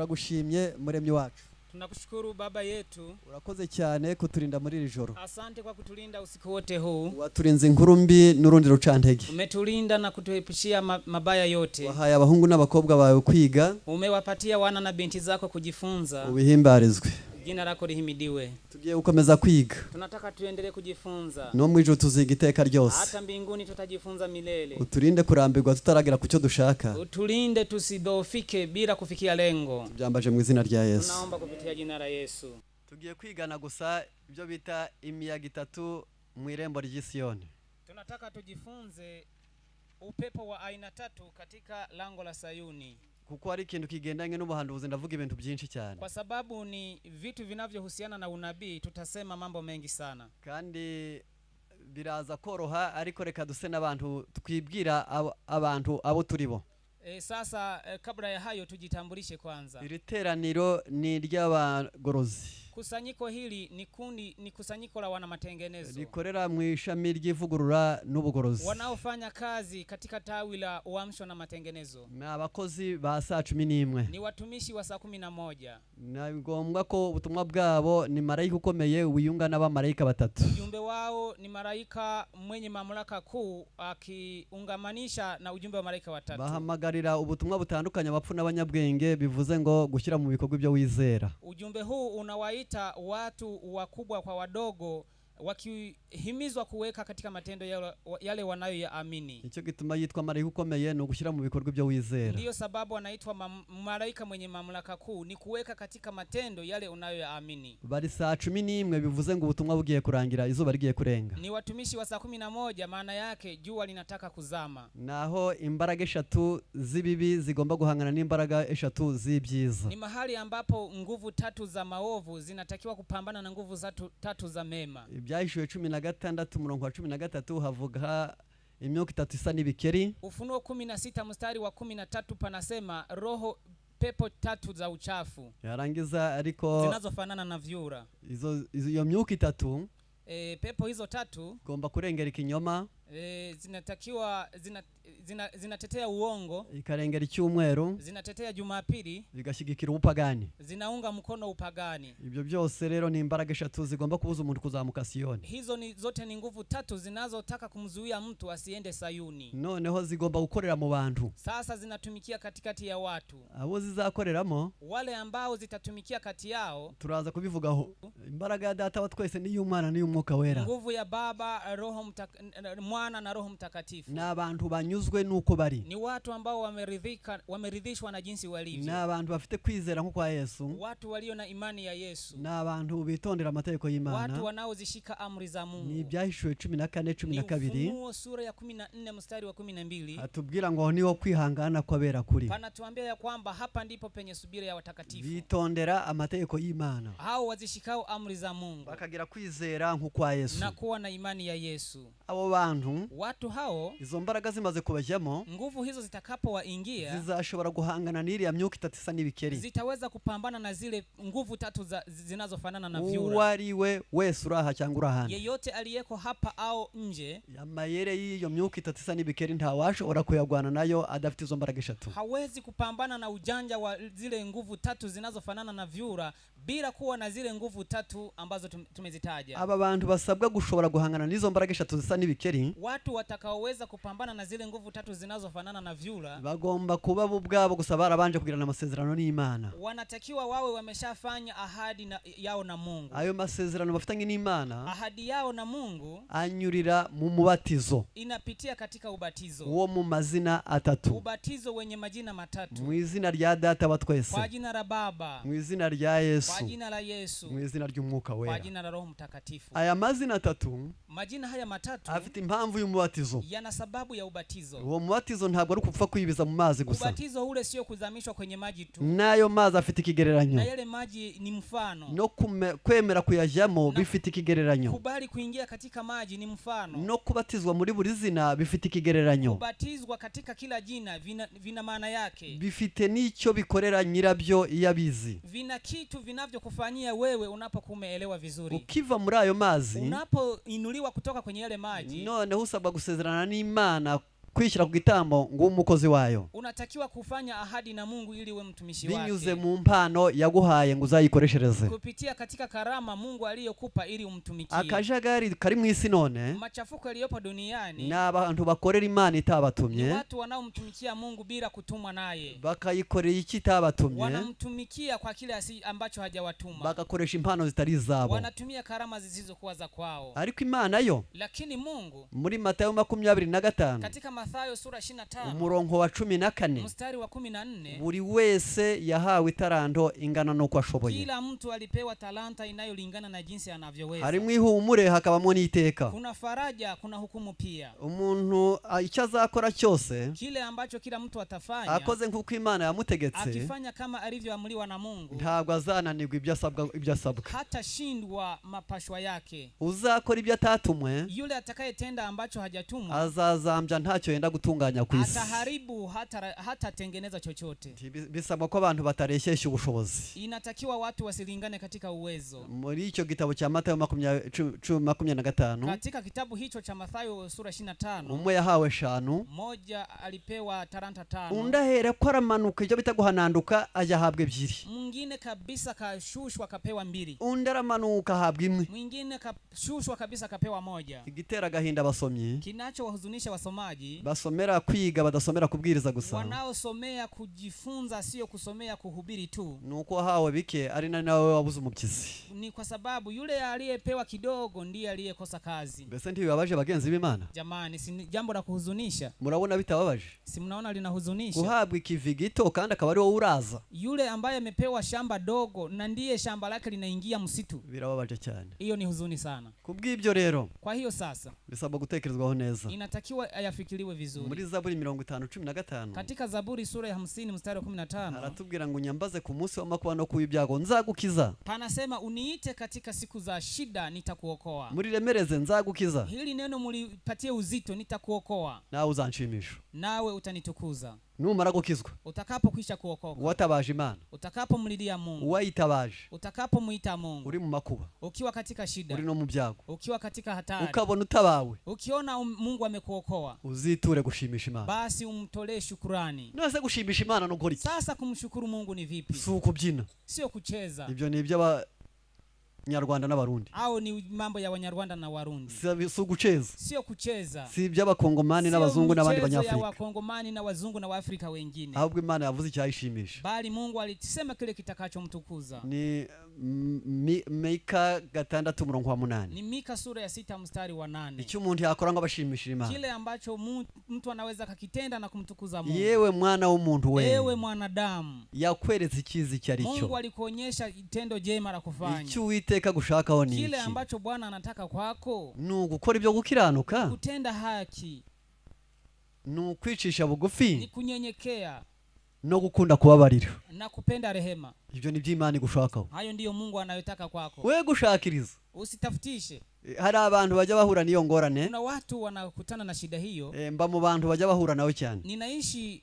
Turagushimye muremyi wacu. Tunakushukuru Baba yetu, Urakoze cyane kuturinda muri iri joro. Asante kwa kutulinda usiku wote huu. Waturinze inkuru mbi n'urundi rucantege. Umetulinda na kutuepushia mabaya yote. Wahaye abahungu n'abakobwa bawe kwiga. Umewapatia wana na binti zako kujifunza. Ubihimbarizwe. Jina lako lihimidiwe. Tugiye gukomeza kwiga. Tunataka tuendelee kujifunza, No mu ijuru tuziga iteka ryose. Hata mbinguni tutajifunza milele. Uturinde kurambirwa tutaragera ku cyo dushaka. Utulinde tusidhoofike bila kufikia lengo. Tubyambaje mu izina rya Yesu. Tunaomba kupitia jina la Yesu. Tugiye kwigana gusa ibyo bita imiyaga itatu mu irembo ry'Isiyoni. Tunataka tujifunze upepo wa aina tatu katika lango la Sayuni, Kuko hari ikintu kigendanye n'ubuhanuzi ndavuga ibintu byinshi cyane. Kwa sababu ni vitu vinavyohusiana na unabii. Tutasema mambo mengi sana, Kandi biraza koroha ariko reka duse n'abantu twibwira abantu abo turi bo. Sasa, kabla ya hayo tujitambulishe kwanza. Iri teraniro ni iry'abagorozi. Kusanyiko hili ni kundi, ni kusanyiko la wana matengenezo Rikorera mu ishami ry'ivugurura n'ubugorozi. Wanaofanya kazi katika tawi la uamsho na matengenezo. Ni abakozi ba saa 11. Ni watumishi wa saa 11. Ni ngombwa ko ubutumwa bwabo ni marayika ukomeye wiyunga n'abamarayika batatu. Ujumbe wao ni malaika mwenye mamlaka kuu akiungamanisha na ujumbe wa malaika watatu. Bahamagarira ubutumwa butandukanye abapfu n'abanyabwenge bivuze ngo gushyira mu bikorwa ibyo wizera. Ujumbe huu unawaita watu wakubwa kwa wadogo wakihimizwa kuweka katika matendo yale wanayoyaamini. Nicyo gituma yitwa marayika ukomeye ni ugushyira mu bikorwa ibyo wizera. Ndiyo sababu anaitwa malaika mwenye mamlaka kuu, ni kuweka katika matendo yale unayoyaamini. Bari saa 11 bivuze ngo ubutumwa bugiye kurangira izuba rigiye kurenga. Ni watumishi wa saa 11, maana yake jua linataka kuzama. Naho imbaraga eshatu z'ibibi zigomba guhangana n'imbaraga eshatu z'ibyiza. Ni mahali ambapo nguvu tatu za maovu zinatakiwa kupambana na nguvu tatu za mema. Ibyahishuwe 16 umurongo wa 13 havuga imyuka itatu isa n'ibikeri. Ufunuo 16 mstari wa 13 panasema roho pepo tatu za uchafu Yarangiza ariko zinazofanana na vyura. Izo iyo myuka itatu Pepo hizo tatu igomba kurengera ikinyoma, zinatakiwa zinatetea uongo, ikarengera icyumweru, zinatetea Jumapili, bigashyigikira ubupagani. Zinaunga mkono upagani. Ibyo byose rero ni imbaraga eshatu zigomba kubuza umuntu kuzamuka Siyoni. Hizo ni zote ni nguvu tatu zinazotaka kumzuia mtu asiende Sayuni. Noneho zigomba gukorera mu bantu. Sasa zinatumikia katikati ya watu. Abo zizakoreramo Wale ambao zitatumikia kati yao, turaza kubivugaho. Imbaraga ya data wa twese n'iy'umwana n'iy'umwuka wera. Nguvu ya Baba, Mwana na Roho Mtakatifu. Ni abantu banyuzwe nuko bari. Ni watu ambao wameridhishwa na jinsi Ni walivyo. abantu bafite kwizera nko kwa Yesu. Watu walio na imani ya Yesu. Ni abantu bitondera amategeko y'Imana. Watu wanaozishika amri za Ni Mungu. ibyahishuwe 14 cumi Ni na kabiri. Ufunuo sura ya 14 mstari wa 12. Atubwira ngo niho kwihangana kw'abera kuri. Panatuambia ya kwamba hapa ndipo penye subira ya watakatifu. Bitondera amategeko y'Imana. Hao wazishikao amri za Mungu Bakagira kwizera nk'ukwa Yesu. Na kuwa na imani ya Yesu. Abo bantu Watu hao, izo mbaraga zimaze kubajyamo nguvu hizo zitakapowaingia, zizashobora guhangana n'iriya myuka itatu isa n'ibikeri. Zitaweza kupambana na zile nguvu tatu zinazofanana na Uwo vyura. ari we wese uri aha cyangwa uri ahandi. Yeyote aliyeko hapa au nje Amayere y'iyo myuka itatu isa n'ibikeri ntawashobora kuyagwana nayo adafite izo mbaraga eshatu. Hawezi kupambana na ujanja wa zile nguvu tatu zinazofanana na vyura bila kuwa na zile nguvu tatu ambazo tumezitaja. Aba bantu basabwa gushobora guhangana n'izo mbaraga eshatu zisa n'ibikeri Watu watakaoweza kupambana na zile nguvu tatu zinazofanana na vyura bagomba kuba bo ubwabo gusa barabanje kugirana amasezerano n'Imana. Wanatakiwa wawe wameshafanya ahadi yao na Mungu. Ayo masezerano bafitanye n'Imana Ahadi yao na Mungu anyurira mu mubatizo inapitia katika ubatizo, wo mu mazina atatu. Ubatizo wenye majina matatu: Mu izina rya data wa twese, kwa jina la Baba, mu izina rya kwa Yesu, jina la Yesu, mu izina ry'umwuka kwa wera. jina la Roho Mtakatifu. Aya mazina atatu Majina haya matatu afite impamvu y'umubatizo. Yana sababu ya ubatizo. Uwo mubatizo ntabwo ari ukupfa kwibiza mu mazi gusa. Ubatizo ule sio kuzamishwa kwenye maji tu, N'ayo mazi afite ikigereranyo. Na yale maji ni mfano. No kwemera kuyajyamo bifite ikigereranyo. Kubali kuingia katika maji ni mfano. No kubatizwa muri buri zina bifite ikigereranyo. Kubatizwa katika kila jina vina maana yake. Bifite n'icyo bikorera nyirabyo iyo abizi. Vina kitu vinavyokufanyia wewe unapokuwa umeelewa vizuri. Ukiva muri ayo mazi Unapoinuliwa kutoka kwenye yale maji, noneho usabwa gusezerana n'Imana kwishyira ku gitambo ngo ube umukozi wayo Unatakiwa kufanya ahadi na Mungu ili uwe mtumishi binyuze wake mu mpano yaguhaye ngo uzayikoreshereze. Kupitia katika karama Mungu aliyokupa ili umtumikie. Akajagari kari mu isi none Machafuko yaliyopo duniani ni abantu bakorera Imana ni itabatumye, watu wanaomtumikia Mungu bila kutumwa naye, bakayikorera icyo itabatumye, wanamtumikia kwa kile ambacho hajawatuma, bagakoresha impano zitari izabo. Wanatumia karama zisizokuwa za kwao. Ariko Imana yo Lakini Mungu muri Matayo 25 katika Mathayo sura 25 umurongo wa 14, mstari wa 14, buri wese yahawe itaranto ingana n'uko ashoboye. Kila mtu alipewa talanta inayolingana na jinsi anavyoweza. Harimo ihumure hakabamo n'iteka. Kuna faraja, kuna hukumu pia. Umuntu icyo azakora cyose Kile ambacho kila mtu atafanya, akoze nk'uko Imana yamutegetse, akifanya kama alivyoamriwa na Mungu, ntabwo azananirwa ibyo asabwa. Hatashindwa mapashwa yake. Uzakora ibyo atatumwe Yule atakayetenda ambacho hajatumwa azazambya ntacyo yenda gutunganya ku isi. ataharibu, hatatengeneza chochote. Bisabwa ko abantu batareshyeshya ubushobozi. Inatakiwa watu wasilingane katika uwezo. Muri icyo gitabo cya Matayo 25, Katika kitabu hicho cha Mathayo sura 25, umwe yahawe eshanu, mmoja alipewa talanta 5, undi ahera ko aramanuka icyo bita guhananduka ajya ahabwa ebyiri, mwingine kabisa kashushwa kapewa 2, undi aramanuka ahabwa imwe. Mwingine kashushwa kabisa kapewa 1. Igitera agahinda abasomyi Kinachowahuzunisha wasomaji basomera kwiga badasomera kubwiriza gusa wanaosomea kujifunza, sio kusomea kuhubiri tu, ni uko wahawe bike ari na nawe wabuze umubyizi. Ni kwa sababu yule aliyepewa kidogo ndiye aliyekosa kazi. Mbese ntibibabaje bagenzi b'Imana? Jamani, si ni jambo la kuhuzunisha? Murabona bitababaje? Si mnaona linahuzunisha? Guhabwa ikivi gito kandi akaba ari wowe uraza, Yule ambaye amepewa shamba dogo na ndiye shamba lake linaingia msitu, birababaje cyane. Hiyo ni huzuni sana. Kubw'ibyo rero Kwa hiyo sasa bisabwa gutekerezwaho neza. Inatakiwa ayafikiriwe vizuri. Muri Zaburi 50:15, Katika Zaburi sura ya 50 mstari wa 15, haratubwira ngo unyambaze ku munsi w'amakuba no ku w'ibyago nzagukiza. Panasema uniite katika siku za shida nitakuokoa. Muriremereze nzagukiza. Hili neno mulipatie uzito, nitakuokoa, Nawe uzanshimisha. Nawe utanitukuza. Numara gukizwa, Utakapokwisha kuokoka, watabaje Imana, utakapomlilia Mungu, uwayitabaje utakapomuita Mungu, uri mu makuba, ukiwa katika uri shida, no mu byago, ukiwa katika hatari, ukabona utabawe, ukiona Mungu amekuokoa, uziture gushimisha Imana. Basi umtolee shukurani. None se gushimisha Imana no gukora iki? Sasa kumshukuru Mungu ni vipi? Si ukubyina. Sio kucheza. Ibyo ni iby'Abanyarwanda n'Abarundi. Au ni mambo ya Wanyarwanda na Warundi. Si uguceza. Sio kucheza. Si iby'Abakongomani Sio n'abazungu n'abandi michezo ya Banyafurika. Wakongomani na wazungu na Waafrika wengine, Ahubwo Imana yavuze icyayishimisha. Bali Mungu alisema kile kitakachomtukuza. Ni Mika 6 umurongo wa 8. Ni Mika sura ya 6 mstari wa 8. Icyo umuntu yakora ngo abashimishire Imana. Kile ambacho mtu anaweza kakitenda na kumtukuza Mungu. Yewe mwana w'umuntu we, Ewe mwanadamu, yakweretse icyiza icyo ari cyo. Mungu alikuonyesha tendo jema la kufanya. Icyo Uwiteka agushakaho ni Kile iki? ambacho Bwana anataka kwako, Ni ugukora ibyo gukiranuka, kutenda haki, ni ukwicisha bugufi, ni kunyenyekea, no gukunda kubabarira. Na kupenda rehema. Ibyo ni byo Imana igushakaho. Hayo ndiyo Mungu anayotaka kwako. We gushakiriza. Usitafutishe. Hari abantu bajya bahura n'iyo ngorane. Kuna watu wanakutana na shida hiyo. Mba mu bantu bajya bahura nawe cyane. Ninaishi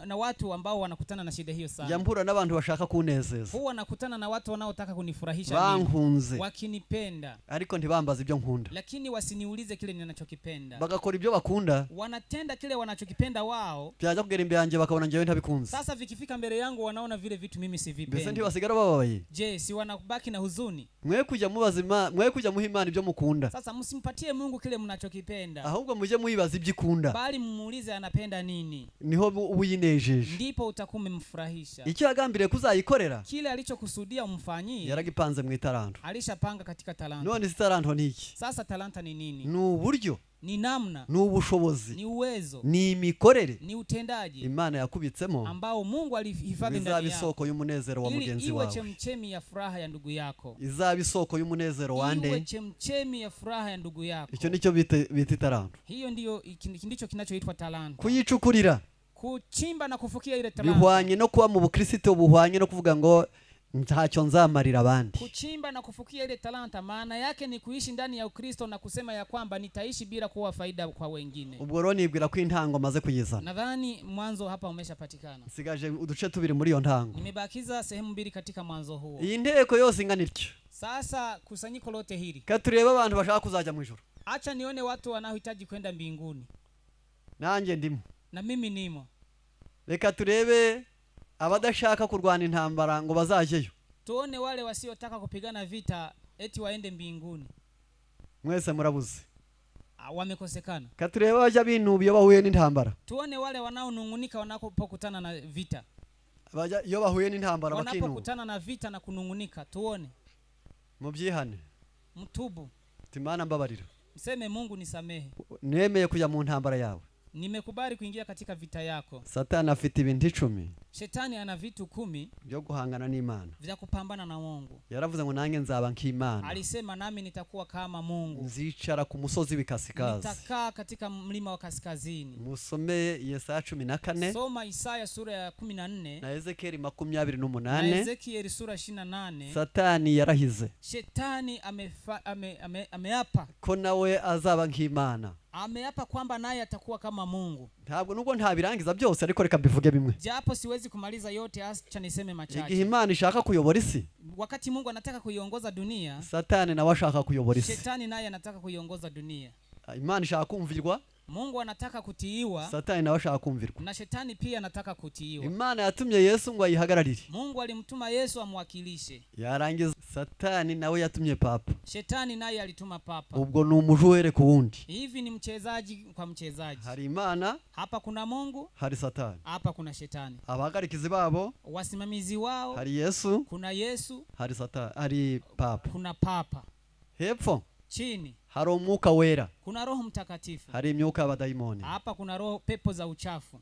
na watu ambao wanakutana na shida hiyo Njya sana. mpura n'abantu bashaka kunezeza, Huwa nakutana na watu wanaotaka kunifurahisha mimi, bankunze, wakinipenda, ariko ntibambaze ibyo nkunda, lakini wasiniulize kile ninachokipenda. Bagakora ibyo bakunda, Wanatenda kile wanachokipenda wao. Byajya kugera imbere yanjye bakabona njyewe ntabikunze. Sasa vikifika mbele yangu wanaona vile vitu mimi Mbese sivipendi. ntibasigara bababaye? Je, si wanabaki na huzuni? Mwe kujya mubaza mwe kujya muha Imana ibyo mukunda, Sasa msimpatie Mungu kile mnachokipenda, ahubwo mujye muyibaza ibyo ikunda, bali mumuulize anapenda nini, niho uba uyinejeje. Ndipo utakuwa umemfurahisha. Icyo yagambiriye kuzayikorera Kile alichokusudia umfanyie, yaragipanze mu itaranto. Alishapanga katika talanta. None izi taranto ni iki? Sasa talanta ni nini? Ni uburyo, Ni namna, ni ubushobozi, ni uwezo, ni imikorere ni utendaji Imana yakubitsemo ambao Mungu alihifadhi ngo izaba ndani yako isoko y'umunezero wa ili mugenzi iwe wawe. chemchemi ya furaha ya ndugu yako, Izaba isoko y'umunezero iwe wande? chemchemi ya furaha ya ndugu yako. Icyo nicyo bita itaranto. Hiyo ndiyo ndicho kinachoitwa talanta. Kuyicukurira Kuchimba na kufukia ile talanta, bihwanye no kuba mu bukristo, buhwanye no kuvuga ngo ntacyo nzamarira abandi. Kuchimba na kufukia ile talanta maana yake ni kuishi ndani ya Ukristo na kusema ya kwamba nitaishi bila kuwa faida kwa wengine. Ubwo rero nibwira ko intango maze kuyizana. Nadhani mwanzo hapa umeshapatikana. Nsigaje uduce tubiri muri iyo ntango. Nimebakiza sehemu mbili katika mwanzo huo. Iyi nteko yose ingana ityo, Sasa kusanyiko lote hili, ka turebe abantu bashaka kuzajya mu ijuru. Acha nione watu wanaohitaji kwenda mbinguni. Nanjye ndimo. Na mimi nimo. Reka turebe abadashaka kurwana intambara ngo bazajyeyo. Tuone wale wasiotaka kupigana vita eti waende mbinguni. Mwese murabuze. Ah, wamekosekana. Reka turebe abajya binuba iyo bahuye n'intambara. Tuone wale wanaonung'unika wanapokutana na vita. Bajya iyo bahuye n'intambara bakinuba. Wanapokutana na vita na kunung'unika, tuone. Mubyihane. Mtubu. Uti Imana mbabarira. Mseme Mungu nisamehe. Nemeye kujya mu ntambara yawe. Nimekubali kuingia katika vita yako. Satani afite ibintu 10 Shetani ana vitu 10 byo guhangana n'Imana. vya kupambana na Mungu. Yaravuze ngo nanjye nzaba nk'Imana. Alisema nami nitakuwa kama Mungu. Nzicara ku musozi w'ikasikazi. Nitakaa katika mlima wa kaskazini. Musome Yesaya 14 Soma Isaya sura ya 14 na Ezekieli makumyabiri na n'umunane. Ezekieli sura 28. Satani yarahize Shetani ameapa. ko nawe azaba nk'Imana. Ameapa kwamba naye atakuwa kama Mungu. Ntabwo nubwo ntabirangiza byose ariko reka mbivuge bimwe. Japo siwezi kumaliza yote, acha niseme Igihe machache. Imana ishaka kuyobora isi, Wakati Mungu anataka kuiongoza dunia, Satani nawe ashaka kuyobora isi. Shetani naye anataka kuiongoza dunia. Imana ishaka kumvirwa, Mungu anataka kutiiwa Satani nawe ashaka kumvirwa. na shetani pia anataka kutiiwa. Imana yatumye Yesu ngo ayihagararire. Mungu alimtuma Yesu amwakilishe. Yarangiza Satani nawe yatumye papa. Shetani naye alituma papa. Ubwo ni umujuwere ku wundi. Hivi ni mchezaji kwa mchezaji. Hari Imana, Hapa kuna Mungu, hari Satani. hapa kuna shetani. Abahagarikizi babo, Wasimamizi wao, hari Yesu, kuna Yesu, hari Satani, hari papa. kuna papa. Hepfo Chini hari umwuka wera, kuna Roho Mtakatifu. hari imyuka y'abadayimoni, Hapa kuna roho pepo za uchafu.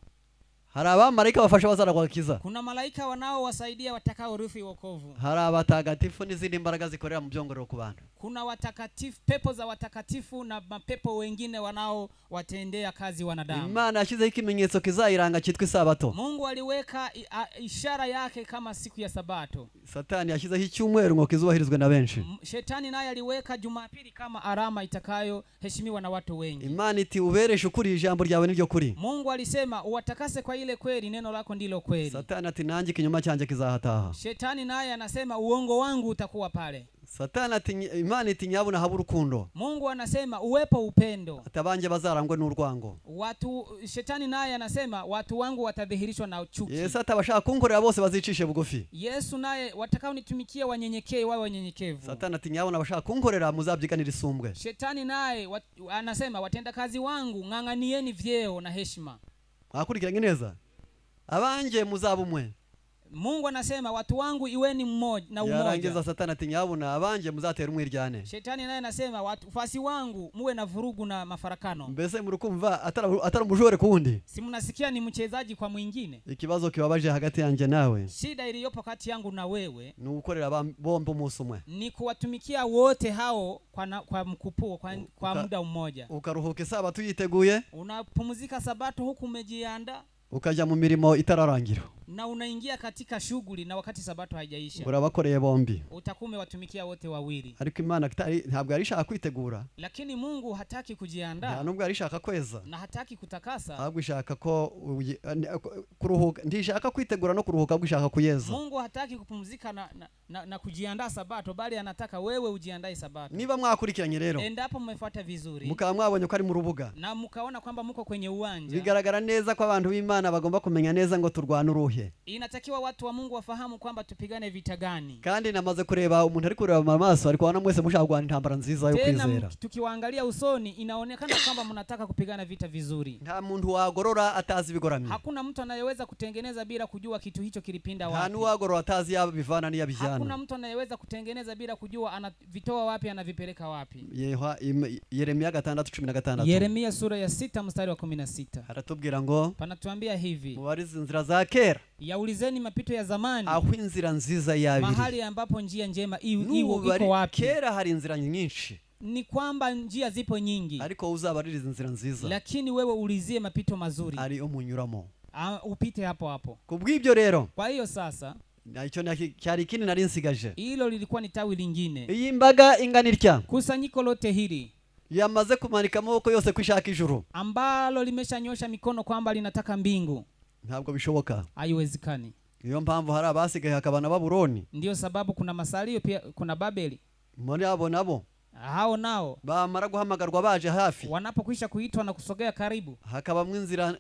hari abamarayika bafasha abazaragwa agakiza, Kuna malaika wanaowasaidia watakaorithi wokovu. hari abatagatifu n'izindi mbaraga zikorera mu byongorero ku bantu. Kuna watakatifu, pepo za watakatifu na mapepo wengine wanaowatendea kazi wanadamu. Imana yashyizeho ikimenyetso kizayiranga cyitwa isabato. Mungu aliweka ishara yake kama siku ya Sabato. Satani yashyizeho icyumweru ngo kizubahirizwe na benshi. Shetani naye aliweka Jumapili kama alama itakayoheshimiwa na watu wengi. Imana iti ubereshe ukuri, ijambo ryawe niryo kuri. Mungu alisema uwatakase kwa ile kweli, neno lako ndilo kweli. Satani ati nanjye ikinyoma cyanjye kizahataha. Shetani naye anasema uongo wangu utakuwa pale. Satani ati Imana iti nyabuna habe urukundo. Mungu anasema uwepo upendo. Ati abanjye bazarangwe n'urwango. Watu shetani naye anasema watu wangu watadhihirishwa na chuki. Yesu ati abashaka kunkorera bose bazicishe bugufi. Yesu naye watakaonitumikia wanyenyekee, wawe wanyenyekevu. Satani ati nyabuna abashaka kunkorera muzabyiganira isumbwe. Shetani naye anasema watendakazi wangu ng'ang'anieni vyeo na heshima. Mwakurikiranye neza, abanjye muzaba umwe. Mungu anasema watu wangu iweni mmoja na Yarangiza umoja. Satani ati nyabuna abanjye muzatera umwiryane. Shetani naye anasema wafasi wangu muwe na vurugu na mafarakano. Mbese murukumva atari umujore ku wundi. Si mnasikia ni mchezaji kwa mwingine? Ikibazo kibabaje hagati yanjye nawe Shida iliyopo kati yangu na wewe ni ugukorera bombi umunsi umwe, ni kuwatumikia wote hao kwa mkupuo kwa muda mmoja. Ukaruhuka isabato uyiteguye, Unapumzika Sabato huku umejiandaa ukajya mu mirimo itararangira. na unaingia katika shughuli na wakati Sabato haijaisha. Urabakoreye bombi. Utakuwa umewatumikia wote wawili. Ariko Imana ntabwo yari ishaka kwitegura, Lakini Mungu hataki nta kujiandaa nubwo yari ishaka kweza, na hataki kutakasa. ahubwo ishaka ko kuruhuka, ntishaka kwitegura no kuruhuka, ahubwo ishaka kuyeza. Mungu hataki kupumzika na kujiandaa Sabato, bali anataka wewe ujiandae Sabato. Niba mwakurikiranye rero, Endapo mmefuata vizuri mukaba mwabonye ko ari mu rubuga, na mkaona kwamba mko kwenye uwanja, bigaragara neza ko abantu b'Imana bagomba kumenya neza ngo turwane uruhe. inatakiwa watu wa Mungu wafahamu kwamba tupigane vita gani. Kandi namaze kureba umuntu ari kureba mu maso, ariko kubona mwese mushaka kurwana intambara nziza yo Tena kwizera. tukiwaangalia usoni inaonekana kwamba mnataka kupigana vita vizuri. Nta muntu wagorora atazi ibigoramye. Hakuna mtu anayeweza kutengeneza bila kujua kitu hicho kilipinda Nta wapi. n'uwagorora atazi yaba bivana n'iyo Hakuna abijyana. mtu anayeweza kutengeneza bila kujua anavitoa wapi anavipeleka wapi. Yeremiya 6:16. Yeremia sura ya 6 mstari wa 16 haratubwira ngo panatuambia hivi: mubarize inzira za kera, yaulizeni mapito ya zamani, aho inzira nziza yabiri. mahali ambapo njia njema Nubari iko wapi. kera hari inzira nyinshi, Ni kwamba njia zipo nyingi, ariko wowe uzabaririza inzira nziza lakini wewe ulizie mapito mazuri, ariyo munyuramo. Upite hapo hapo. Kubw'ibyo rero, Kwa hiyo sasa, icyo cyari ikindi nari nsigaje. hilo lilikuwa ni tawi lingine. Iyi mbaga ingana itya Kusanyiko lote hili yamaze kumanika amaboko yose ko ishaka ijuru, ambalo limeshanyosha mikono kwamba linataka mbingu, ntabwo bishoboka. haiwezekani. Niyo mpamvu hari abasigaye hakaba na Babuloni. Ndiyo sababu kuna masalio pia, kuna Babeli. Muri abo nabo Hao nao Bamara guhamagarwa baje hafi, wanapokwisha kuitwa na kusogea karibu, hakabamwo inzira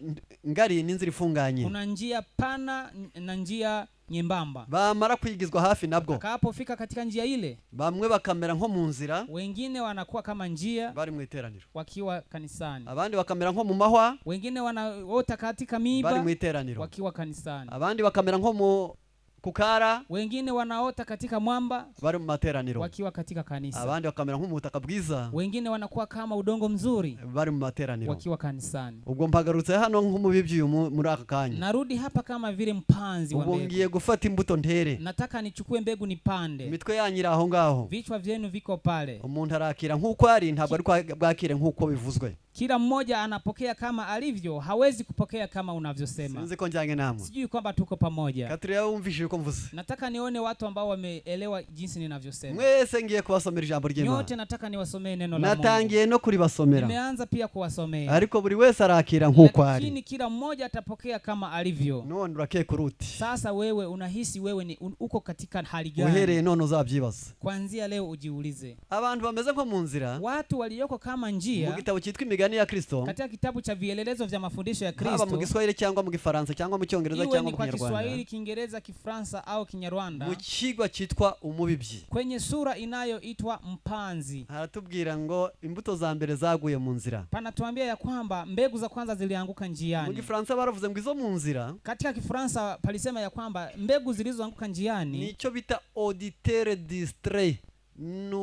ngari n'inzira ifunganye. Kuna njia pana na njia nyembamba. Bamara kwigizwa hafi nabwo, Akapofika katika njia ile, bamwe bakamera nko mu nzira wengine wanakuwa kama njia bari mu iteraniro, wakiwa kanisani, abandi bakamera nko mu mahwa wengine wanaota katika bari mu miiba iteraniro, wakiwa kanisani, abandi bakamera nko mu kukara wengine wanaota katika mwamba bari mu materaniro, wakiwa katika kanisa, abandi bakamera nko mu butaka bwiza wengine wanakuwa kama udongo mzuri bari mu materaniro. wakiwa kanisani. Ubwo mpagarutse hano nk'umubibyi uyu muri aka kanya. Narudi hapa kama vile mpanzi wa Ubwo mbegu. ngiye gufata imbuto ntere. Nataka nichukue mbegu nipande. Imitwe yanyu iri aho ngaho. Vichwa vyenu viko pale. Umuntu arakira nk'uko ari, ntabwo ari bwakire nk'uko bivuzwe. Kila mmoja anapokea kama alivyo, hawezi kupokea kama unavyosema. Sinzi ko njyanye namwe. Sijui kwamba tuko pamoja. Katurebe wumvishije uko mvuze. Nataka nione watu ambao wameelewa jinsi ninavyosema. Mwese ngiye kubasomera ijambo ry'Imana. Nyote nataka niwasomee neno la Mungu. Natangiye no kuribasomera, Nimeanza pia kuwasomea, ariko buri wese arakira nk'uko ari. lakini kila mmoja atapokea kama alivyo. None urakeka uruti? Sasa wewe unahisi wewe ni uko katika hali gani? Uhereye none uzabyibaza. Kuanzia leo ujiulize. Abantu bameze nko mu nzira, Watu walioko kama mu njia gitabo cyitwa Imigani ya Kristo, katika kitabu cha vielelezo vya mafundisho ya haba mu Kristo, Giswahili cyangwa mu Gifaransa cyangwa mu Cyongereza iwe cyangwa ni mu kwa Kinyarwanda, Kiswahili, Kiingereza, Kifaransa au Kinyarwanda, mu kigwa cyitwa Umubibyi, kwenye sura inayoitwa Mpanzi, haratubwira ngo imbuto za mbere zaguye mu nzira. Panatuambia ya kwamba mbegu za kwanza zilianguka Mu njiani. Gifaransa baravuze ngo izo mu nzira Katika Kifaransa palisema ya kwamba mbegu zilizoanguka njiani nicyo bita auditeur distrait, ni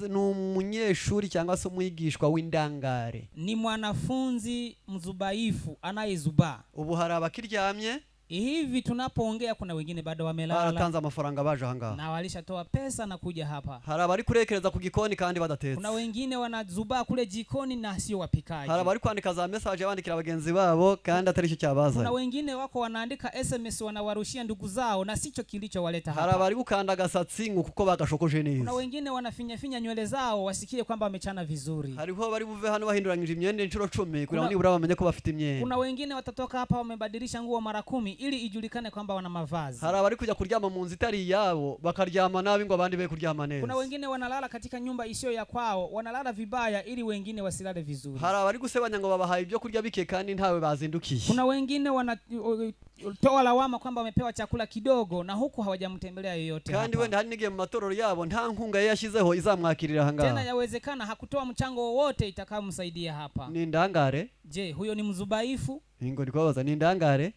ni umunyeshuri cyangwa se umwigishwa w'indangare. Ni mwanafunzi mzubaifu anayezubaa. Ubu hari abakiryamye, Hivi tunapoongea kuna wengine bado wamelala baratanze amafaranga baje ahangaha. Na walishatoa pesa na kuja hapa. Hari abari kurekereza ku gikoni kandi badatetse. Kuna wengine wanazubaa kule jikoni na sio wapikaji. Hari abari kwandika za message bandikira bagenzi babo kandi atari cyo Kuna cyabazanye. wengine wako wanaandika SMS wanawarushia ndugu zao na sicho kilichowaleta Hari hapa. abari gukanda agasatsi ngo kuko bagashokoje Kuna neza. wengine wanafinyafinya nywele zao wasikie kwamba wamechana vizuri. Hariho bari buve hano bahinduranyije imyenda inshuro 10 kugira ngo Kuna- nibura bamenye ko bafite imyenda. Kuna wengine watatoka hapa wamebadilisha nguo mara 10 ili ijulikane kwamba wana mavazi. Hari abari kujya kuryama mu nzu itari iyabo bakaryama nabi ngo abandi be kuryama Kuna neza. wengine wanalala katika nyumba isiyo ya kwao, wanalala vibaya ili wengine wasilale vizuri. Hari abari gusebanya ngo babahaye ibyo kurya bike kandi ntawe bazindukiye. Kuna wengine wanatoa lawama kwamba wamepewa chakula kidogo na huku hawajamtembelea yoyote Kandi hapa. wenda hari n'igihe mu matorero yabo nta nkunga ye yashyizeho izamwakirira Tena ahangaha. yawezekana hakutoa mchango wowote itakayomsaidia hapa. Ni indangare. Je, huyo ni mzubaifu? Ngo ndi kubabaza, ni indangare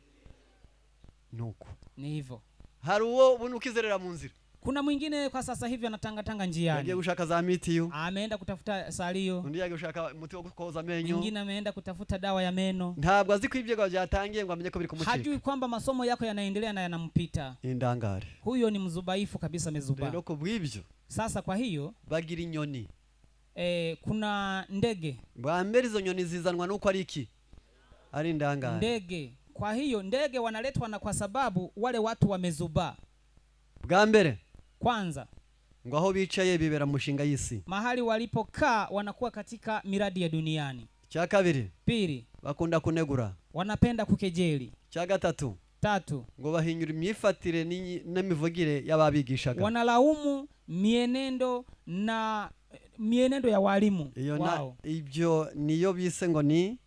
nuko. Ni hivyo. Hari uwo ubona ukizerera mu nzira, Kuna mwingine kwa sasa hivi anatangatanga yagiye njiani, gushaka za mitiyu, ameenda kutafuta salio, undi yagiye gushaka umuti wo koza amenyo. mwingine ameenda kutafuta dawa ya meno. Ntabwo azi ko ibyigwa byatangiye ngo amenye ko biri kumucika. Hajui kwamba masomo yako yanaendelea na yanampita. Indangare. Huyo ni mzubaifu kabisa, amezubaa. Rero ku bw'ibyo, Sasa kwa hiyo bagira inyoni. kuna ndege. Bwa mbere izo nyoni zizanwa n'uko ari iki? Ari indangare. Ndege. Kwa hiyo ndege wanaletwa na kwa sababu wale watu wamezubaa. Bwa mbere, Kwanza, ngo aho bicaye bibera mu mishinga y'isi. Mahali walipokaa wanakuwa katika miradi ya duniani. Icya kabiri, Pili, bakunda kunegura. Wanapenda kukejeli. Icya gatatu, Tatu, ngo bahinyura imyifatire n'imivugire y'ababigishaga. Wanalaumu mienendo na mienendo ya walimu Iyo na wao. Ibyo niyo bise ngo ni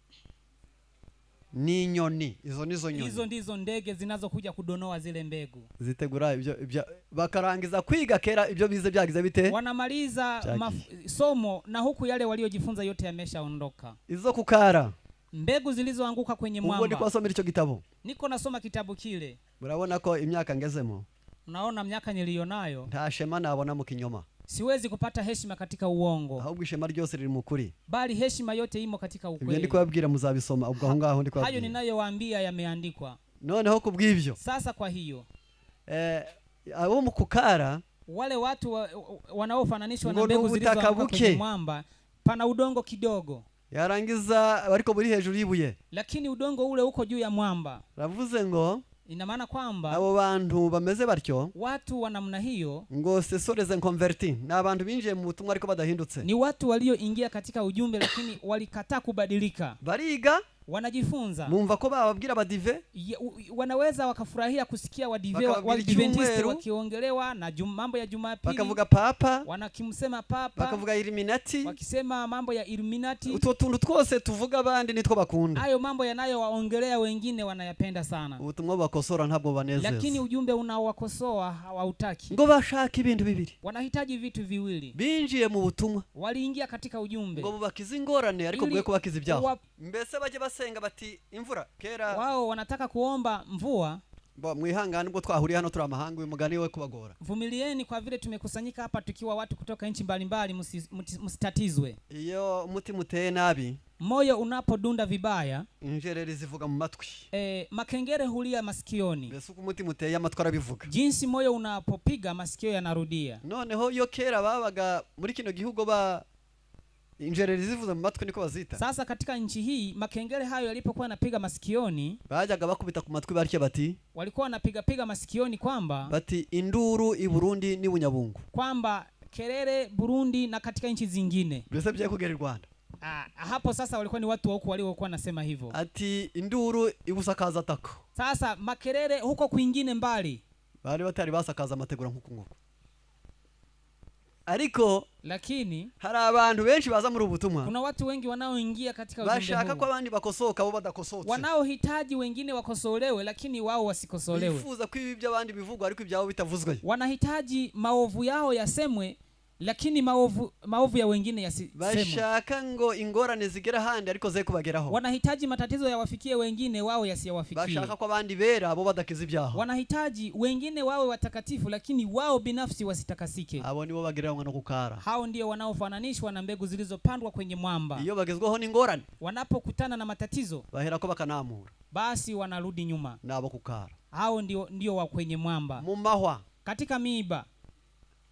inyoni. Izo nizo Hizo nyoni ndizo ndege zinazokuja kudonoa zile mbegu. Zitegura ibyo bakarangiza kwiga kera ibyo bize byagize bite? Wanamaliza Chaki. Somo na huku yale waliojifunza yote yameshaondoka. Izo kukara, Mbegu zilizoanguka kwenye ubwo ndi mwamba. kubasomera icyo gitabo. Niko nasoma kitabu kile. Murabona ko imyaka ngezemo, Unaona miaka niliyonayo, nta shema nabona mu kinyoma, siwezi kupata heshima katika uongo, ahubwo ishema ryose riri mu kuri. Bali heshima yote imo katika Ibyo ndi ukweli. kubabwira muzabisoma ubwo aho ngaho ndi Hayo kubabwira. ninayowaambia yameandikwa. Noneho ku bw'ibyo, Sasa kwa hiyo, abo mu kukara, wale watu wanaofananishwa na ngo ni mbegu ubutaka zilizoanguka buke. kwenye mwamba, pana udongo kidogo, Yarangiza ariko buri hejuru y'ibuye. Lakini udongo ule uko juu ya mwamba. Ravuze ngo Ina maana kwamba abo bantu bameze batyo, watu wa namna hiyo ngo ce sont les inconvertis, ni abantu binjiye mu butumwa ariko badahindutse. Ni watu walioingia katika ujumbe lakini walikataa kubadilika. Bariga. Wanajifunza. Mumva ko bababwira abadive Wanaweza wakafurahia kusikia Bakababwira Waadventiste icyumweru. Wakiongelewa na mambo ya Jumapili, bakavuga papa wanakimsema papa, bakavuga Illuminati wakisema mambo ya Illuminati. Utwo tuntu twose tuvuga abandi nitwo bakunda Hayo mambo yanayowaongelea wengine wanayapenda sana, ubutumwa bubakosora ntabwo lakini banezeza ujumbe unaowakosoa hawautaki. Ngo bashaka ibintu bibiri Wanahitaji vitu viwili. Binjiye mu butumwa Waliingia katika ujumbe ngo bubakize ingorane ariko Ili bwe kubakiza ibyaha mbese bajye basenga bati imvura kera Wao wanataka kuomba mvua. Bo, mwihangane ubwo twahuriye hano turi amahanga uyu mugani we kubagora Vumilieni kwa vile tumekusanyika hapa tukiwa watu kutoka nchi mbalimbali, msitatizwe. Iyo umutima uteye nabi Moyo unapodunda vibaya, injereri zivuga mu matwi makengere hulia masikioni. Mbese uko umutima uteye amatwi arabivuga Jinsi moyo unapopiga, masikio yanarudia. Noneho iyo kera babaga muri kino gihugu ba injereri zivuze mu matwi niko bazita Sasa katika nchi hii makengere hayo yalipokuwa yanapiga masikioni, bajyaga bakubita ku matwi batya bati walikuwa wanapigapiga masikioni kwamba bati induru i Burundi n'i Bunyabungo kwamba kelele Burundi na katika nchi zingine. Mbese byaye kugera i Rwanda Ah, hapo sasa walikuwa ni watu wa huku waliokuwa nasema hivyo. Ati induru ibusakaza tako Sasa makelele huko kwingine mbali, bari batari basakaza amategura nk'uku nguku ariko lakini hari abantu benshi baza muri ubu butumwa kuna watu wengi wanaoingia katika ujumbe bashaka ko huu abandi bakosoka bo badakosotse wanaohitaji wengine wakosolewe, lakini wao wasikosolewe. Bifuza ko ibi by'abandi bivugwa ariko ibyabo bitavuzwe Wanahitaji maovu yao yasemwe, lakini maovu ya wengine yasisemwe. Bashaka ngo ingorane zigere ahandi ariko ze kubageraho Wanahitaji matatizo yawafikie wengine, wao yasiyawafikie. Bashaka ko abandi bera bo badakiza ibyaha Wanahitaji wengine wawe watakatifu, lakini wao binafsi wasitakasike. Abo nibo bagereranywa no kukara Hao ndio wanaofananishwa na mbegu zilizopandwa kwenye mwamba. Iyo bagezweho n'ingorane Wanapokutana na matatizo, baherako bakanamura basi wanarudi nyuma. Nabo kukara Hao ndio wa kwenye mwamba. Mu mahwa Katika miiba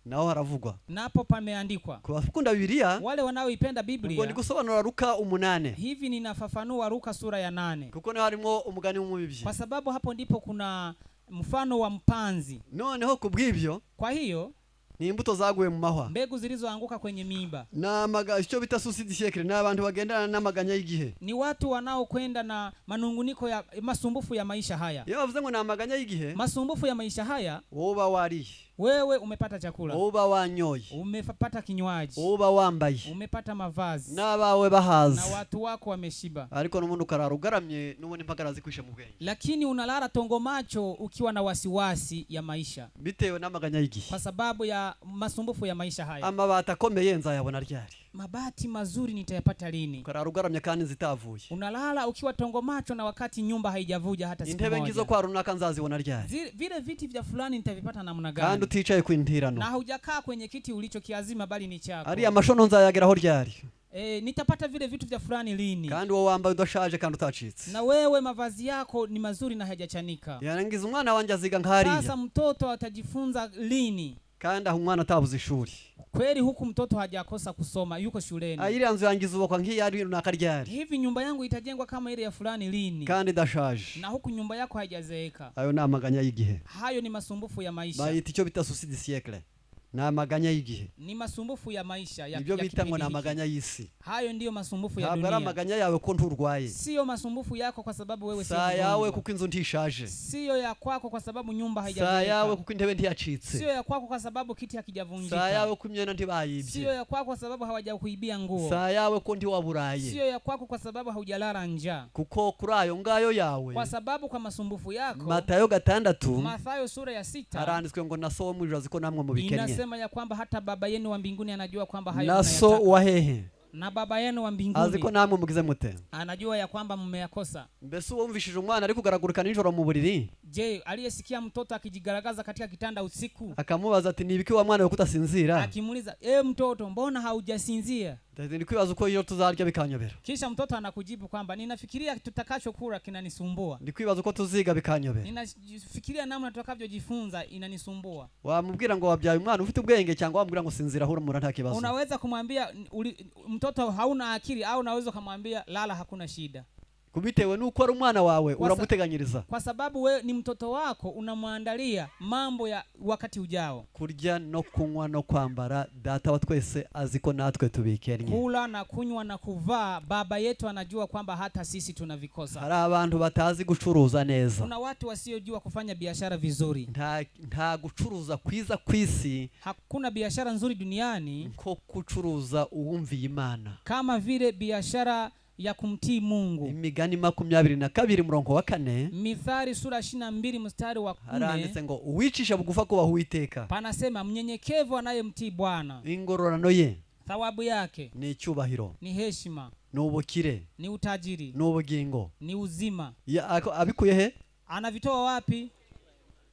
naho haravugwa napo pameandikwa. Ku bakunda bibiliya Wale wanaoipenda ubwo ndi Biblia, gusobanura Luka umunane hivi ninafafanua Luka sura ya 8, kuko niho harimo umugani w'umubibyi kwa sababu hapo ndipo kuna mfano wa mpanzi. Noneho ku bw'ibyo Kwa hiyo ni imbuto zaguye mu mahwa mbegu zilizoanguka kwenye miiba ni amaga icyo bita souci du siècle ni abantu bagendana n'amaganya y'igihe ni watu wanaokwenda na manunguniko ya masumbufu ya maisha haya. Iyo bavuze ngo ni amaganya y'igihe Masumbufu ya maisha haya, wowe uba wariye wewe umepata chakula, wowe uba wanyoye umepata kinywaji, wowe uba wambaye umepata mavazi n'abawe na bahaze watu wako wameshiba, ariko n'ubundi ukarara ugaramye n'ubundi impagara zikwishe mu bwenge lakini unalala tongo macho ukiwa na wasiwasi ya maisha bitewe n'amaganya y'igihe kwa sababu ya masumbufu ya maisha haya. Amabati akomeye nzayabona ryari Mabati mazuri nitayapata lini? Ukarara ugaramye kandi zitavuye Unalala ukiwa tongo macho na wakati nyumba haijavuja hata siku intebe ngizo moja. kwa runaka nzazibona ryari Vile viti vya fulani nitavipata namna kandi gani? uticaye ku intirano Na haujakaa kwenye kiti ulichokiazima bali ni chako. Ariya mashono nzayageraho ryari Nitapata vile vitu vya fulani lini? Kandi wowe wambaye udashaje kandi utacitse Na wewe mavazi yako ni mazuri na hayajachanika. Yarangiza umwana wanjye aziga nk'hariya Sasa mtoto atajifunza lini? Kandi aho umwana atabuze ishuri Kweli huku mtoto hajakosa kusoma, yuko shuleni. Iriya nzu yanjye izubakwa nk'iya runaka ryari Hivi nyumba yangu itajengwa kama ile ya fulani lini? Kandi idashaje Na huku nyumba yako haijazeeka. Ayo ni amaganya y'igihe Hayo ni masumbufu ya maisha. Bayita icyo bita souci du siècle ni amaganya y'igihe Ni masumbufu ya maisha nibyo ya bita ngo kipindi ni hiki. amaganya y'isi Hayo ndiyo masumbufu ya ntabwo ari dunia. amaganya yawe ko nturwaye Siyo masumbufu yako kwa sababu wewe si sio ayawe mgonjwa. kuko inzu ntishaje Siyo ya kwako kwa sababu nyumba si ayawe haijazeeka. kuko intebe ntiyacitse Siyo ya kwako kwa sababu kiti si ayawe hakijavunjika. ko imyenda ntibayibye Siyo ya kwako kwa sababu hawajakuibia si nguo. ayawe ko ntiwaburaye Siyo ya kwako kwa sababu haujalala njaa. Kuko kuri ayo ngayo yawe Kwa sababu kwa masumbufu yako, Matayo gatandatu Mathayo sura ya 6 haranditswe ngo na so wo mu ijuru azi ko namwe mubikennye inasema ya kwamba hata baba yenu wa mbinguni anajua kwamba hayo na so mnayataka. wa hehe Na baba yenu wa azi mbinguni ko namwe mugize mute anajua ya kwamba mmeyakosa. Mbese uwumvishije umwana ari kugaragurika nijoro mu buriri Je, aliyesikia mtoto akijigaragaza katika kitanda usiku akamubaza ati nibiki wa mwana we kutasinzira akimuuliza, mtoto, mbona haujasinzia? Ndi kwibaza uko iyo tuzarya bikanyobera Kisha mtoto anakujibu kwamba ninafikiria tutakachokula kinanisumbua, ndi kwibaza uko tuziga bikanyobera ninafikiria namna tutakavyojifunza inanisumbua. Wamubwira ngo wabyaye umwana ufite ubwenge cyangwa wamubwira ngo sinzira humura nta kibazo Unaweza kumwambia mtoto hauna akili, au unaweza ukamwambia lala, hakuna shida. Bitewe n'uko ari umwana wawe uramuteganyiriza. Kwa sababu we ni mtoto wako, unamwandalia mambo ya wakati ujao. Kurya no kunywa no kwambara, Data wa twese azi ko natwe tubikennye. Kula na kunywa na kuvaa, Baba yetu anajua kwamba hata sisi tunavikosa. Hari abantu batazi gucuruza neza. Kuna watu wasiojua kufanya biashara vizuri. Nta gucuruza kwiza ku isi Hakuna biashara nzuri duniani nko gucuruza uwumviye Imana. kama vile biashara ya kumtii Mungu. Imigani 22 murongo wa 4. Mithali sura 22 mstari wa 4. Haranditse ngo uwicisha bugufa kubaha Uwiteka, Panasema mnyenyekevu anayemtii Bwana, ingororano ye thawabu yake ni icyubahiro, ni heshima, ni ubukire, ni utajiri, ni ubugingo. ni uzima. Abikuye he? Anavitoa wapi?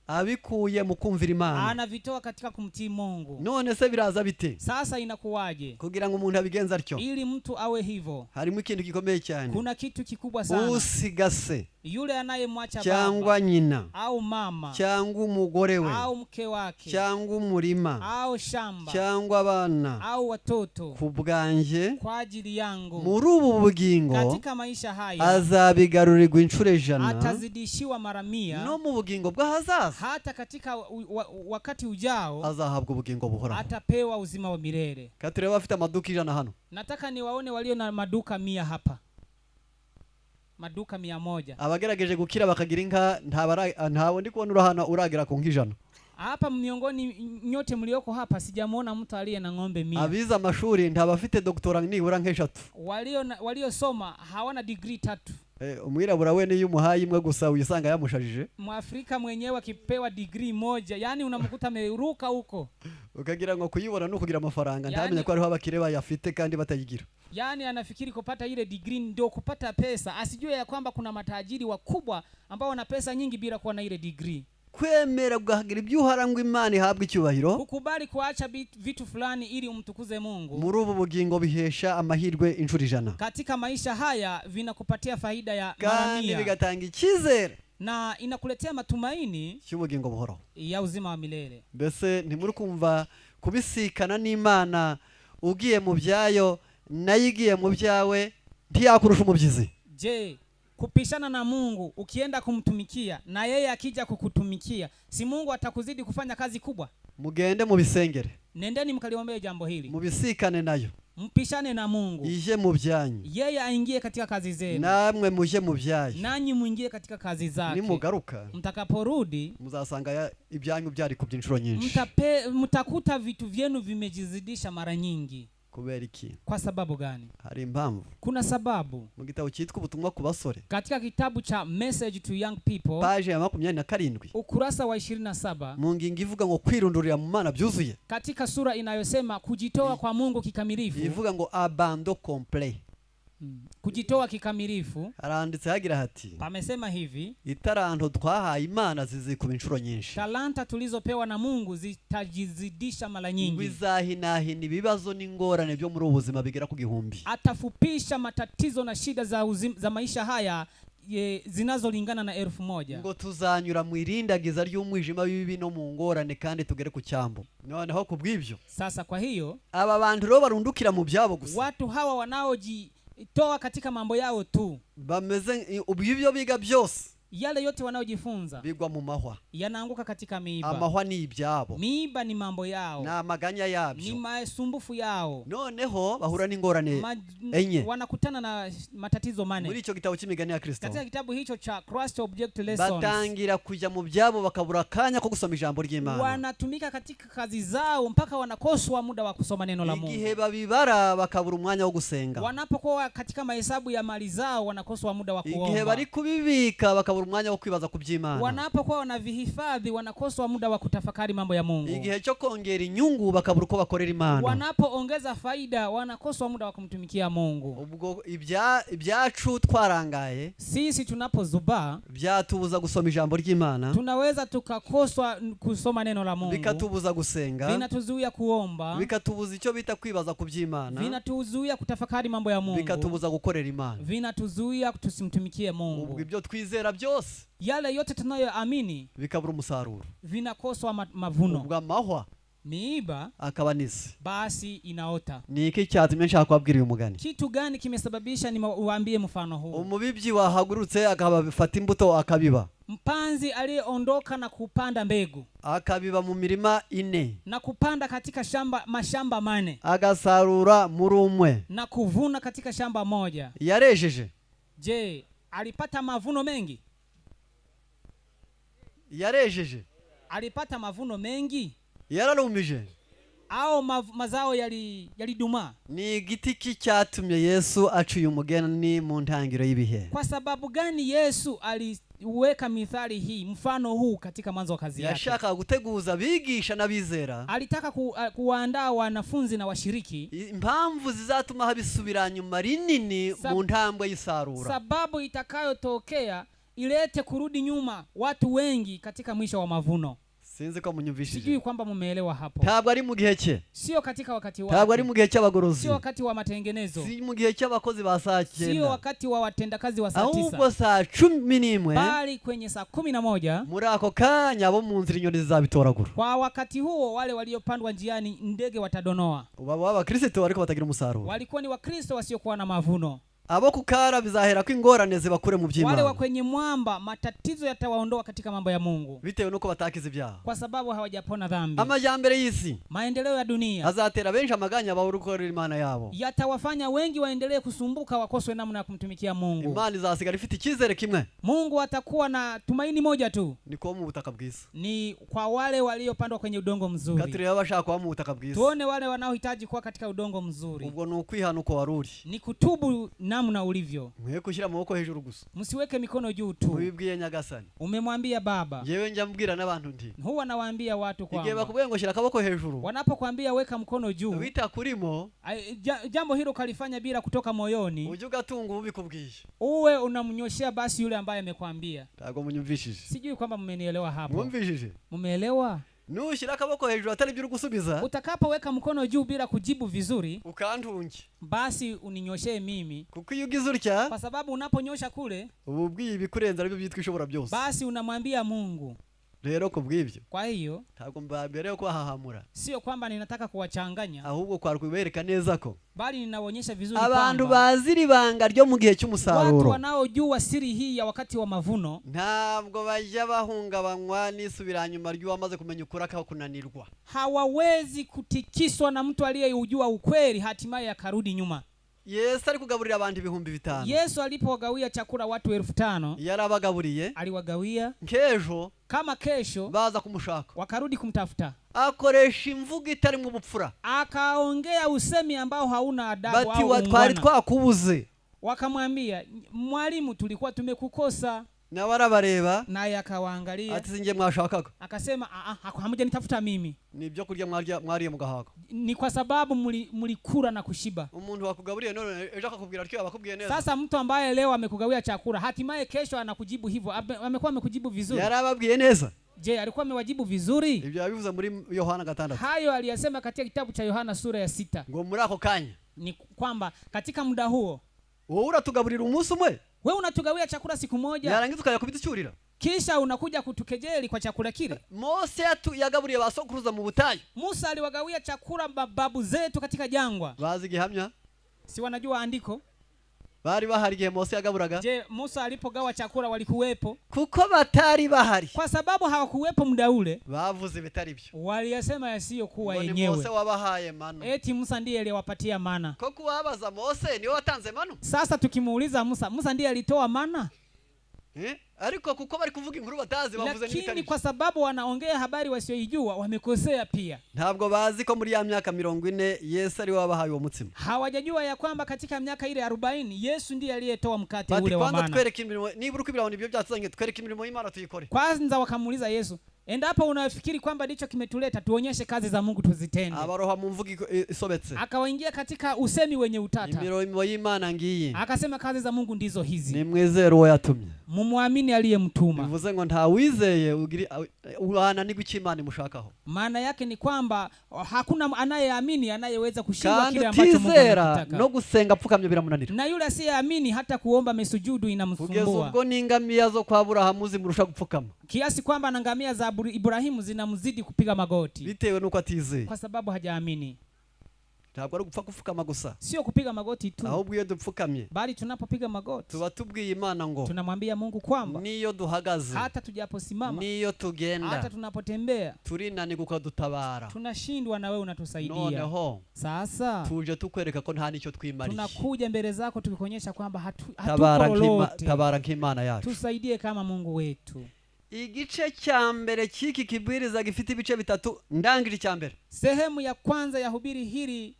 Abikuye mu kumvira Imana. Anavitoa katika kumtii Mungu. None se biraza bite Sasa inakuwaje kugira ngo umuntu abigenze atyo? ili mtu awe hivyo? Harimo ikintu gikomeye cyane. Kuna kitu kikubwa sana. Usigase Yule anayemwacha baba cyangwa nyina au mama cyangwa umugore we au mke wake cyangwa umurima au shamba cyangwa abana au watoto ku bwanjye kwa ajili yangu muri ubu bugingo, katika maisha haya azabigarurirwa inshuro 100 atazidishiwa mara 100, no mu bugingo bw'ahazaza hata katika wakati ujao azahabwa ubugingo buhoraho. atapewa uzima wa milele. Ka turebe abafite amaduka 100 hano. Nataka niwaone walio na maduka 100 hapa, maduka 100. Abagerageje gukira bakagira inka, ntawe ndi kubona urahana uragera ku nka 100. Hapa miongoni nyote mlioko hapa sijamuona mtu aliye na ng'ombe 100. Abize amashuri ntabafite doktora nibura nk'eshatu. Waliosoma hawana degree 3. Umwirabura we niyo umuhaye imwe gusa uyisanga yamushajije. Mwafrika mwenyewe akipewa degree 1, yani unamkuta ameruka huko. Ukagira ngo kuyibona no kugira amafaranga, ntamenye ko hariho abakire bayafite kandi batayigira. Yani anafikiri kupata ile degree ndio kupata pesa, asijue ya kwamba kuna matajiri wakubwa ambao wana pesa nyingi bila kuwa na ile degree. Kwemera guhagira ibyo uhara ngo Imana ihabwe icyubahiro, Kukubali kuacha vitu fulani ili umtukuze Mungu muri ubu bugingo bihesha amahirwe inshuro 100, katika maisha haya vinakupatia faida ya mara kandi 100, bigatanga icyizere na inakuletea matumaini cy'ubugingo buhoraho ya uzima wa milele. Mbese ntimuri kumva kubisikana n'Imana, ugiye mu byayo nayo igiye mu byawe ntiyakurusha umubyizi? Je, kupishana na Mungu ukienda kumtumikia na yeye akija kukutumikia, si Mungu atakuzidi kufanya kazi kubwa? Mugende mubisengere. Nendeni mkaliombee jambo hili. Mubisikane nayo. Mpishane na Mungu. Ije mu byanyu. Yeye aingie katika kazi zenu. Namwe muje mu byayo. Nanyi muingie katika kazi zake. Nimugaruka, Mtakaporudi, muzasanga ibyanyu byari kubya inshuro nyinshi. Mtakuta vitu vyenu vimejizidisha mara nyingi. Kubera iki? Kwa sababu gani? Hari impamvu. Kuna sababu. Mu gitabo cyitwa Ubutumwa ku basore, Katika kitabu cha Message to Young People, page ya 27, ukurasa wa 27, mu ngingo ivuga ngo kwirundurira mu Mana byuzuye, katika sura inayosema kujitoa kwa Mungu kikamilifu, ivuga ngo abandon complet, kujitoa kikamilifu, haranditse hagira hati, pamesema hivi, itaranto twahaye Imana zizikuba inshuro nyinshi, talanta tulizopewa na Mungu zitajizidisha mara nyingi, izahinahina ibibazo n'ingorane byo muri ubu buzima bigera ku 1000, atafupisha matatizo na shida za maisha haya zinazolingana na 1000. Ngo tuzanyura mu irindagiza ry'umwijima w'ibibi no mu ngorane kandi tugere ku cyambo. Noneho kubw'ibyo, Sasa kwa hiyo, aba bantu rero barundukira mu byabo gusa, watu hawa wanaojitoa katika mambo yao tu, bameze ibyo biga byose, yale yote wanaojifunza bigwa mu mahwa. yanaanguka katika miiba. Amahwa ni ibyabo, Miiba ni mambo yao, ni amaganya yabyo, ni masumbufu yao. Noneho bahura n'ingorane enye. Wanakutana na matatizo 4. Muri icyo gitabo cy'imigani ya Kristo, katika kitabu hicho cha Christ Object Lessons, batangira kujya mu byabo bakabura akanya ko gusoma ijambo ry'Imana. Wanatumika katika kazi zao mpaka wanakoswa muda wa kusoma neno la Mungu. Igihe babibara bakabura umwanya wo gusenga. Wanapokuwa katika mahesabu ya mali zao wanakoswa muda wa Igihe kuomba. bari kubibika bakabura umwanya wo kwibaza ku by'Imana. Wanapokuwa wanavihifadhi wanakoswa muda wa kutafakari mambo ya Mungu. Igihe cyo kongera inyungu bakabura uko bakorera Imana. Wanapoongeza faida wanakoswa muda wa kumtumikia Mungu. Ubwo ibyacu twarangaye, sisi tunapozubaa, byatubuza gusoma ijambo ry'Imana, tunaweza tukakoswa kusoma neno la Mungu, bikatubuza gusenga, vinatuzuia kuomba, bikatubuza icyo bita kwibaza ku by'Imana, vinatuzuia kutafakari mambo ya Mungu, bikatubuza gukorera Imana, vinatuzuia tusimtumikie Mungu. Ubwo ibyo twizera byose, yale yote tunayoamini, bikabura umusaruro, vinakoswa mavuno. Ubwo amahwa Miiba Akaba n'isi. Basi inaota. Ni iki cyatumye nshaka kubabwira uyu mugani? Kitu gani kimesababisha niwaambie mfano huu? Umubibyi wahagurutse akabafata imbuto akabiba. Mpanzi aliyeondoka na kupanda mbegu, Akabiba mu mirima ine, na kupanda katika shamba mashamba 4, agasarura muri umwe. Na kuvuna katika shamba moja. Yarejeje? Je, alipata mavuno mengi? Yarejeje? Alipata mavuno mengi Yararumije? Au mazao yalidumaa? Ni igiti ki cyatumye Yesu aca uyu mugani mu ntangiriro y'ibihe? Kwa sababu gani Yesu aliweka mithali hii, mfano huu, katika mwanzo wa kazi yake? Yashakaga guteguza abigisha n'abizera Alitaka kuwaandaa wanafunzi na washiriki impamvu zizatuma haba isubiranyuma rinini mu ntambwe y'isarura. Sababu itakayotokea ilete kurudi nyuma watu wengi katika mwisho wa mavuno. Sinzi ko munyumvishije. Sijui kwamba mumeelewa hapo. Ntabwo ari mu gihe cye, Sio katika wakati ntabwo ari wake, mu gihe cy'abagorozi, sio wakati wa matengenezo, si mu gihe cy'abakozi ba saa sio cyenda, wakati wa watendakazi wa saa ahubwo 9, saa 11, bali kwenye saa 11. Muri ako kanya abo mu nzira inyoni zizabitoragura. Kwa wakati huo wale waliopandwa njiani ndege watadonoa. Baba b'abakristo ariko batagira umusaruro. Walikuwa ni Wakristo wasiokuwa na mavuno. Abo ku kara bizahera ko ingorane zibakure mu Wale by'Imana, wa kwenye mwamba, matatizo yatawaondoa katika mambo ya Mungu, bitewe n'uko batakize ibyaha. Kwa sababu hawajapona dhambi. Amajyambere y'isi Maendeleo ya dunia azatera benshi amaganya babura gukorera Imana yabo. Yatawafanya wengi waendelee kusumbuka, wakoswe namna ya kumtumikia Mungu. Imana izasigara ifite icyizere kimwe, Mungu atakuwa na tumaini moja tu, ni kuba mu butaka bwiza. Ni kwa wale waliopandwa kwenye udongo Ka mzuri. turebe abashaka kuba mu butaka bwiza. Tuone wale wanaohitaji kuwa katika udongo mzuri. Ubwo ni ukwihana uko wari uri. Ni kutubu namna ulivyo. Mwe gushyira amaboko hejuru gusa. Msiweke mikono juu tu. Mubibwiye Nyagasani. Umemwambia Baba. Yewe njya mbwira n'abantu nti Huwa nawaambia watu igihe kwamba bakubwiye ngo shyira akaboko hejuru wanapokwambia weka mkono juu, bitakurimo, jambo hilo kalifanya bila kutoka moyoni, ujye ugatunga ubikubwiye. Uwe unamnyoshea basi yule ambaye amekwambia. Ntabwo munyumvishije. Sijui kwamba mmenielewa hapo. Mwumvishije? Mumeelewa? Nushyira akaboko hejuru atari byo uri gusubiza, Utakapoweka mkono juu bila kujibu vizuri, ukantunge, basi uninyoshee mimi, kuko iyo ugize utya, kwa sababu unaponyosha kule, uba ubwiye ibikurenze aribyo byitwa ishobora byose. Basi unamwambia Mungu. Rero ku bw'ibyo, Kwa hiyo ntabwo mbambereho kubahahamura, sio kwamba ninataka kuwachanganya, ahubwo kwari kubereka neza ko bali ninawaonyesha vizuri abantu kwamba bazi iri banga ryo mu gihe watu cy'umusaruro wanaojua siri hii ya wakati wa mavuno ntabwo bajya bahungabanywa n'isubiranyuma ry'uwamaze kumenya ukuri akakunanirwa. Hawawezi kutikiswa na mtu aliyeujua ukweli hatimaye akarudi nyuma. Yesu ari kugaburira abantu 5000, Yesu alipowagawia chakula watu 5000, yarabagaburiye, aliwagawia, nk'ejo kama kesho baza kumushaka, wakarudi kumtafuta, akoresha imvugo itarimo ubupfura, akaongea usemi ambao hauna adabu bati au wa twari ungwana. twakubuze. Wakamwambia, mwalimu, tulikuwa tumekukosa. Nawe arabareba, Naye akawaangalia, ati sinjye mwashakaga, akasema, "Ah, ah, hamjanitafuta mimi, ni ibyo kurya mwarya mwariye mugahaga. Ni kwa sababu mlikula na kushiba." Umuntu wakugaburiye none ejo akakubwira atyo abakubwiye neza? Sasa mtu ambaye leo amekugawia chakula hatimaye kesho anakujibu hivyo, amekuwa amekujibu vizuri? Yarababwiye neza? Je, alikuwa amewajibu vizuri? Ibyo yabivuze muri Yohana 6. Hayo aliyasema katika kitabu cha Yohana sura ya 6. Ngo muri ako kanya, Ni kwamba katika muda huo, wowe uratugaburira umunsi umwe, we unatugawia chakula siku moja, yarangiza ukajya kubiducyurira. Kisha unakuja kutukejeli kwa chakula kile. Mose yagaburiye ba sokuruza mu butayu. Musa aliwagawia chakula mababu zetu katika jangwa. Bazi igihamya? Si wanajua andiko? Bari bahari igihe Mose yagaburaga? Je, Musa alipogawa chakula walikuwepo? Kuko batari bahari, Kwa sababu hawakuwepo muda ule, bavuze ibitari byo, waliyasema yasiyokuwa ngo ni Mose yenyewe, wabahaye manu. Eti Musa ndiye aliyewapatia mana. Ko kuwabaza Mose niwe watanze manu? Sasa tukimuuliza Musa, Musa ndiye alitoa mana? Eh? Ariko kuko bari kuvuga inkuru batazi, bavuze Lakini n'ibitari byo. kwa sababu wanaongea habari wasioijua, wamekosea pia. Ntabwo bazi ko muri ya myaka 40 Yesu ari we wabahaye uwo mutsima. Hawajajua ya kwamba katika miaka ile 40 Yesu ndiye aliyetoa mkate Bati ule wa kwanza mana. twereke imirimo, niba uri kwibwira ngo nibyo byatuzanye, twereke imirimo y'Imana tuyikore. Kwanza wakamuuliza Yesu, endapo unafikiri kwamba ndicho kimetuleta, tuonyeshe kazi za Mungu tuzitende. Abaroha mu mvugo isobetse. Akawaingia katika usemi wenye utata, Imirimo y'Imana ngiyi, akasema kazi za Mungu ndizo hizi, nimwizere uwo yatumye. mumwamini. Anamwamini aliyemtuma. Bivuze ngo nta wizeye ugiri wananirwa icyo Imana imushakaho. Maana yake ni kwamba hakuna anayeamini anayeweza kushindwa Kandi kile ambacho Mungu utizera anakitaka. No gusenga apfukamye biramunanira. Na yule asiyeamini hata kuomba amesujudu Kugeza inamsumbua, ubwo n'ingamiya zo kwa Aburahamu zimurusha gupfukama kiasi kwamba na ngamia za Ibrahimu zinamzidi kupiga magoti bitewe n'uko atizeye. Kwa sababu hajaamini. Ntabwo ari ugupfa gupfukama gusa, Sio kupiga magoti tu, ahubwo iyo dupfukamye bali tunapopiga magoti tuba tubwiye Imana ngo tunamwambia Mungu kwamba niyo duhagaze, hata tujaposimama, niyo tugenda, hata tunapotembea, turinanirwa ukadutabara. Tunashindwa na wewe unatusaidia. Noneho Sasa tuje tukwereka ko nta n'icyo twimariye. Tunakuja mbele zako tukikuonyesha kwamba Tabara hatuko lolote. Tabara nk'Imana yacu. Tusaidie kama Mungu wetu. Igice cya mbere cy'iki kibwiriza gifite ibice bitatu, ndangije icya mbere. Sehemu ya kwanza ya hubiri hili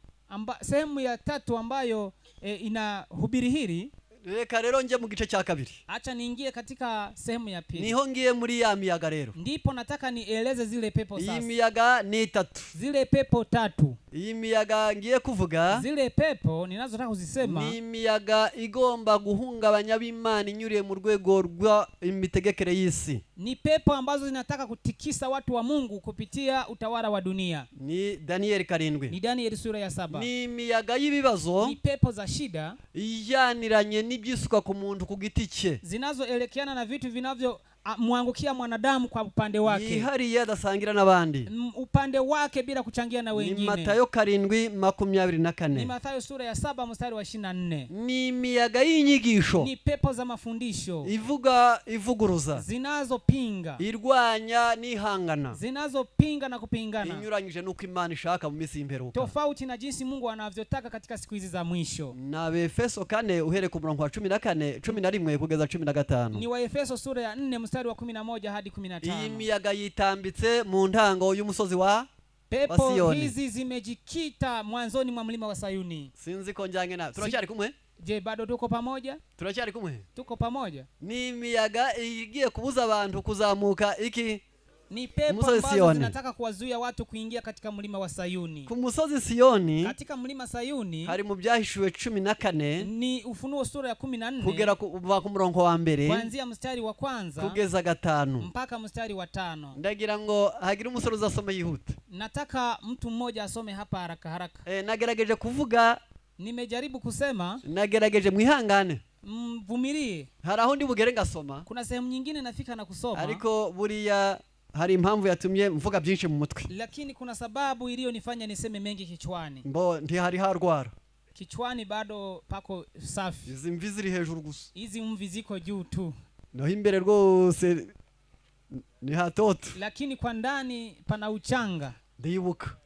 sehemu ya tatu ambayo ina hubiri hili. Reka rero njye mu gice cya kabiri. Acha niingie katika sehemu ya pili. Niho ngiye muri ya miyaga rero. Ndipo nataka nieleze zile pepo Iyi sasa. Miyaga ni itatu. Zile pepo tatu. Iyi miyaga ngiye kuvuga Zile pepo ninazotaka kuzisema ni imiyaga igomba guhungabanya ab'Imana inyuriye mu rwego rw'imitegekere y'isi. Ni pepo ambazo zinataka kutikisa watu wa Mungu kupitia utawala wa dunia. Ni Daniyeli 7. Ni Danieli sura ya 7. Ni imiyaga y'ibibazo Ni pepo za shida ijyaniranye n'ibyisuka ku muntu ku giti cye zinazoelekeana na vitu vinavyo mwangukia mwanadamu kwa upande wake, yihariye adasangira n'abandi. Upande wake bila kuchangia na Ni wengine. Matayo 7:24. Ni Mathayo sura ya 7 mstari wa 24. Ni imiyaga y'inyigisho Ni pepo za mafundisho ivuga ivuguruza zinazopinga, irwanya n'ihangana zinazopinga na kupingana, inyuranyije n'uko Imana ishaka mu minsi y'imperuka. Tofauti na jinsi Mungu anavyotaka katika siku hizi za mwisho. Ni Abefeso 4 uhereye ku murongo wa 14 11 kugeza 15. Ni Waefeso sura ya 4 mstari wa 11 hadi kumi na Iyi tano. Miyaga yitambitse mu ntango y'umusozi wa Pepo Sayuni. Hizi zimejikita mwanzoni mwa mlima wa Sayuni. Sinzi ko njyanye nawe, turacyari kumwe? Je, bado tuko pamoja? Turacyari kumwe? Tuko pamoja? Ni imiyaga igiye kubuza abantu kuzamuka iki? Ni pepo Musozi ambazo Sioni. Zinataka kuwazuia watu kuingia katika mlima wa Sayuni. Ku musozi Siyoni Katika mlima Sayuni hari mu Byahishuwe 14 ni Ufunuo sura ya 14 kugera kuva ku murongo wa mbere kuanzia mstari wa kwanza kugeza 5. Mpaka mstari wa 5. Ndagira ngo hagire umusore uzasoma yihuta. Nataka mtu mmoja asome hapa haraka haraka. Eh, nagerageje kuvuga. Nimejaribu kusema. Nagerageje, mwihangane. Mvumilie. Hari aho ndi bugere ngasoma. Kuna sehemu nyingine nafika na kusoma, Ariko buriya hari impamvu yatumye mvuga byinshi mu mutwe. Lakini kuna sababu iliyonifanya niseme mengi kichwani. Mbo ntihari harwara. Kichwani bado pako safi. Izi mvi ziri hejuru gusa. Hizi mvi ziko juu tu, Naho imbere rwose ni hatoto. Lakini kwa ndani pana uchanga. Ndibuka.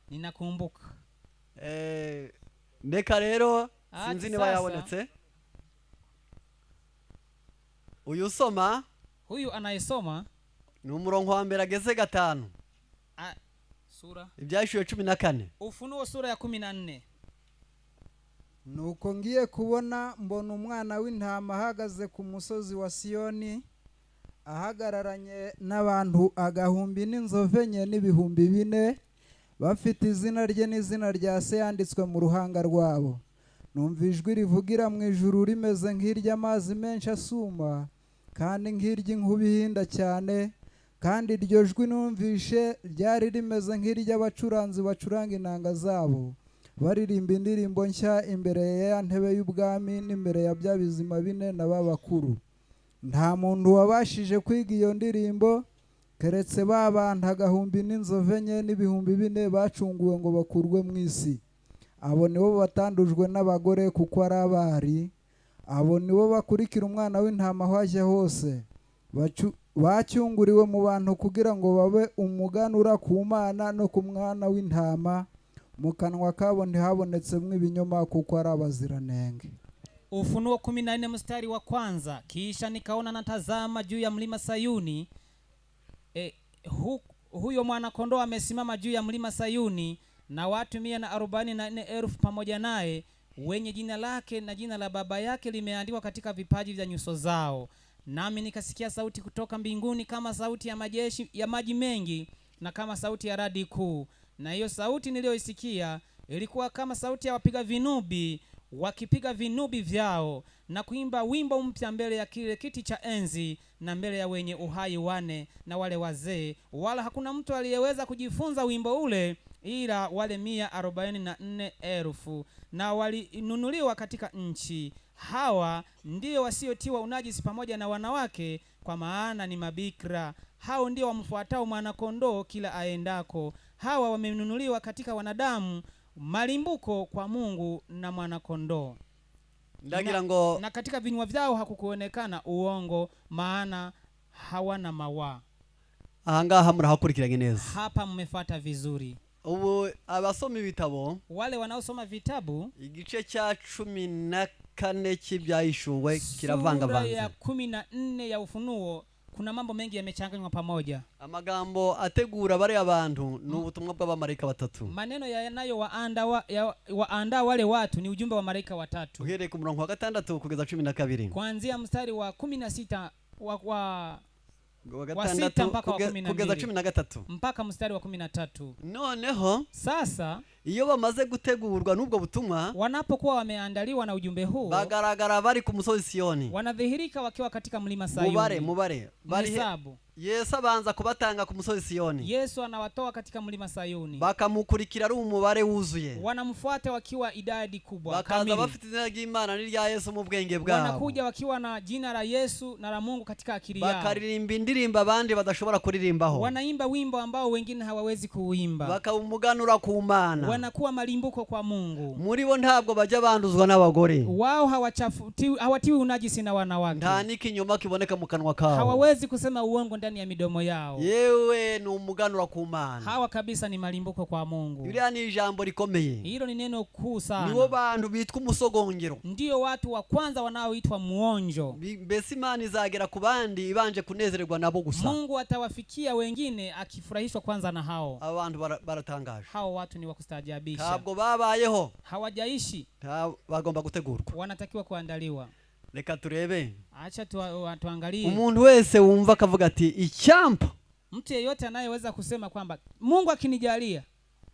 Ninakumbuka. Eh, reka rero Ati sinzi niba sasa. yabonetse uyu usoma. Huyu anayesoma Ni umurongo wa mbere ageze 5. Sura Ibyahishuwe 14. Ufunuo sura ya 14. Nuko ngiye kubona mbona umwana w'intama ahagaze ku musozi wa Siyoni ahagararanye n'abantu agahumbi n'inzovu enye n'ibihumbi bine bafite izina rye n'izina rya se yanditswe mu ruhanga rwabo. Numva ijwi rivugira mu ijuru rimeze nk'iry'amazi menshi asuma kandi nk'iry'inkuba ihinda cyane kandi iryo jwi numvishe ryari rimeze nk'iry'abacuranzi bacuranga inanga zabo baririmba indirimbo nshya imbere ya ntebe y'ubwami n'imbere ya bya bizima bine na ba bakuru. Nta muntu wabashije kwiga iyo ndirimbo keretse ba bantu agahumbi n'inzovu enye n'ibihumbi bine bacunguwe ngo bakurwe mu isi. Abo nibo batandujwe n'abagore kuko ari abari. Abo nibo bakurikira umwana w'intama aho ajya hose. Bacyunguriwe mu bantu kugira ngo babe umuganura ku Mana no ku mwana w'intama. Mu kanwa kabo ntihabonetsemo ibinyoma kuko ari abaziranenge. Ufunuo 14 mstari wa kwanza. Kisha nikaona natazama juu ya mlima Sayuni huyo mwana-kondoo amesimama juu ya mlima Sayuni na watu 144,000 pamoja naye wenye jina lake na jina la baba yake limeandikwa katika vipaji vya nyuso zao. Nami nikasikia sauti kutoka mbinguni kama sauti ya majeshi ya maji mengi na kama sauti ya radi kuu. Na hiyo sauti niliyoisikia ilikuwa kama sauti ya wapiga vinubi. wakipiga vinubi vyao na kuimba wimbo mpya mbele ya kile kiti cha enzi na mbele ya wenye uhai wane na wale wazee. Wala hakuna mtu aliyeweza kujifunza wimbo ule ila wale 144,000 na walinunuliwa katika nchi. Hawa ndio wasiotiwa unajisi pamoja na wanawake, kwa maana ni mabikira. Hao ndio wamfuatao mwanakondoo kila aendako. Hawa wamenunuliwa katika wanadamu, malimbuko kwa Mungu na mwanakondoo. Ndagira ngo Na katika vinywa vyao hakukuonekana uongo, maana hawana mawaa. Ahangaha murahakurikiranye neza. Hapa mmefata vizuri. Ubu abasoma ibitabo, Wale wanaosoma vitabu, igice cya 14 cy'ibyahishuwe sura kiravangavanze. ya 14 ya Ufunuo, kuna mambo mengi yamechanganywa pamoja. Amagambo ategura bariya bantu ni ubutumwa bw'abamarayika batatu. Maneno yanayowaandaa waandaa wale watu ni ujumbe wa malaika watatu, Uhereye ku murongo wa 6 kugeza 12. Kuanzia mstari wa 16 wa Wa wa gatandatu 6 mpaka wa kumi na kugeza mbili. 13. Mpaka mstari wa 13. Noneho Sasa iyo bamaze gutegurwa n'ubwo butumwa, wanapokuwa wameandaliwa na ujumbe huo, bagaragara bari ku musozi Siyoni. Wanadhihirika wakiwa katika mlima Mubare, Sayuni. mubare bari Mhesabu. Yesu abanza kubatanga ku musozi Siyoni, Yesu anawatoa katika mlima Sayuni, bakamukurikira ari umubare wuzuye, wanamfuata wakiwa idadi kubwa bakaza kamili. bafite izina ry'Imana n'irya Yesu mu bwenge bwabo, Wanakuja wakiwa na jina la Yesu na la Mungu katika akili yao, bakaririmba indirimbo abandi badashobora kuririmbaho, wanaimba wimbo ambao wengine hawawezi kuuimba, bakaba umuganura ku Mana. Wanakuwa malimbuko kwa Mungu. Muri bo ntabwo bajya banduzwa n'abagore. Wao hawatiwi unajisi na wanawake, Nta n'ikinyoma kiboneka mu kanwa kabo. Hawawezi kusema uongo ndani ya midomo yao. Yewe, ni umuganura ku Mana. Hawa kabisa ni malimbuko kwa Mungu. Biriya ni ijambo rikomeye. Hilo ni neno kuu Nibo sana. bantu bitwa umusogongero. Ndiyo watu wa kwanza wanaoitwa muonjo. Mbese Imana izagera ku bandi ibanje kunezererwa nabo gusa. Mungu atawafikia wengine akifurahishwa kwanza na hao. Aba bantu baratangaje. Hao watu ni wa kustaajabisha. Ntabwo babayeho. Hawajaishi, Bagomba gutegurwa. Wanatakiwa kuandaliwa. Reka turebe. Acha tuangalie. Umuntu wese wumva akavuga ati icyampa Mtu yeyote anayeweza kusema kwamba Mungu akinijalia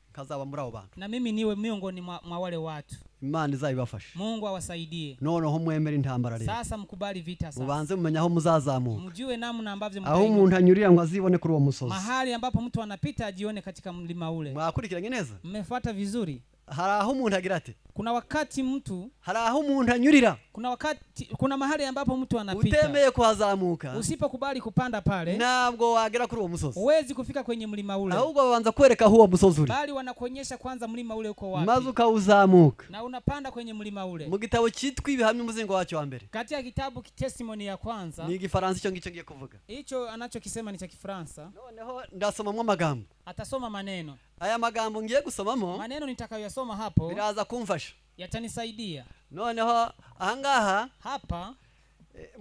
nkazaba muri abo bantu, na mimi niwe miongoni mwa wale watu, Imana izabibafasha. Mungu awasaidie. Noneho mwemere intambara rero. Sasa mkubali vita sasa, Mubanze mumenye aho muzazamuka, mjue namna ambavyo aho mtainuka. umuntu anyurira ngo azibone kuri uwo musozi. Mahali ambapo mtu anapita ajione katika mlima ule. Mwakurikiranye neza. Mmefuata vizuri? Hari aho umuntu agira ati, Kuna wakati mtu, hari aho umuntu anyurira, kuna wakati, kuna mahali ambapo mtu anapita, utemeye kuhazamuka usipokubali kupanda pale, ntabwo wagera kuri uwo musozi. huwezi kufika kwenye mlima ule, Ahubwo babanza kwereka aho uwo musozi uri, bali wanakuonyesha kwanza mlima ule uko maze wapi, ukawuzamuka. Na unapanda kwenye mlima ule. Mu gitabo cyitwa Ibihamya, umuzingo wacyo wa mbere, Katika kitabu Testimony ya kwanza, ni igifaransa icyo ngicyo ngiye kuvuga. Hicho anachokisema ni cha Kifaransa. Noneho ndasomamo amagambo. Atasoma maneno. Aya magambo ngiye gusomamo Maneno nitakayoyasoma hapo biraza kumfasha. Yatanisaidia. Noneho ahangaha, Hapa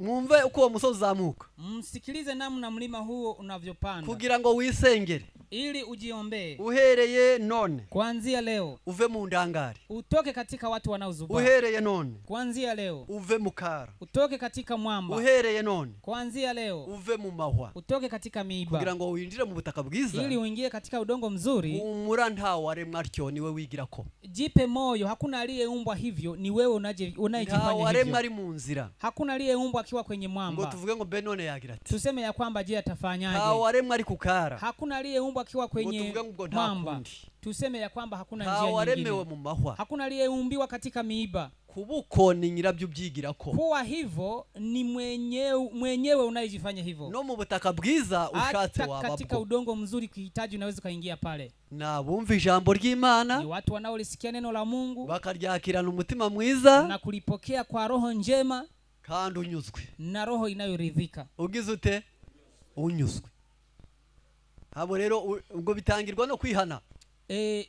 mwumve uko uwo musozi uzamuka, msikilize namna mlima huo unavyopanda, kugira ngo wisengere, ili ujiombee, uhereye none, kuanzia leo, uve mu ndangare, utoke katika watu wanaozubaa, uhereye none, kuanzia leo, uve mu kara, utoke katika mwamba, uhereye none, kuanzia leo, uve mu mahwa, utoke katika miiba, kugira ngo winjire mu butaka bwiza. Ili uingie katika udongo mzuri. Humura, ntawaremwa atyo, niwe wigira ko. Jipe moyo, hakuna aliyeumbwa hivyo, ni wewe unayejifanya Ntawaremwa hivyo. ari mu nzira Hakuna aliyeumbwa akiwa kwenye ngo mwamba, tuvuge ngo mbe none yagira ati. Tuseme ya kwamba je, atafanyaje? Ntawaremwa ari ku kara Hakuna aliyeumbwa akiwa ngo kwenye tuvuge ngo ubwo nta mwamba, kundi. Tuseme ya kwamba hakuna njia Ntawaremewe nyingine. mu mahwa. Hakuna aliyeumbiwa katika miiba. Kubuko ni nyirabyo ubyigira ko. Kuwa hivyo ni mwenyewe, mwenyewe unayejifanya hivyo. No mu butaka bwiza ushatse Hata katika wababwo. udongo mzuri ukihitaji unaweza ukaingia pale. Nabumva ijambo ry'Imana Ni watu wanaolisikia neno la Mungu bakaryakirana umutima mwiza na kulipokea kwa roho njema kandi unyuzwe. Na roho inayoridhika. Ugize ute? Unyuzwe. Abo rero ubwo bitangirwa no kwihana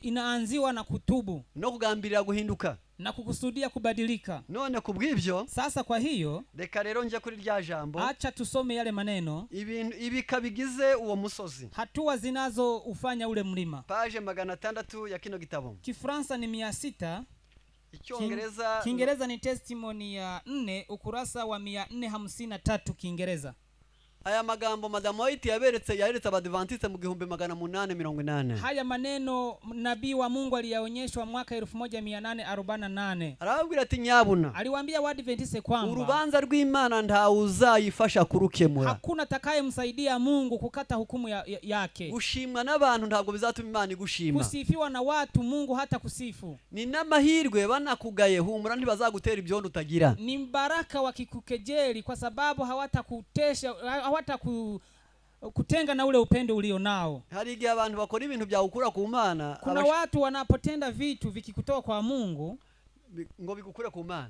Inaanziwa na kutubu no kugambirira guhinduka. Na kukusudia kubadilika. None ku bw'ibyo, Sasa kwa hiyo, reka rero njye kuri rya jambo, acha tusome yale maneno, ibintu ibika bigize uwo musozi, hatua zinazoufanya ule mlima. Page 600 ya kino gitabo. Kifaransa ni 600. Icyongereza Kiingereza ni Testimony ya 4 ukurasa wa 453 Kiingereza. Aya magambo Madamu White yaberetse yaretse Abadivantiste mu 1880. Haya maneno nabii wa Mungu aliyaonyeshwa mwaka 1848. Arababwira ati nyabuna, Aliwaambia Waadventiste kwamba urubanza rw'Imana ntawe uzayifasha kurukemura. Hakuna atakayemsaidia Mungu kukata hukumu yake. Gushimwa n'abantu ntabwo bizatuma Imana igushima. Kusifiwa na watu, Mungu hata kusifu. Ni n'amahirwe banakugaye, humura ntibazagutera ibyondo utagira. Ni baraka wakikukejeli, kwa sababu hawatakutesha, hawataku kutenga na ule upendo ulio nao. Hari igihe abantu bakora ibintu byawukura ku Mana, Kuna watu wanapotenda vitu vikikutoa kwa Mungu, ngo bigukure ku Mana,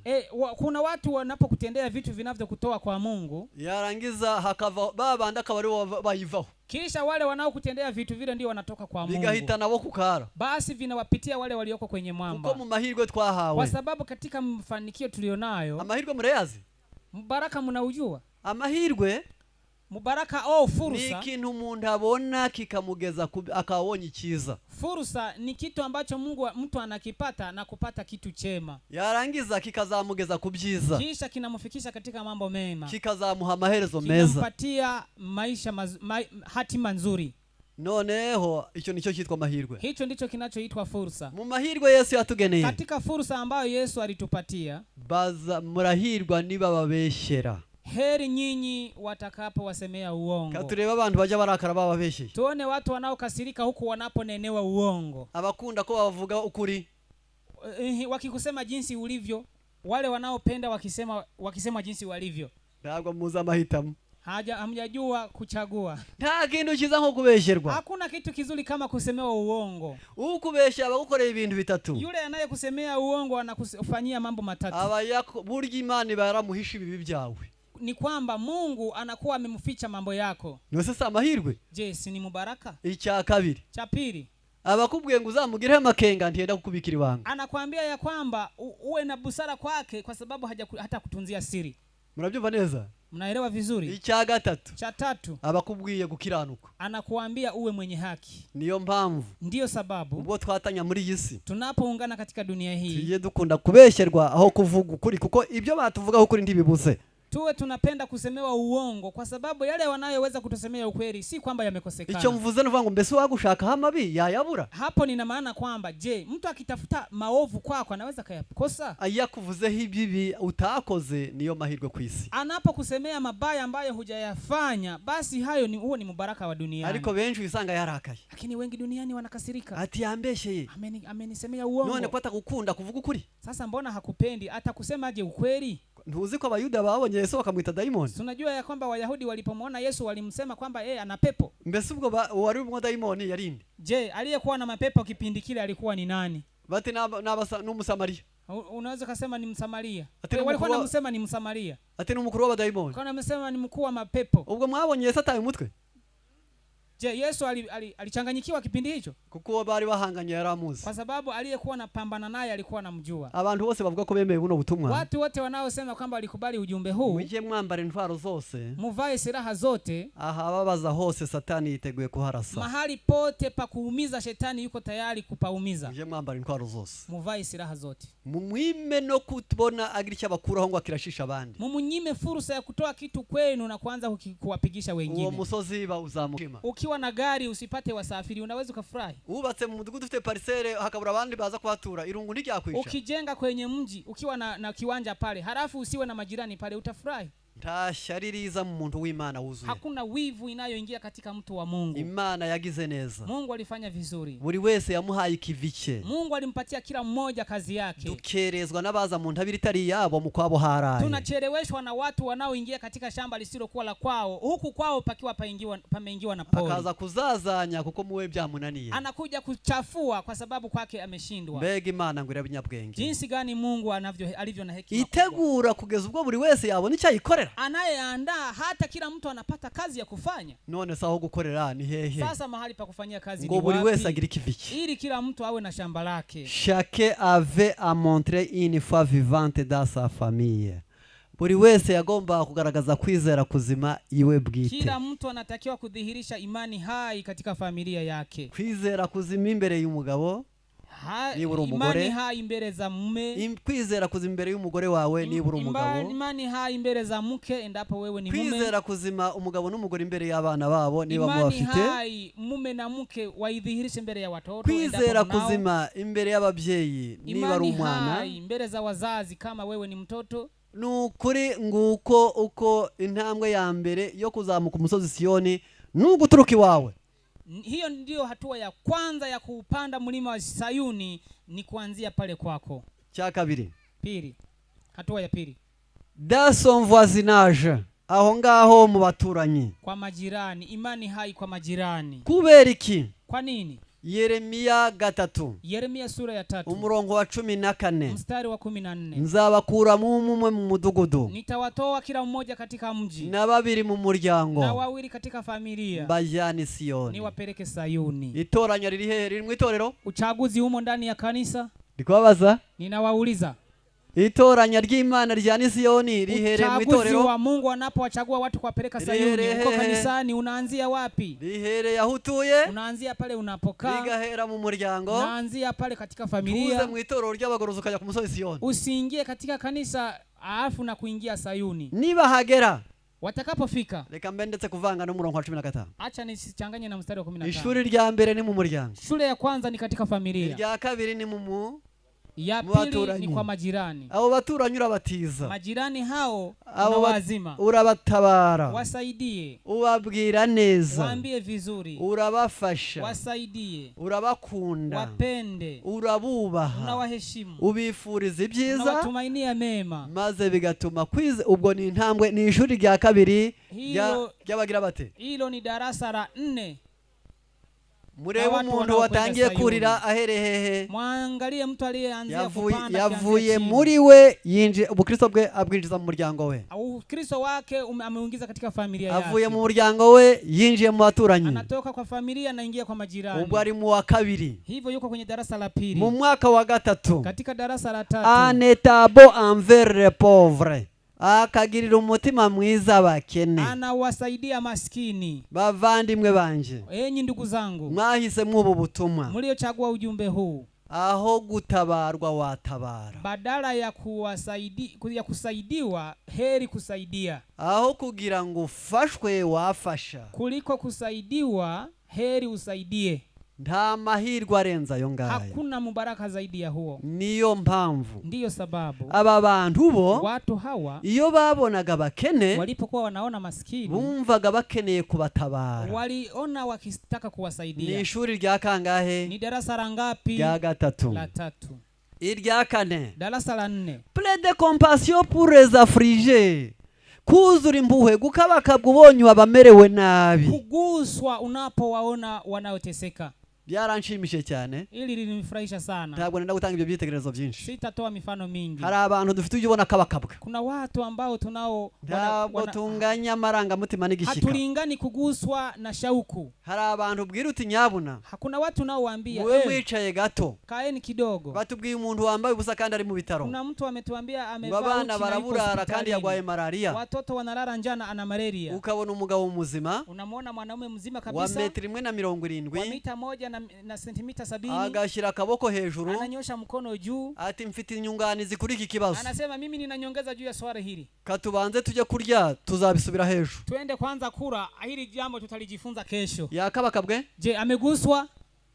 kuna watu wanapokutendea vitu vinavyokutoa kwa Mungu, yarangiza hakava ba bandi akaba aribo bayivaho, kisha wale wanaokutendea vitu vile ndio wanatoka kwa Mungu, bigahita nabo kukara, basi vinawapitia wale walioko kwenye kuko mwamba, mu mahirwe kwa twahawe. sababu katika mafanikio tulionayo, Amahirwe murayazi? mbaraka mnaujua? Amahirwe Mubaraka au ni fursa. ikintu umuntu abona kikamugeza akabonye icyiza, Fursa ni kitu ambacho Mungu mtu anakipata na kupata kitu chema, yarangiza kikazamugeza ku byiza, kisha kinamfikisha katika mambo mema, kikazamuha amaherezo meza. kinampatia maisha hatima nzuri. Noneho icyo nicyo cyitwa amahirwe. Hicho ndicho kinachoitwa fursa. Mu mahirwe Yesu yatugeneye, Katika fursa ambayo Yesu alitupatia, baza murahirwa niba babeshyera. Heri nyinyi watakapowasemea uongo. Ka turebe abantu bajya barakara bababeshyeye. Tuone watu wanaokasirika huku wanaponenewa uongo. Abakunda ko bavuga ukuri. Wakikusema jinsi ulivyo, wale wanaopenda wakisema jinsi walivyo. Ntabwo muzi amahitamo. Hamjajua kuchagua. Nta kintu cyiza nko kubeshyerwa. Hakuna kitu kizuri kama kusemewa uongo. Ukubeshya aba agukoreye ibintu bitatu. Yule anayekusemea uongo anakufanyia mambo matatu. Aba burya Imana iba yaramuhishe ibibi byawe. Ni kwamba Mungu anakuwa amemficha mambo yako. None se amahirwe? Je, si ni mubaraka? Icya kabiri, Cha pili, abakubwiye ngo uzamugireho amakenga ntiyenda kukubikira ibanga. Anakuambia ya kwamba uwe na busara kwake kwa sababu hata kutunzia siri. Murabyumva neza? Mnaelewa vizuri? Icya gatatu, Cha tatu, abakubwiye gukiranuka. Anakuambia uwe mwenye haki. Niyo mpamvu Ndiyo sababu ubwo twatanya muri iyi si, tunapoungana katika dunia hii, tujye dukunda kubeshyerwa aho kuvuga ukuri, kuko ibyo batuvugaho ukuri ntibibuze. Tuwe tunapenda kusemewa uongo kwa sababu yale wanayoweza kutusemea ukweli si kwamba yamekosekana. Icyo mvuze nuvuga ngo mbese uwagushakaho amabi yayabura? Hapo nina maana kwamba je, mtu akitafuta maovu kwako anaweza kayakosa? Iyo akuvuzeho ibibi utakoze niyo mahirwe ku isi. Anapokusemea mabaya ambayo hujayafanya, basi hayo ni huo ni mubaraka wa duniani. Ariko benshi usanga yarakaye. Lakini wengi duniani wanakasirika. Ati yambeshyeye. Amenisemea uongo. None ko atagukunda kuvuga ukuri? Sasa mbona hakupendi? Atakusemaje ukweli? Ntuzi ko Abayuda babonye Yesu bakamwita dayimoni? Tunajua ya kwamba Wayahudi walipomwona Yesu walimsema kwamba yeye ana pepo. Mbese ubwo uwari umwe dayimoni yari nde? Je, aliyekuwa na mapepo kipindi kile alikuwa ni nani? Bati n'Umusamariya. Unaweza kusema ni Msamaria. Ati ni Walikuwa mkuu wa- wanamsema ni Msamaria. Ati ni umukuru w'abadayimoni. Walikuwa wanamsema ni mkuu wa mapepo. Ubwo mwabonye Yesu ataye umutwe? Je, Yesu alichanganyikiwa kipindi hicho? Kuko uwo bari bahanganye yari amuzi. Kwa sababu aliyekuwa anapambana naye alikuwa anamjua. Abantu bose bavuga ko bemeye buno butumwa, Watu wote wanaosema kwamba walikubali ujumbe huu, mujye mwambara intwaro zose. Muvae silaha zote. Ahababaza hose Satani yiteguye kuharasa. Mahali pote pa kuumiza shetani yuko tayari kupaumiza. Mujye mwambara intwaro zose. Muvae silaha zote. Mumwime no kutubona agira icyo abakuraho ngo akirashisha abandi. Mumunyime fursa ya kutoa kitu kwenu na kuanza kuwapigisha Uwo wengine. musozi bawuzamuka. Ukiwa na gari usipate wasafiri, unaweza ukafurahi. Wubatse mu mudugudu ufite parcelle hakabura abandi baza kuhatura, irungu ntiryakwica. Ukijenga kwenye mji ukiwa na kiwanja pale, halafu usiwe na majirani pale, utafurahi. Nta shyari riza mu muntu w'Imana wuzuye. Hakuna wivu inayoingia katika mtu wa Mungu. Imana yagize neza. Mungu alifanya vizuri. Buri wese yamuhaye ikivi cye. Mungu alimpatia kila mmoja kazi yake. Dukerezwa n'abaza mu ntabire itari iyabo mu kwabo haraye. Tunacheleweshwa na watu wanaoingia katika shamba lisilokuwa la kwao, huku kwao pakiwa pameingiwa na pori. Akaza kuzazanya kuko muwe byamunaniye. Anakuja kuchafua kwa sababu kwake ameshindwa. Mbega Imana ngo irabinyabwenge. Jinsi gani Mungu alivyo na hekima kubwa. Itegura kugeza ubwo buri wese yabona icyo ayikorera. Anayeandaa hata kila mtu anapata kazi ya kufanya. None se aho gukorera ni hehe? Sasa mahali pa kufanyia kazi Ngo ni buri wese wapi? agire ikivi cye. Ili kila mtu awe na shamba lake. Chacun avait à montrer une foi vivante dans sa famille. Buri wese yagomba kugaragaza kwizera kuzima iwe bwite. Kila mtu anatakiwa kudhihirisha imani hai katika familia yake. Kwizera kuzima imbere y'umugabo, Niba uri umugore, Imani hai mbele za mume. Kwizera kuzima imbere y'umugore wawe niba uri umugabo. Imani hai mbele za mke endapo wewe ni mume. Kwizera kuzima umugabo n'umugore imbere y'abana babo niba Imani mubafite. hai mume na mke waidhihirishe mbele ya watoto Kwizera endapo mnao. kuzima imbere y'ababyeyi niba ari Imani umwana. hai mbele za wazazi kama wewe ni mtoto. Ni ukuri, nguko uko intambwe ya mbere yo kuzamuka umusozi Siyoni ni uguturuka iwawe. Hiyo ndiyo hatua ya kwanza ya kuupanda mlima wa Sayuni, ni kuanzia pale kwako. Cya kabiri, Pili, hatua ya pili, dans son voisinage, aho ngaho mu baturanyi. Kwa majirani. Imani hai kwa majirani. Kubera iki? Kwa nini? Yeremiya 3, Yeremia sura ya 3, umurongo wa 14. mstari wa 14. Nzabakuramo umwe mu mudugudu, Nitawatoa kila mmoja katika mji na babiri mu muryango, na wawili katika familia, mbajyane Siyoni. niwapeleke Sayuni. Itoranya riri hehe? Riri mu itorero? Uchaguzi humo ndani ya kanisa. Ndikubabaza. Ninawauliza, Itoranya ry'Imana rya Siyoni rihereye mu uchaguzi itorero? wa Mungu anapowachagua watu kuwapeleka Sayuni, Rihere uko hehe? kanisani, unaanzia wapi? Rihereye aho utuye, Unaanzia pale unapokaa, rigahera mu muryango. unaanzia pale katika Ntuze familia. mu itorero ry'abagorozi ukajya ku musozi Siyoni. Usiingie katika kanisa alafu na kuingia Sayuni. Niba hagera, Watakapofika, reka mbe ndetse kuvanga n'umurongo wa 15. acha nisichanganye na mstari wa 15. Ishuri rya mbere ni mu muryango. Shule ya kwanza ni katika familia, Irya kabiri ni mu ya mu pili baturanyi. ni kwa majirani. Abo baturanyi urabatiza. Majirani hao Abo unawazima, urabatabara, wasaidie, ubabwira neza, waambie vizuri, urabafasha, wasaidie, urabakunda, wapende, urabubaha, unawaheshimu, ubifuriza ibyiza, unawatumainia mema. Maze bigatuma kwize. Ubwo ni intambwe, ni ishuri rya kabiri ry'abagira bate? Hilo ni darasa la nne. Murebe Watu umuntu wanaokwenda watangiye Sayuni. kurira ahereye hehe? Mwangalie mtu aliyeanzia Yavuye, kupanda yavuye akianzia chini. muri we, yinjiye ubukristo bwe abwinjiza mu muryango we. Ukristo wake ameuingiza katika familia Avuye yake. mu muryango we, yinjiye mu baturanyi. Anatoka kwa familia anaingia kwa majirani. Ubwo ari mu wa kabiri. Hivyo yuko kwenye darasa la pili. Mu mwaka wa gatatu, Katika darasa la tatu, un état bon envers les pauvres, akagirira umutima mwiza abakene. Anawasaidia maskini. Bavandimwe banje, Enyi ndugu zangu mwahisemo ubu butumwa, mliochagua ujumbe huu, aho gutabarwa watabara, badala ya kusaidiwa heri kusaidia, aho kugira ngo ufashwe wafasha. Kuliko kusaidiwa heri usaidie. Nta mahirwe arenze ayo ngayo. Hakuna mubaraka zaidi ya huo. Niyo mpamvu Ndiyo sababu aba bantu bo, watu hawa iyo babonaga abakene, walipokuwa wanaona maskini, bumvaga bakeneye kubatabara. Waliona wakitaka Ni kuwasaidia. ishuri rya kangahe? Ni darasa la ngapi? Rya gatatu. La tatu. Irya kane, Darasa la nne, plein de compassion pour les affligés, kuzura impuhwe, gukabakabwa ubonye abamerewe nabi. Kuguswa unapowaona wanaoteseka. Byaranshimishije cyane. Ili lilinifurahisha sana. Ntabwo nenda gutanga ibyo byitegererezo byinshi. Sitatoa mifano mingi. Hari abantu dufite ujya ubona kabakabwa. Kuna watu ambao tunao Ntabwo tunganya amarangamutima n'igishyika. Hatulingani kuguswa na shauku. Hari abantu ubwira uti nyabuna, Hakuna watu unaowaambia, mube "Eh, mwicaye gato." kaeni kidogo." Batubwiye umuntu wambaye ubusa kandi ari mu bitaro, Kuna mtu ametuambia ngo amevaa abana uchi na yuko baraburara kandi hospitalini. yarwaye malariya. Watoto wanalala njana, ana malaria. Ukabona umugabo muzima Unamwona mwanaume mzima wa kabisa 1.70 m, wa mita 1 na sentimita 70, agashyira akaboko hejuru, ananyosha mkono juu, ati mfite inyunganizi kuri iki kibazo, anasema mimi nina nyongeza juu ya swala hili, katubanze tujye kurya, tuzabisubira hejuru. Twende kwanza kula, hili jambo tutalijifunza kesho. Yakabakabwe? Je, ameguswa?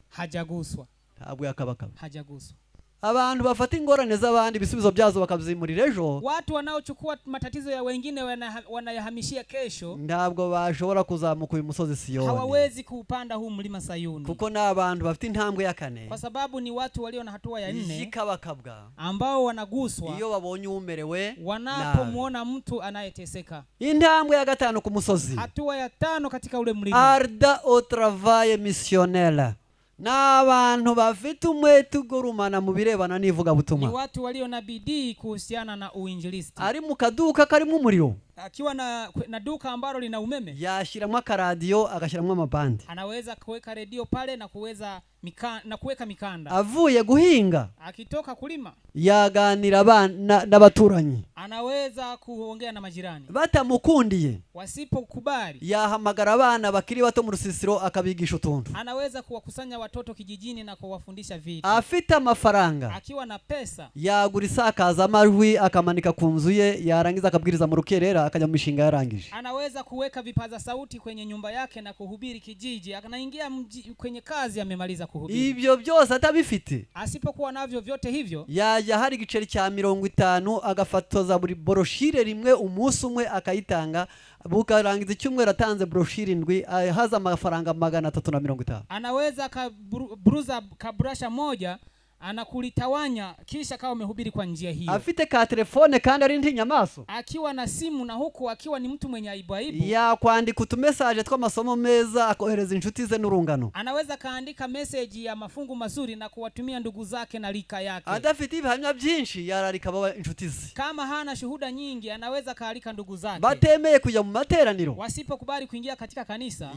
Hajaguswa. Ntabwo yakabakabwe. Hajaguswa. Abantu bafata ingorane z'abandi, ibisubizo byazo bakabizimurira ejo, Watu wanaochukua matatizo ya wengine wanayahamishia kesho, ntabwo bashobora kuzamuka uyu musozi Siyoni, hawawezi kuupanda huu mlima Sayuni, kuko ni abantu bafite intambwe ya kane kwa sababu ni watu walio na hatua ya nne y'ikabakabwa ambao wanaguswa iyo babonye umerewe nabi. wanapomwona mtu anayeteseka. Intambwe ya gatanu ku musozi, Hatua ya tano katika ule mlima, ardent au travail missionnaire, ni abantu bafite umwete ugurumana mu birebana ni n'ivugabutumwa. Watu walio na bidii kuhusiana na uinjilisti. Ari mu kaduka karimo umuriro, Akiwa na duka ambalo lina umeme, yashyiramo akaradiyo, agashyiramo amabandi. Anaweza kuweka redio pale na kuweka mikanda. Avuye guhinga, Akitoka kulima, yaganira abana n'abaturanyi. Anaweza kuongea na majirani. Batamukundiye, Wasipokubali, yahamagara abana bakiri bato mu rusisiro akabigisha utuntu. Anaweza kuwakusanya watoto kijijini na kuwafundisha vitu. Afite amafaranga, Akiwa na pesa, yagura isakazamajwi akamanika ku nzu ye, yarangiza akabwiriza mu rukerera, akajya mu mishinga yarangije. Anaweza kuweka vipaza sauti kwenye nyumba yake na kuhubiri kijiji, anaingia kwenye kazi amemaliza kuhubiri. Ibyo byose atabifite, Asipokuwa navyo vyote hivyo, yajya hari igiceri cya 50, agafatoza buri brochure rimwe umunsi umwe akayitanga, bukarangiza icyumweru atanze brochure indwi, haza amafaranga 350. Anaweza akaburuza kabrasha moja anakulitawanya, kisha kawa amehubiri kwa njia hiyo. Afite ka telefone kandi ari ntinyamaso, Akiwa na simu na huku akiwa ni mtu mwenye aibu aibu, yakwandika utumesaje tw'amasomo meza akohereza inshuti ze n'urungano. Anaweza kaandika meseji ya mafungu mazuri na kuwatumia ndugu zake na lika yake. Adafite ibihamya byinshi, yararika aba inshuti ze. Kama hana shuhuda nyingi, anaweza kaalika ndugu zake. Batemeye kujya mu materaniro, Wasipokubali kuingia katika kanisa,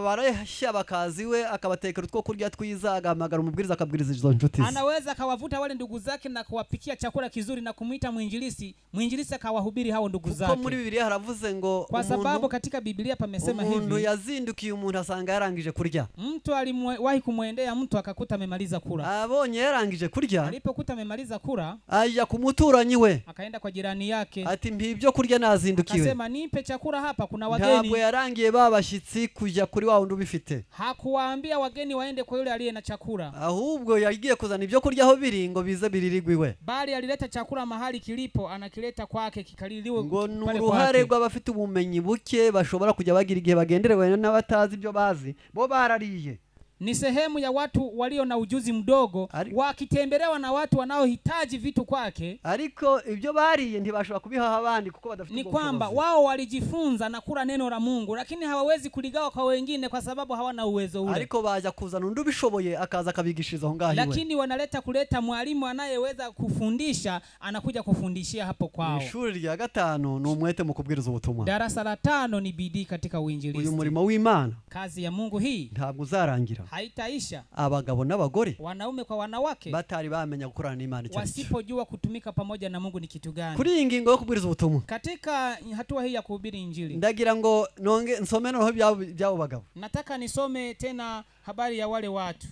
yabareshya bakazi we, akabatekera utwo kurya twiza, agahamagara umubwiriza akabwiriza izo nshuti ze. Anaweza akawavuta wale ndugu zake na kuwapikia chakula kizuri na kumwita mwinjilisi, mwinjilisi akawahubiri hao ndugu Kuko muri zake. Bibiliya haravuze ngo Kwa sababu umuntu, katika Biblia pamesema umuntu hivi, yazindukiye umuntu asanga yarangije kurya. Mtu aliwahi kumwendea mtu akakuta amemaliza kula. Abonye yarangije kurya, Alipokuta amemaliza kula, ajya ku muturanyi we, akaenda kwa jirani yake, ati mpa ibyo kurya nazindukiwe. Akasema nipe chakula, hapa kuna Ntabwo wageni. yarangiye ba bashyitsi kujya kuri wa wundi ubifite, Hakuwaambia wageni waende kwa yule aliye na chakula, ahubwo yagiye kuzana ibyo kurya aho biri ngo bize biririrwe iwe. Bali alileta chakula mahali kilipo, anakileta kwake kikaliliwe Ngo ni pale uruhare kwake. rw'abafite ubumenyi buke bashobora kujya bagira igihe bagenderewe n'abatazi ibyo bazi, bo barariye. Ni sehemu ya watu walio na ujuzi mdogo, wakitembelewa na watu wanaohitaji vitu kwake. Ariko ibyo bariye ntibashobora kubihaha abandi kuko badafite Ni ubwo kwamba bushobozi. wao walijifunza na kula neno la Mungu, lakini hawawezi kuligawa kwa wengine kwa sababu hawana uwezo ule. Ariko bajya kuzana undi ubishoboye akaza akabigishiriza aho ngaho iwe. Lakini wanaleta kuleta mwalimu anayeweza kufundisha, anakuja kufundishia hapo kwao. Ishuri rya gatanu ni umwete mu kubwiriza ubutumwa. Darasa la tano ni bidii katika Uyu uinjilisti. murimo w'Imana Kazi ya Mungu hii ntabwo uzarangira haitaisha, abagabo n'abagore wanaume kwa wanawake batari bamenya gukorana n'Imana icyo ari cyo. wasipojua kutumika pamoja na Mungu ni kitu gani. Kuri iyi ngingo yo kubwiriza ubutumwa, Katika hatua hii ya kuhubiri Injili, ndagira ngo nonge nsome noneho iby'abo iby'abo bagabo. Nataka nisome tena habari ya wale watu.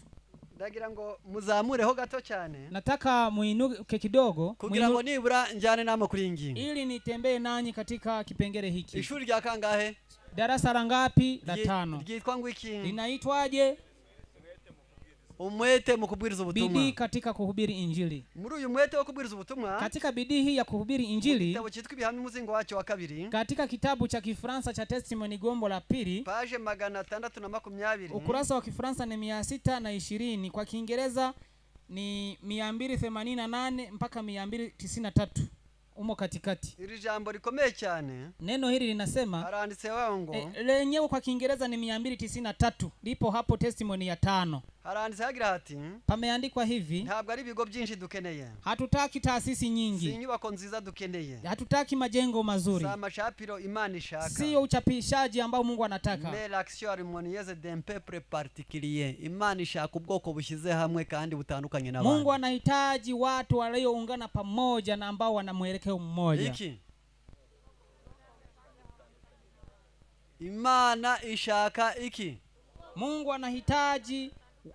Ndagira ngo muzamureho gato cyane, Nataka muinuke kidogo kugira ngo nibura njyane namwe kuri iyi ngingo. Ili nitembee nanyi katika kipengele hiki. Ishuri rya kangahe? Darasa la ngapi? La tano. Ryitwa ngo iki? Linaitwaje? Umwete mu kubwiriza ubutumwa. Bidii katika kuhubiri Injili. Muri uyu mwete wo kubwiriza ubutumwa, Katika bidii hii ya kuhubiri Injili, igitabo cyitwa Ibihamya umuzingo wacyo wa kabiri, katika kitabu cha Kifaransa cha Testimony gombo la pili, page 620, ukurasa wa Kifaransa ni 620, kwa Kiingereza ni 288 mpaka 293, umo katikati. Iri jambo rikomeye cyane, Neno hili linasema, haranditse waho ngo lenyewe kwa Kiingereza ni 293, lipo hapo Testimony ya tano. Haranditse hagira hati, Pameandikwa hivi, ntabwo ari ibigo byinshi dukeneye, hatutaki taasisi si nyingi, inyubako nziza dukeneye, hatutaki majengo mazuri, si amashapiro Imana ishaka, siyo uchapishaji ambao Mungu anataka, mais l'action harmonieuse d'un peuple particulier. Imana ishaka ubwoko bushyize hamwe kandi butandukanye Mungu n'abandi. anahitaji watu walioungana pamoja na ambao wana mwelekeo mmoja. Iki Imana ishaka iki? Mungu anahitaji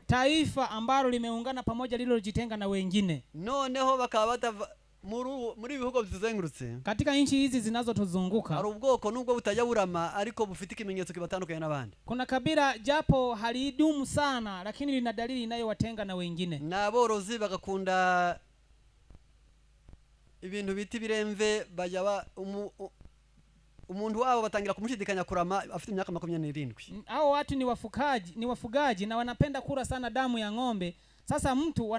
taifa ambalo limeungana pamoja, lililojitenga na wengine. Noneho bakaba batava muri ibihugu bituzengurutse. Katika nchi hizi zinazotuzunguka, Hari ubwoko nubwo butajya burama ariko bufite ikimenyetso kibatandukanye n'abandi. Kuna kabila japo halidumu sana, lakini lina dalili inayowatenga na wengine. Ni aborozi, bagakunda ibintu bita ibiremve, bajya umuntu wabo batangira kumushidikanya kurama afite imyaka 27. Hao watu ni wafugaji na wanapenda kula sana damu ya ng'ombe. Sasa mtu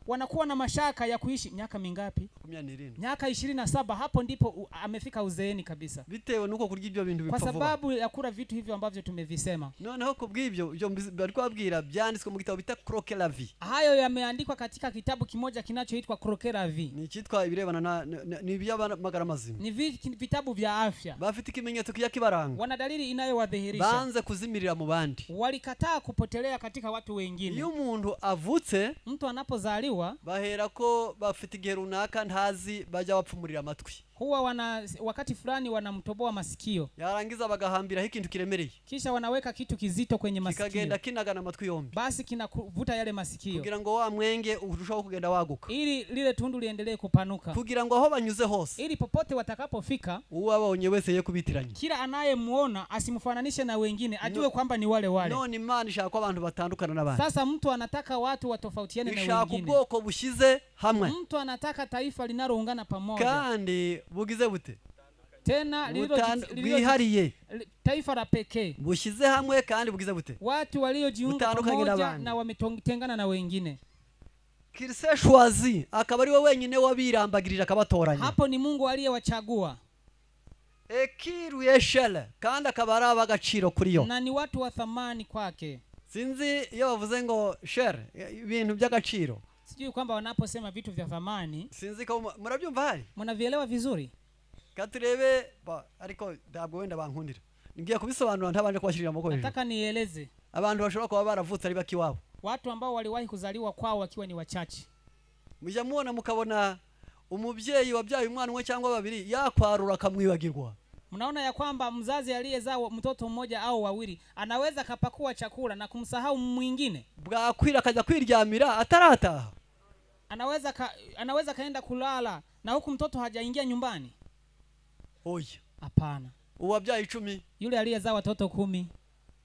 wanakuwa na mashaka ya kuishi miaka mingapi? 27. Miaka 27, hapo ndipo amefika uzeeni kabisa, Bitewe n'uko kurya ibyo bintu kwa bipfa vuba. Sababu ya kula vitu hivyo ambavyo tumevisema. Noneho ku bw'ibyo ibyo bari kubabwira byanditswe mu gitabo bita Croquer la vie. Hayo yameandikwa katika kitabu kimoja kinachoitwa Croquer la vie. Ni icyitwa ibirebana ni iby'amagara mazima. Ni vitabu vya afya. Bafite ikimenyetso kijya kibaranga. Wana dalili inayowadhihirisha. Banze kuzimirira mu bandi. Walikataa kupotelea katika watu wengine. Iyo umuntu avutse, Mtu anapozaliwa, bahera ko bafite igihe runaka ntazi bajya bapfumurira amatwi. Huwa wakati fulani wanamtoboa masikio, Yarangiza bagahambiraho ikintu kiremereye. Kisha wanaweka kitu kizito kwenye masikio, Kikagenda kinagana amatwi yombi. Basi kinakuvuta yale masikio Kugira ngo wa mwenge urushaho kugenda waguka. Ili lile tundu liendelee kupanuka, Kugira ngo aho banyuze hose ili popote watakapofika uwabonye wese ye kubitiranya. Kila anayemuona asimfananishe na wengine, ajue kwamba ni wale wale. None Imana ishaka ko abantu batandukana n'abandi. Sasa mtu anataka watu watofautiane na Ishaka wengine. ubwoko bushyize hamwe Mtu anataka taifa linaloungana pamoja, kandi bugize bute tena bwihariye taifa la pekee, bushyize hamwe kandi bugize bute watu waliojiunga butandukanye pamoja n'abandi. Na wametengana na wengine. Qu'il s'est choisi akaba ari we wenyine wabirambagirije akabatoranya. Hapo ni Mungu aliyewachagua Qui lui est cher kandi akaba ari ab'agaciro kuri yo. Na ni watu wa thamani kwake. Sinzi iyo bavuze ngo cher ibintu by'agaciro. Sijui kwamba wanaposema vitu vya thamani, Sinzi ko murabyumva hari. Mnavielewa vizuri? Katurebe ariko ntabwo wenda bankundira ngiye kubisobanura ntabanje kubashyirira amaboko hejuru. Nataka nieleze. Abantu bashobora kuba baravutse ari bake iwabo. Watu ambao waliwahi kuzaliwa kwao wakiwa ni wachache. Mujya mubona mukabona umubyeyi wabyaye umwana umwe cyangwa babiri yakwarura akamwibagirwa. Mnaona ya kwamba mzazi aliyezaa mtoto mmoja au wawili anaweza kapakua chakula na kumsahau mwingine. Bwakwira akajya kwiryamira atarataha. Anaweza kaenda kulala na huku mtoto hajaingia nyumbani. Oya. Hapana. Uwabyaye 10. Yule aliyezaa watoto 10.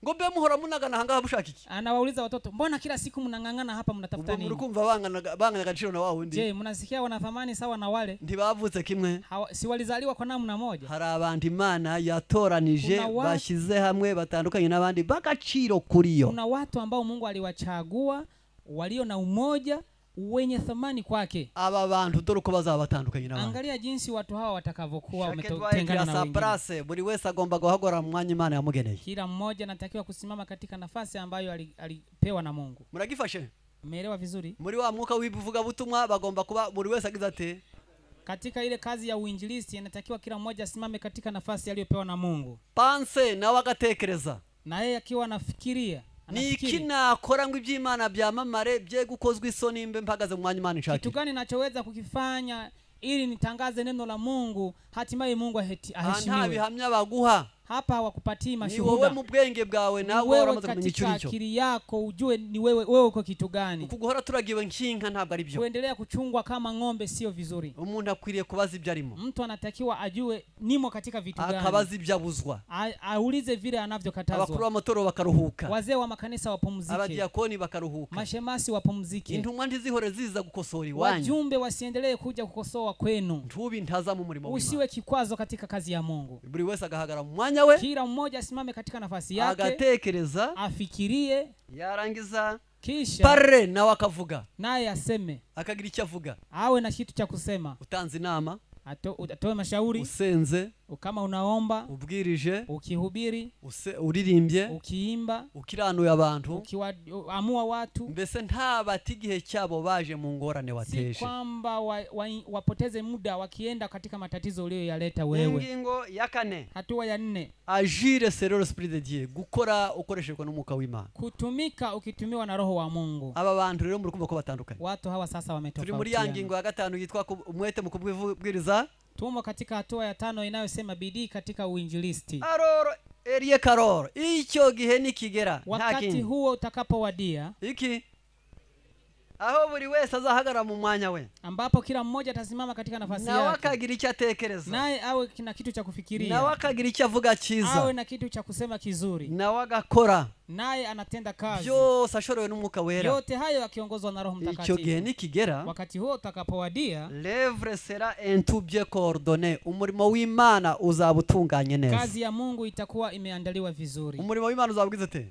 Ngo mbe muhora munagana ahangaha mushaka iki? Anawauliza watoto, mbona kila siku mnang'ang'ana hapa mnatafuta Ubwo nini? muri kumva bangana agaciro na wa wundi. Je, mnasikia wana thamani sawa na wale? Ntibavutse kimwe. Si walizaliwa kwa namna moja? Hari abantu Imana yatoranije Kuna bashyize hamwe batandukanye n'abandi bagaciro kuri yo. Kuna watu ambao Mungu aliwachagua walio na umoja wenye thamani kwake. Aba bantu dore uko bazaba batandukanye n'abandi. Angalia jinsi watu hawa watakavyokuwa Chacun doit wametengana être à na sa wengine. place, buri wese agomba guhagarara mu mwanya Imana yamugeneye. Kila mmoja anatakiwa kusimama katika nafasi ambayo alipewa na Mungu. Muragifashe? Umeelewa vizuri? Muri wa mwuka w'ivugabutumwa bagomba kuba buri wese agize ati Katika ile kazi ya uinjilisti inatakiwa kila mmoja asimame katika nafasi aliyopewa na Mungu. Pense nawe agatekereza. Na yeye akiwa anafikiria, Ni iki anafikiri. nakora ngo iby'Imana byamamare bye gukozwa isoni mbe mpagaze mu mwanya Imana Kitu inshakira. gani nachoweza kukifanya ili nitangaze neno la Mungu hatimaye Mungu Aha nta aheshimiwe. bihamya baguha. Hapa hawakupatii Ni wowe mashuhuda. mu bwenge bwawe Ni nawe wewe waramaze kumenya icyo katika uri cyo. akili yako ujue ni wewe uko kitu gani. Uku guhora turagiwe nk'inka ntabwo ari byo. Kuendelea kuchungwa kama ng'ombe sio vizuri. Umuntu akwiriye kubaza ibyo arimo. Mtu anatakiwa ajue nimo katika vitu gani. Akabaza ibyo abuzwa. Aulize vile Abakuru anavyokatazwa. b'amatorero bakaruhuka. Wazee wa makanisa wapumzike. Abadiyakoni bakaruhuka. Mashemasi wapumzike. Intumwa ntizihore ziza gukosora iwanyu. Wajumbe wasiendelee kuja kukosoa kwenu. Ntubi ntaza mu murimo w'Imana. Usiwe kikwazo katika kazi ya Mungu. Buri wese agahagarara mu mwanya we. Kila mmoja asimame katika nafasi yake. Agatekereza. Afikirie. Yarangiza. Kisha Parle nawe akavuga. naye aseme. Akagira icyo avuga. Awe na kitu cha kusema. Utanze inama. Atoe mashauri. Usenze. Kama unaomba, Ubwirije. ukihubiri, Uririmbye, ukiimba, ukiranuye abantu, ukiwaamua watu, mbese ntabata igihe cyabo baje mu ngorane si wateje. kwamba wapoteze muda wakienda katika matatizo uliyoyaleta wewe. Ingingo ya kane. Hatua ya 4. Agir selon l'esprit de Dieu, gukora ukoreshejwe n'umwuka w'Imana. Kutumika ukitumiwa na Roho wa Mungu. Aba bantu rero muri kumva ko batandukanye. Watu hawa sasa Turi muri ya wametofautiana. ngingo ya 5 yitwa umwete mu kubwiriza. Tumo katika hatua ya 5 inayosema bidii katika uinjilisti. Aroro Elie Karoro, icyo gihe nikigera, nta Wakati kindi. huo utakapowadia, Iki aho buri wese azahagarara mu mwanya we, ambapo kila mmoja atasimama katika nafasi nawe yake, akagira icyo atekereza, naye awe na kitu cha kufikiria, nawe akagira icyo avuga cyiza, awe na kitu cha kusema kizuri, nawe agakora naye anatenda kazi, byose ashorewe n'umwuka wera. Yote hayo akiongozwa na Roho Icyo Mtakatifu. gihe nikigera, Wakati huo utakapowadia, l'œuvre sera un tout bien coordonné, umurimo w'Imana uzaba utunganye neza. Kazi ya Mungu itakuwa imeandaliwa vizuri. Umurimo w'Imana uzaba ugize ute?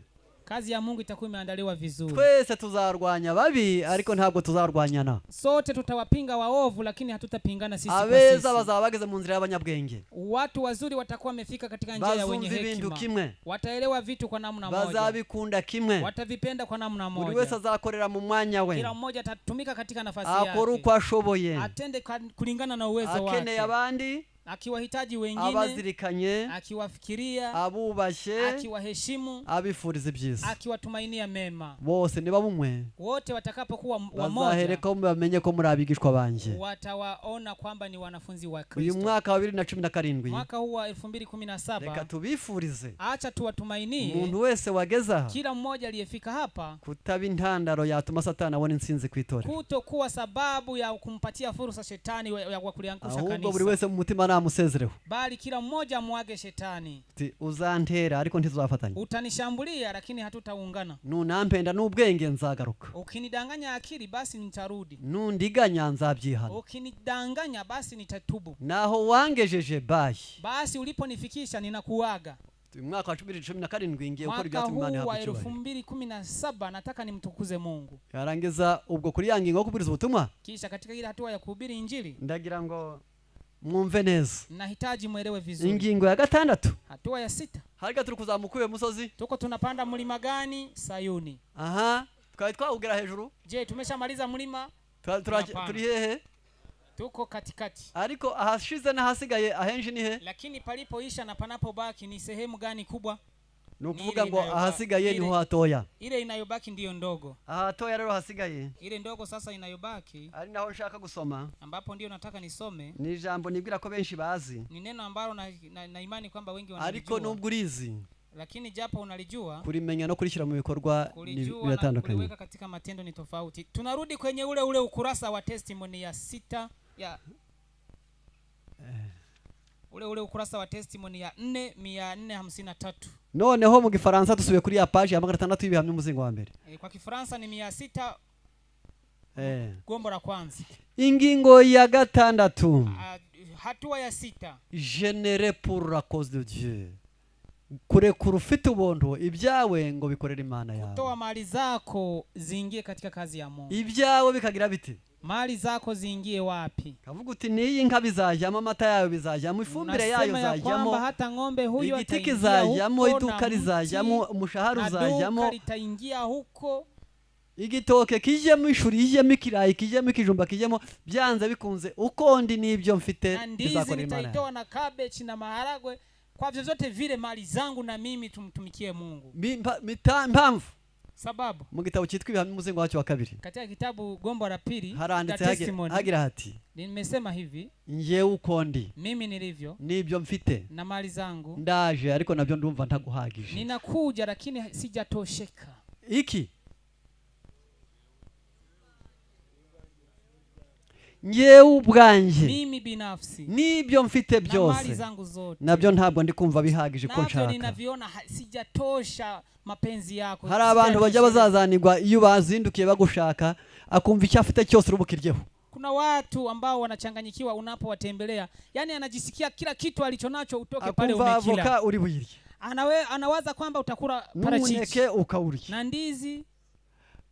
Kazi ya Mungu itakuwa imeandaliwa vizuri. Twese tuzarwanya babi ariko ntabwo tuzarwanyana. Sote tutawapinga waovu lakini hatutapingana sisi kwa Abeza sisi. bazaba bageze mu nzira y'abanyabwenge. Watu wazuri watakuwa wamefika katika njia ya wenye Bazumva ibintu hekima. kimwe. Wataelewa vitu kwa namna moja. Bazabikunda kimwe. Watavipenda kwa namna Buri moja. wese azakorera mu mwanya we. Kila mmoja atatumika katika nafasi Akora yake. uko ashoboye. Atende kulingana na uwezo Akeneye wake. abandi. Akiwahitaji wengine, Abazirikanye, akiwafikiria, abubashye, akiwaheshimu, abifuriza ibyiza. Akiwatumainia mema. Bose niba bumwe, Wote watakapokuwa wamoja, bazahereko bamenye ko muri abigishwa banjye. Watawaona kwamba ni wanafunzi wa Uyu Kristo. mwaka wa 2017, Mwaka huu wa reka 2017, tubifurize, acha tuwatumainie, umuntu wese wageze aha, kila mmoja aliyefika hapa, kutaba intandaro yatuma Satani abona intsinzi ku itorero, kutokuwa sababu ya kumpatia fursa shetani ya kuliangusha ahubwo buri kanisa, wese mu mutima namusezereho, bali kila mmoja amwage shetani. Uti, uzantera ariko ntituzafatanya. Utanishambulia lakini hatutaungana. Nunampenda n'ubwenge nzagaruka. Ukinidanganya akili basi nitarudi. Nundiganya nzabyihana. Ukinidanganya basi nitatubu. Naho wangejeje, bye. Basi uliponifikisha ninakuaga. Uyu mwaka wa 2017 ngiye gukora Mwaka ibyatuma Imana huu ihabwa wa icyubahiro. 2017 nataka nimtukuze Mungu. Yarangiza ubwo kuri ya ngingo yo kubwiriza ubutumwa, Kisha katika ile hatua ya kuhubiri injili, ndagira ngo mwumve neza. Nahitaji mwelewe vizuri. Ingingo ya gatandatu. Hatua ya sita. Harya turi kuzamuka uyu musozi? Tuko tunapanda mlima gani? Sayuni. Aha, twari twawugera hejuru? Je, tumeshamaliza mlima? Hapana. Turi hehe? Tuko katikati. Ariko ahashize n'ahasigaye ahenshi ni he? Lakini palipoisha na panapobaki ni sehemu gani kubwa? Ni ukuvuga Ni ngo ile ahasigaye niho hatoya. Ile inayobaki ndiyo ndogo. Ahatoya rero hasigaye, Ile ndogo sasa inayobaki, ari naho nshaka gusoma, ambapo ndiyo nataka nisome, ni ijambo nibwira ko benshi bazi, ni neno ambalo na imani kwamba wengi ariko wanalijua, nubwo urizi, lakini japo unalijua, kurimenya no kurishyira mu bikorwa ni kulijua na biratandukanye. kuliweka katika matendo ni tofauti. Tunarudi kwenye ule ule ukurasa wa testimony ya sita ya ule ule ukurasa wa testimony ya 4 453. Noneho mu gifaransa dusubiye kuri ya paji ya 600 y'ibihamya umuzingo wa mbere. E, kwa Kifaransa ni 600, gombo la kwanza. Ingingo ya gatandatu. Ah, hatua ya sita. Généreux pour la cause de Dieu, kurekura ufite ubuntu ibyawe ngo bikorere Imana yawe. Toa mali zako ziingie katika kazi ya Mungu. Ibyawe bikagira biti? Mali zako ziingie wapi? Kavuga uti n'iyi nka bizajyamo, amata yayo bizajyamo, ifumbire yayo Unasema ya izajyamo, kwamba hata ng'ombe huyu igiti ataingia kizajyamo, huko na iduka rizajyamo, mti umushahara na uzajyamo, duka litaingia huko. Igitoke kijyemo, ishuri ijyemo, ikirayi kijyemo, ikijumba kijyemo, byanze bikunze uko ndi n'ibyo mfite Na ndizi bizakorera Imana yawe. nitaitoa na cabbage na maharagwe, kwa vyovyote vile mali zangu na mimi tumtumikie Mungu. Impamvu, Sababu, mu gitabo cyitwa ibihamya umuzingo wacyo wa kabiri, katika kitabu gombo la pili la haranditse testimony hagira hati, nimesema hivi, njyewe uko ndi mimi nilivyo n'ibyo mfite, na mali zangu, ndaje ariko nabyo ndumva ntaguhagije. Ninakuja lakini sijatosheka. Iki njyewe ubwanjye Mimi binafsi n'ibyo mfite na mali byose, zangu zote, nabyo ntabwo ndi kumva bihagije ko navyo nshaka. ninaviona sijatosha mapenzi yako. Hari abantu bajya Sijatosheleza. bazazanirwa iyo bazindukiye bagushaka, akumva icyo afite cyose uri bukiryeho. Kuna watu ambao wanachanganyikiwa unapowatembelea, yaani anajisikia kila kitu alichonacho utoke pale Akumva umekila. avoka uri buyirye, Anawaza kwamba utakula parachichi n'umuneke ukawurya, na ndizi,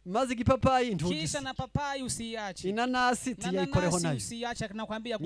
maze igipapayi ntugise, kisha na papai usiiache, inanasi na tiyayikoreho nanasi nayo. usiiache, nakwambia.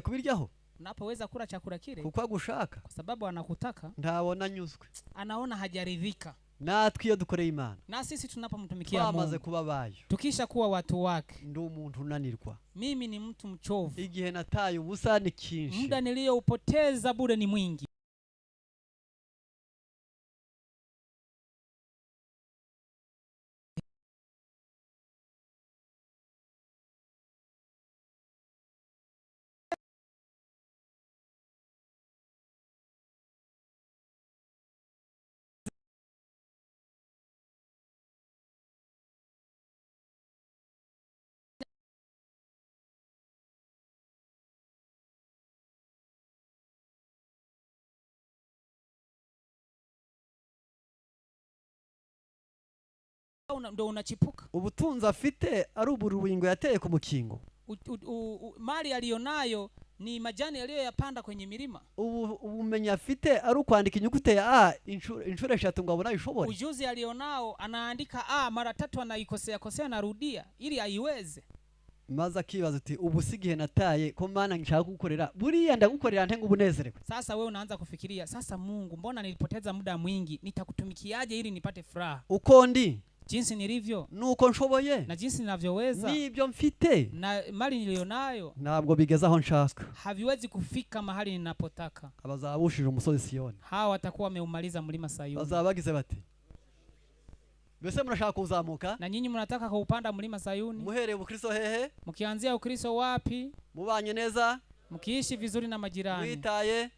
Kubiryaho, Unapoweza kula chakula kile, kuko agushaka, kwa sababu anakutaka, ntabona anyuzwe. Anaona hajaridhika. Natwe iyo dukoreye Imana, Na sisi tunapomtumikia twamaze Mungu, kuba bayo, tukisha kuwa watu wake, ndi umuntu unanirwa. Mimi ni mtu mchovu. Igihe nataye ubusa ni cyinshi. Muda niliyoupoteza bure ni mwingi. Ndo unachipuka. Ubutunzi afite ari uburubingo yateye ku mukingo. Mali aliyonayo ni majani aliyoyapanda kwenye milima. Ubumenyi afite ari ukwandika inyuguti ya a inshuro eshatu ngo abone ayishobore. Ujuzi alionao anaandika a mara tatu, anaikosea kosea, anarudia ili aiweze. Maze akibaza uti ubu si igihe nataye ko Mana nshaka kugukorera, buriya ndagukorera nte ngo ubunezerewe? Sasa wewe unaanza kufikiria, sasa Mungu, mbona nilipoteza muda mwingi, nitakutumikiaje ili nipate furaha? Uko ndi Jinsi nilivyo nuko nshoboye na jinsi ninavyoweza n'ibyo mfite na mali niliyonayo ntabwo bigeze aho nshaka. haviwezi kufika mahali ninapotaka. Abazaba bushije umusozi Siyoni. Hawa watakuwa wameumaliza mlima Sayuni. Bazaba bagize bati mbese murashaka kuzamuka? Na nyinyi mnataka kuupanda mlima Sayuni? Muhereye ubukristo hehe? Mkianzia Ukristo wapi? Mubanye neza, Mkiishi vizuri na majirani, mwitaye,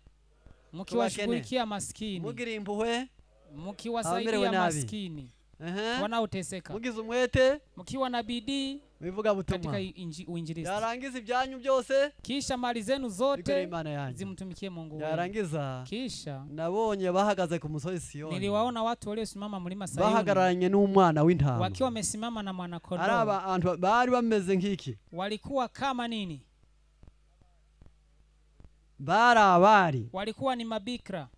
mkiwashughulikia maskini, mugira impuhwe, mkiwasaidia abamerewe nabi. maskini Ehe. wanaoteseka, Mugize umwete mkiwa na bidii mwivugabutumwa, katika uinjilisti. Yarangiza ibyanyu byose Kisha mali zenu bikoreye zote Imana yanyu. zimtumikie Mungu wenu. Yarangiza Kisha nabonye bahagaze ku musozi Siyoni, niliwaona watu waliosimama mlima Sayuni bahagararanye n'umwana w'intama, wakiwa wamesimama na ari mwanakondoo. abantu bari bameze nk'iki, Walikuwa kama nini? Bari abari, Walikuwa ni mabikra,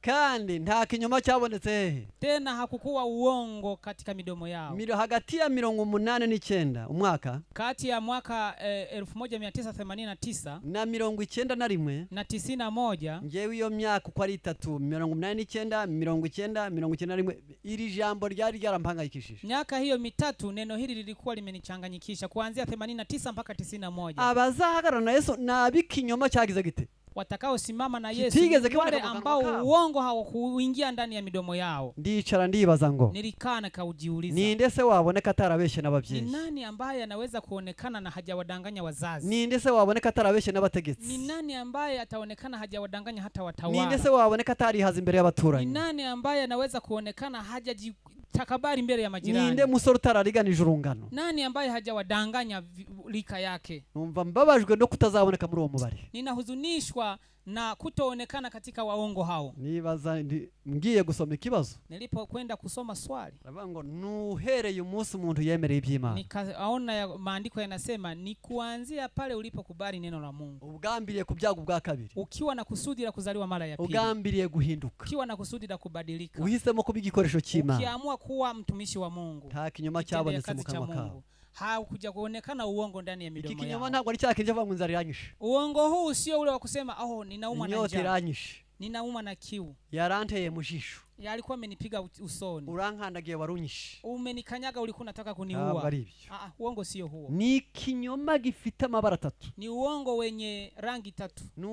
kandi nta kinyoma cyabonetse hehe? Tena hakukuwa uongo katika midomo yao. Hagati ya 89 umwaka Kati ya mwaka 1989 na 91 na 91, ngewe iyo myaka uko ari itatu, 89, 90, 91, iri jambo ryari ryarampangayikishije. Miaka hiyo mitatu neno hili lilikuwa limenichanganyikisha kuanzia 89 mpaka 91. Abazahagarara na Yesu ni ab'ikinyoma cyagize gite? Watakaosimama na Yesu Kitigeze ni wale kiboneka mu kanwa ambao kabo. uongo hawakuingia ndani ya midomo yao. Ndicara ndibaza ngo Nilikaa nikaujiuliza, ninde se waboneka atarabeshye ni n'ababyeyi? nani ambaye anaweza kuonekana na hajawadanganya wazazi? Ninde se waboneka atarabeshye Ni n'abategetsi? nani ambaye ataonekana hajawadanganya hata Ninde se watawala? waboneka atarihaza imbere Ni y'abaturanyi? nani ambaye anaweza kuonekana hajajitakabari mbele ya Ninde majirani? musore utarariganije urungano? Nani ambaye hajawadanganya lika yake? Numva mbabajwe no kutazaboneka muri uwo mubare. Ninahuzunishwa na kutoonekana katika waongo hao. Nibaza ngiye gusoma ikibazo, Nilipokwenda kusoma swali aravuga ngo nuhereye umunsi umuntu yemereye iby'Imana, nikaona maandiko yanasema ni kuanzia pale ulipokubali neno la Mungu, ugambiriye ku byago bwa kabiri, ukiwa na kusudi la kuzaliwa mara ya pili, ugambiriye guhinduka, ukiwa na kusudi la kubadilika, uhisemo kuba igikoresho cy'Imana, ukiamua kuwa mtumishi wa Mungu, nta kinyoma kitendea cyabonetse kazi mu cha kanwa kawe. Mungu, hakuja kuonekana uongo ndani ya Iki midomo kinyoma yao. ntabwo ari cya kindi cyo kuvuga ngo inzara iranyishe, Uongo huu sio ule wa kusema oh, ninaumwa na inyota njaa, iranyishe, ninaumwa na kiu, yaranteye mu jisho, yalikuwa amenipiga usoni, urankandagiye warunyishe. umenikanyaga, ulikuwa unataka Ntabwo kuniua. ari ibyo. Uongo sio huo, Ni ikinyoma gifite amabara atatu. ni uongo wenye rangi tatu. Ni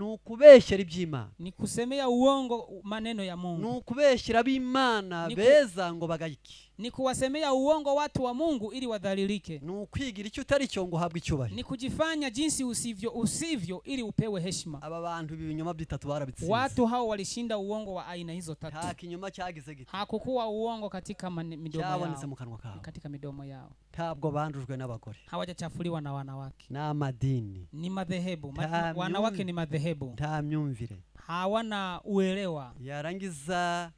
ukubeshyera iby'Imana, Ni kusemea uongo maneno ya ni Mungu, ukubeshyera ab'Imana beza ngo bagayike, ni kuwasemea uongo watu wa Mungu ili wadhalilike, ni ukwigira icyo utari cyo ngo uhabwe icyubahiro. ni kujifanya jinsi usivyo usivyo ili upewe heshima. Aba bantu ibi binyoma bitatu barabitsinze. Watu hao walishinda uongo wa aina hizo Nta tatu. kinyoma cyagize gite Hakukuwa uongo katika midomo cyabonetse yao, mu kanwa kabo. katika midomo yao Ntabwo bandujwe n'abagore, hawajachafuliwa na wanawake. n'amadini, Ni madhehebu Nta wanawake ni madhehebu, nta myumvire. hawana uelewa, Yarangiza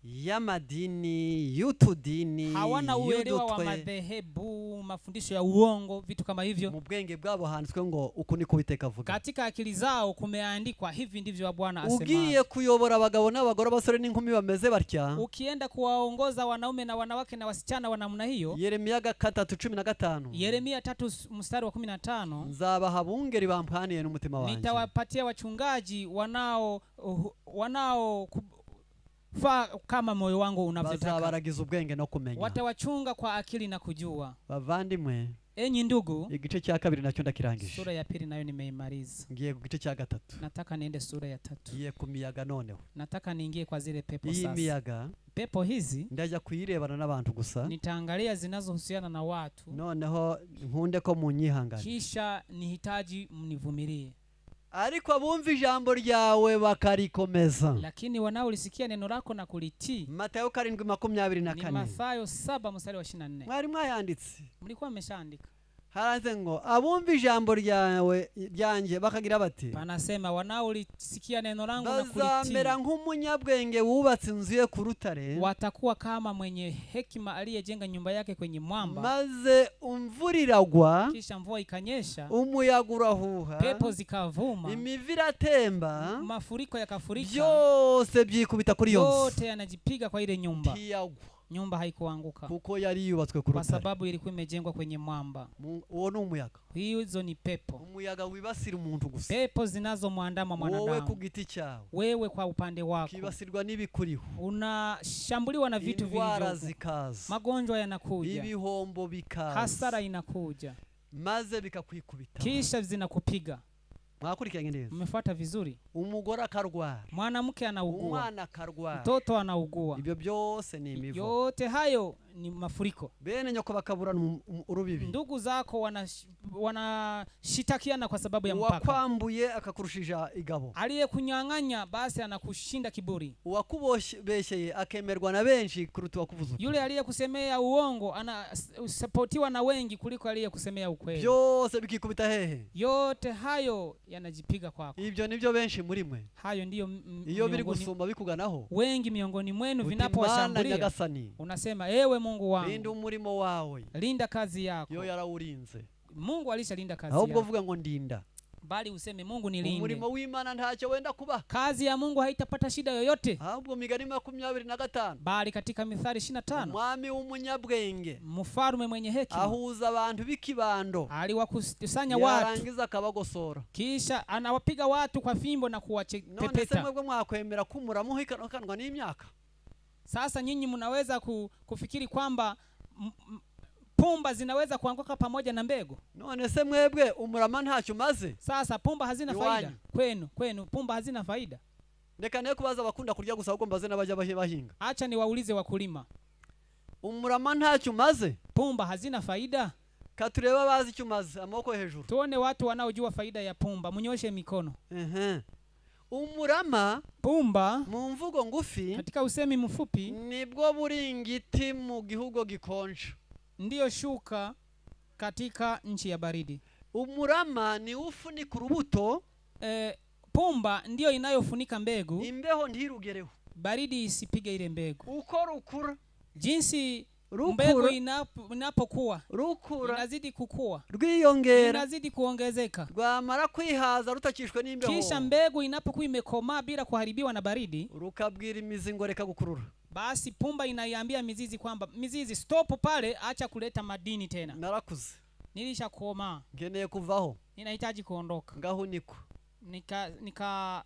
y'amadini, y'utudini, hawana uelewa wa y'udutwe. madhehebu, mafundisho ya uongo, vitu kama hivyo. Mu bwenge bwabo handitswe ngo uku niko Uwiteka avuga. Katika akili zao kumeandikwa hivi ndivyo Bwana Ugiye asema. kuyobora abagabo n'abagore, abasore n'inkumi bameze batya, Ukienda kuwaongoza wanaume na wanawake na wasichana wa namna hiyo, Yeremiya 3:15, Yeremia 3 mstari wa 15, nzabaha abungeri bampaniye n'umutima wanjye, nitawapatia wachungaji wanao wanao faa kama moyo wangu unavyotaka, bazabaragiza ubwenge no kumenya. watawachunga kwa akili na kujua. Bavandimwe, Enyi ndugu, igice cya kabiri nacyo ndakirangije, sura ya pili nayo nimeimaliza. ngiye ku gice cya gatatu, Nataka niende sura ya tatu, ngiye ku miyaga noneho. nataka niingie kwa zile pepo Iyi sasa. miyaga Pepo hizi ndajya kuyirebana n'abantu gusa, nitaangalia zinazohusiana na watu, noneho nkunde ko munyihangane. kisha nihitaji mnivumilie. Ariko abumva ijambo ryawe bakarikomeza. Lakini wanaolisikia neno lako na kulitii. Matayo karindwi makumyabiri na Ni kane. Mathayo 7 mstari wa 24. Mwari mwayanditse? Mlikuwa mmeshaandika? Haranditse ngo abumva ijambo ryawe ryanjye bakagira bati Panasema wanaolisikia neno langu na bazamera kulitii nk'umunyabwenge wubatse inzu ye ku rutare watakuwa kama mwenye hekima aliyejenga nyumba yake kwenye mwamba. Maze imvura iragwa Kisha mvua ikanyesha, umuyaga urahuha pepo zikavuma, imivu iratemba mafuriko yakafurika, byose byikubita kuri iyo nzu yote yanajipiga kwa ile nyumba. Ntiyagwa Nyumba haikuanguka kuko yari yubatswe ku kwa rutare. sababu ilikuwa imejengwa kwenye mwamba. Uwo ni umuyaga. Hizo ni pepo, Umuyaga wibasira umuntu gusa pepo zinazomwandama wowe ku mwanadamu. giti cyawe Wewe kwa upande wako ukibasirwa n'ibikuriho unashambuliwa na vitu indwara vilivyo, zikaza magonjwa yanakuja, ibihombo bikaza hasara inakuja, maze bikakwikubita. Kisha zinakupiga. Mwakurikiranye neza? Mmefuata vizuri? Umugore akarwara Mwanamke anaugua, umwana akarwara mtoto anaugua, ibyo byose ni imivo. Yote hayo ni mafuriko. Bene nyoko bakaburana urubibi. Ndugu zako wanashitakiana kwa sababu ya mpaka. Uwakwambuye akakurushija igabo. Aliyekunyang'anya basi anakushinda kiburi. Uwakubeshyeye akemerwa na benshi kuruta uwakuvuze ukuri. Yule aliyekusemea uongo anasapotiwa na wengi kuliko aliyekusemea ukweli. Byose bikikubita hehe? Yote hayo yanajipiga kwako. Ibyo nibyo benshi muri mwe Hayo ndiyo iyo biri miongoni, gusumba bikuganaho wengi miongoni mwenu uti Mana vinapowashambulia nyagasani unasema, ewe Mungu rinda wangu, umurimo wawe. Linda kazi yako. Yo yarawurinze. Mungu alishalinda kazi Ahubwo yako, vuga ngo ndinda bali useme Mungu nilinde. Umurimo w'Imana ntacyo wenda kuba. Kazi ya Mungu haitapata shida yoyote, Ahubwo migani 25 bali katika Mithali 25 umwami w'umunyabwenge mfalme mwenye hekima ahuza abantu b'ikibando aliwakusanya watu, yarangiza akabagosora. Kisha anawapiga watu kwa fimbo na None se kuwapepeta. Mwebwe mwakwemera ko umurama uhikanwa n'imyaka? Sasa nyinyi mnaweza kufikiri kwamba pumba zinaweza kuanguka pamoja na mbegu? None se mwebwe umurama ntacyo umaze? Sasa pumba hazina Iwanyu. faida kwenu, pumba hazina faida. Reka ne kubaza abakunda kurya gusa ahubwo mbaze n'abajya bahinga. Acha niwaulize wakulima, Umurama ntacyo umaze? Pumba hazina faida? Katurebe abazi icyo umaze amaboko hejuru. Tuone watu wanaojua faida ya pumba, mnyoshe mikono. Ehe. Umurama Pumba mu mvugo ngufi katika usemi mfupi nibwo buringiti mu gihugu gikonje. Ndiyo shuka katika nchi ya baridi. Umurama ni ufunika urubuto Pumba ndiyo inayofunika mbegu, imbeho ntirugereho. Baridi isipige ile mbegu. Uko rukura Jinsi mbegu rukura inapokuwa rukura inazidi kukua, rwiyongera inazidi kuongezeka. Rwamara kwihaza rutakishwe n'imbeho Kisha mbegu inapokuwa imekomaa bila kuharibiwa na baridi, rukabwira imizi ngo reka gukurura. Basi pumba inaiambia mizizi kwamba mizizi, stop pale, acha kuleta madini tena. Narakuze Nilishakomaa, nkeneye kuvaho ninahitaji kuondoka. Ngahunikwa Nika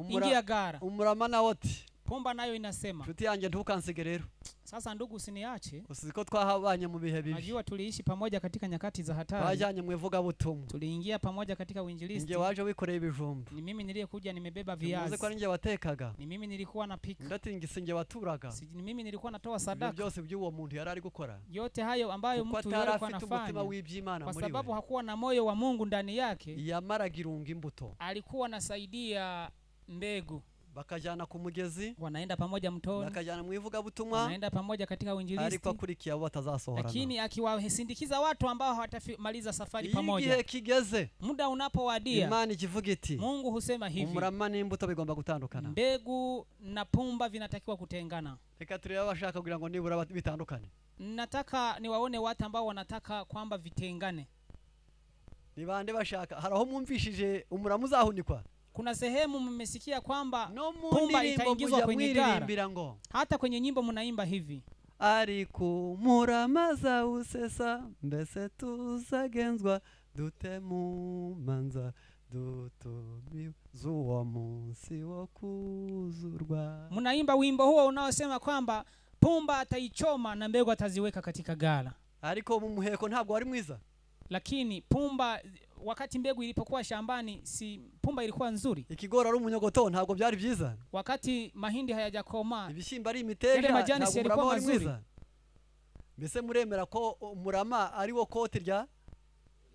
ingia gara. Umurama nawe ati Pumba nayo inasema, nshuti yanjye ntukansige rero. Sasa ndugu, usiniache. Uzi ko twahabanye mu bihe bibi. Najua tuliishi pamoja katika nyakati za hatari, Twajyanye mu ivugabutumwa tuliingia pamoja katika uinjilisti. Njye waje wikoreye ibijumba. Ni mimi niliyekuja nimebeba Muzi ko viazi, ari njye watekaga. Ni mimi nilikuwa napika, Undi ati njye sinjye waturaga. Ni mimi nilikuwa natoa Ibyo sadaka. byose by'uwo muntu yari ari gukora Yote hayo ambayo kuko mtu atari yeye alikuwa afite umutima anafanya, w'iby'Imana kwa muri sababu we hakuwa na moyo wa Mungu ndani yake, yamaraga irunga imbuto alikuwa anasaidia mbegu. Bakajyana ku mugezi Wanaenda pamoja mtoni, bakajyana mu ivugabutumwa wanaenda pamoja katika ariko uinjilisti, akurikiye abo batazasohorana. Lakini akiwasindikiza watu ambao hawatamaliza safari Iyo igihe pamoja. kigeze Muda unapowadia, Imana ikivuga iti Mungu husema hivi, umurama n'imbuto bigomba gutandukana. Mbegu na pumba vinatakiwa kutengana. Reka turebe abashaka kugira ngo nibura bitandukane. Nataka niwaone watu ambao wanataka kwamba vitengane. Ni bande bashaka hari aho mwumvishije umurama uzahunikwa? Kuna sehemu mmesikia kwamba No mu pumba ndirimbo itaingizwa mujya kwenye gara. mwiririmbira ngo Hata kwenye nyimbo mnaimba hivi, ariko umurama azawusesa mbese tuzagenzwa dute mu manza dutumiwe z'uwo munsi wo kuzurwa. Mnaimba wimbo huo unaosema kwamba pumba ataichoma na mbegu ataziweka katika gala. Ariko mu muheko ntabwo wari mwiza. Lakini pumba, wakati mbegu ilipokuwa shambani, si pumba ilikuwa nzuri? Ikigori ari umunyogoto ntabwo byari byiza. Wakati mahindi hayajakomaa, Ibishyimbo ari imiteja yale majani ntabwo si umurama yalikuwa wari mazuri? mwiza. Mbese muremera ko umurama ari wo koti rya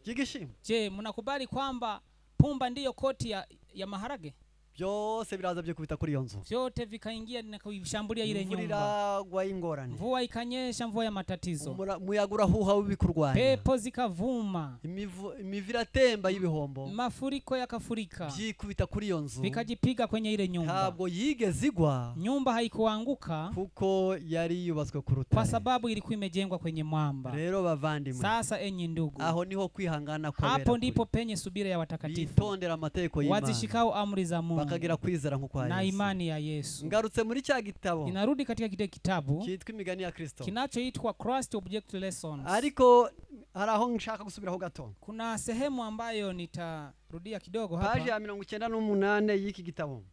ry'igishyimbo? Je, mnakubali kwamba pumba ndiyo koti ya maharage? Byose biraza byikubita kuri iyo nzu. Vyote vikaingia na kuishambulia ile Imvura nyumba. Iragwa y'ingorane. Mvua ikanyesha, mvua ya matatizo. Umuyaga urahuha w'ibikurwanya. Pepo zikavuma. Imivu iratemba y'ibihombo. Mafuriko yakafurika. Byikubita kuri iyo nzu. Vikajipiga kwenye ile nyumba. Ntabwo yigeze igwa Nyumba haikuanguka kuko yari yubatswe ku kwa rutare. Sababu ilikuwa imejengwa kwenye mwamba. Rero bavandimwe, Sasa enyi ndugu, aho niho kwihangana kwabera hapo ndipo penye subira ya watakatifu bitondera amategeko y'Imana wazishikao amri za Mungu bakagira kwizera nk'ukwa na Yesu. Imani ya Yesu. Ngarutse muri cya gitabo Ninarudi katika kile kitabu cyitwa imigani ya Kristo kinachoitwa Christ Object Lessons. Ariko hari aho nshaka gusubiraho gato. Kuna sehemu ambayo nitarudia kidogo Paji hapa. Ya 98 y'iki gitabo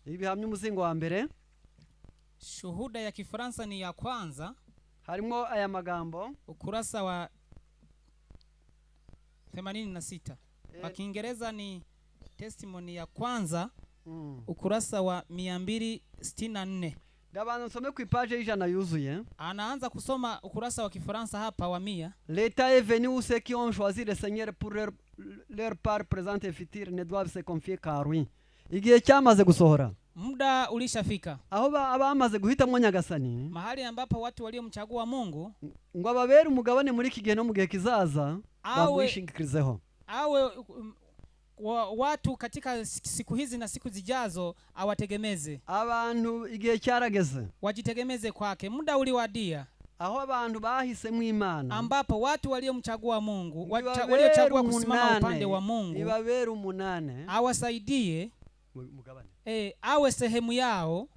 ibihamya umuzingo wa mbere. Shuhuda ya Kifaransa ni ya kwanza, Harimo aya magambo. Ukurasa wa 86. Kwa Kiingereza ni testimony ya kwanza, ukurasa wa 264. Ndabanza nsome ku ipaje y'ijana yuzuye. Anaanza kusoma ukurasa wa Kifaransa hapa wa 100. Le temps est venu où ceux qui ont choisi le Seigneur pour leur part présente et future ne doivent se confier qu'à lui. Igihe cyamaze gusohora Muda ulishafika aho abamaze guhitamo Nyagasani mahali ambapo watu waliomchagua Mungu ngo ababere umugabane muri iki gihe no mu gihe kizaza awe bamwishingikirizeho. Awe watu katika siku hizi na siku zijazo awategemeze. Abantu igihe cyarageze Wajitegemeze kwake. Muda uliwadia aho abantu bahisemo Imana ambapo watu waliomchagua Mungu ibabere waliochagua kusimama umunane, upande wa Mungu ibabere umunane awasaidie, mugabane awe sehemu yao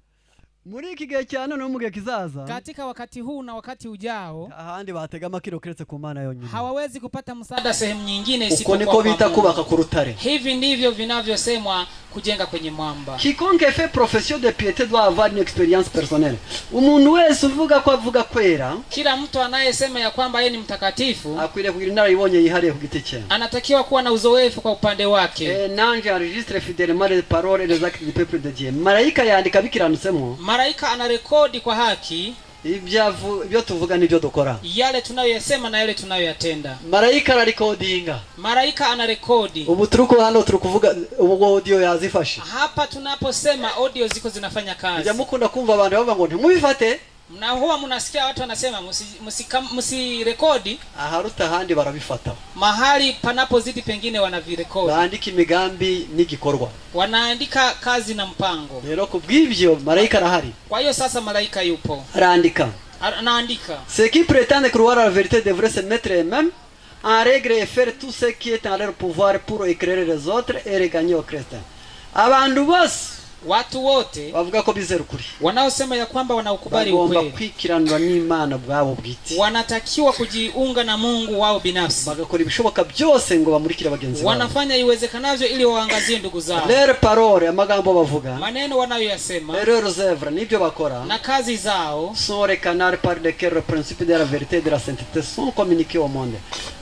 muri iki gihe cya none no mu gihe kizaza. Katika wakati huu na wakati ujao. Ahandi batega amakiro keretse ku Mana yonyine. Hawawezi kupata msaada sehemu nyingine Uko isipokuwa niko kwa bita Mungu. kubaka ku rutare. Hivi ndivyo vinavyosemwa kujenga kwenye mwamba. Quiconque fait profession de piété doit avoir une expérience personnelle. Umuntu wese uvuga ko avuga kwera Kila mtu anayesema ya kwamba yeye ni mtakatifu akwiriye kugira inararibonye yihariye ku giti cye. Anatakiwa kuwa na uzoefu kwa upande wake. Un ange enregistre fidèlement les paroles et les actes du peuple de Dieu. Marayika yandika bikiranutsemo Malaika anarekodi kwa haki ibyo tuvuga n'ibyo dukora. Yale tunayoyasema na yale tunayoyatenda. Marayika ararikodinga. Malaika anarekodi. Ubu turi ko hano turi kuvuga ubu audio yazifashe. Hapa tunaposema audio ziko zinafanya kazi. Mujya mukunda kumva abantu bavuga ngo ntimubifate. Na huwa mnasikia watu wanasema msirekodi. Aharuta ahandi barabifata. Mahali panapozidi pengine wanavirekodi. Bandika imigambi n'igikorwa. Wanaandika kazi na mpango. Rero ku bw'ibyo marayika arahari. Kwa hiyo sasa malaika yupo. Arandika. Anaandika. Ceux qui prétendent croire à la vérité devraient se mettre eux-mêmes en règle et faire tout ce qui est en leur pouvoir pour éclairer les autres et regagner au Christ. Abantu bose Watu wote bavuga ko bizera ukuri wanaosema ya kwamba wanaukubali bagomba ukweli kwikiranura n'Imana ubwabo bwite wanatakiwa kujiunga na Mungu wao binafsi. Bagakora ibishoboka byose ngo bamurikire bagenzi babo. Wanafanya iwezekanavyo ili waangazie ndugu zao. Leurs paroles amagambo bavuga Maneno wanayoyasema et leurs œuvres n'ibyo bakora na kazi zao sont les canaux par lesquels le principe de la vérité et de la sainteté sont communiqués au monde.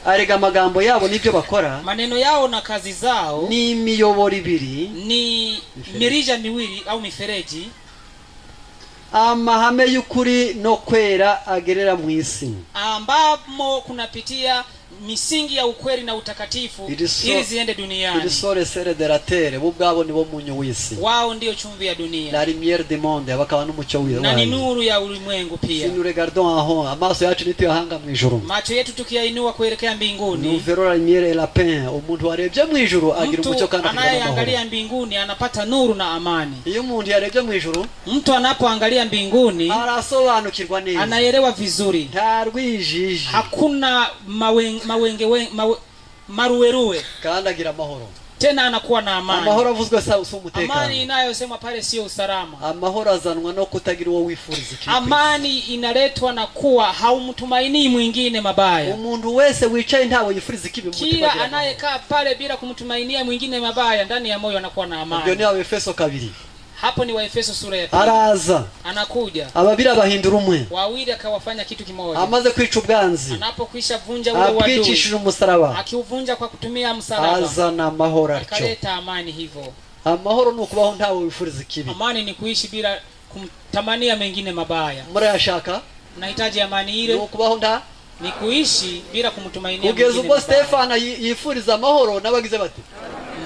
Arega amagambo yabo n'ibyo bakora maneno yao na kazi zao ni imiyoboro ibiri ni mirija miwili au mifereji amahame y'ukuri no kwera agerera mu isi. Ambamo kunapitia misingi ya ukweli na utakatifu ili ziende duniani. Ils sont les sels de la terre bo ubwabo nibo munyu w'isi. Wao ndiyo chumvi ya dunia La lumière du monde bakaba n'umucyo na ni wayo. Nuru ya ulimwengu Si pia. nous regardons en haut amaso yacu nituyahanga mu ijuru Macho yetu tukiyainua kuelekea nous mbinguni, verrons la lumière et la paix. Umuntu warebye mu ijuru agira umucyo mtu kandi akagira n'amahoro. anayeangalia mbinguni anapata nuru na amani. Iyo umuntu yarebye mu ijuru Mtu anapoangalia mbinguni arasobanukirwa neza anaelewa vizuri, nta rwijiji hakuna mawenge, maruweruwe, kandi agira amahoro. Tena anakuwa na amani. Amahoro avuzwe si Amani umutekano. Inayosemwa pale siyo usalama. Amahoro azanwa no kutagira uwo wifuriza ikibi ku isi. Amani inaletwa na kuwa haumtumainii mwingine mabaya. Umuntu wese wicaye ntawe yifuriza ikibi mu mutima Kila agira amahoro. anayekaa pale bila kumtumainia mwingine mabaya ndani ya moyo anakuwa na Ibyo amani. ni Abefeso kabiri. Hapo ni Waefeso sura ya 2. Araza Anakuja ababiri abahindura umwe wawili akawafanya kitu kimoja. Amaze kwica ubwanzi Anapokwisha vunja ule uadui abwicishije umusaraba akiuvunja kwa kutumia msalaba, azana amahoro atyo. Akaleta amani hivyo. Amahoro ni ukubaho ntawe wifuriza ikibi. Amani ni kuishi bila kumtamania mengine mabaya. Murayashaka. Nahitaji amani Ni ile ukubaho nta ni kuishi bila kumtumainia kugeza mwingine ubwo mabaya. Stefano yifuriza amahoro n'abagize bati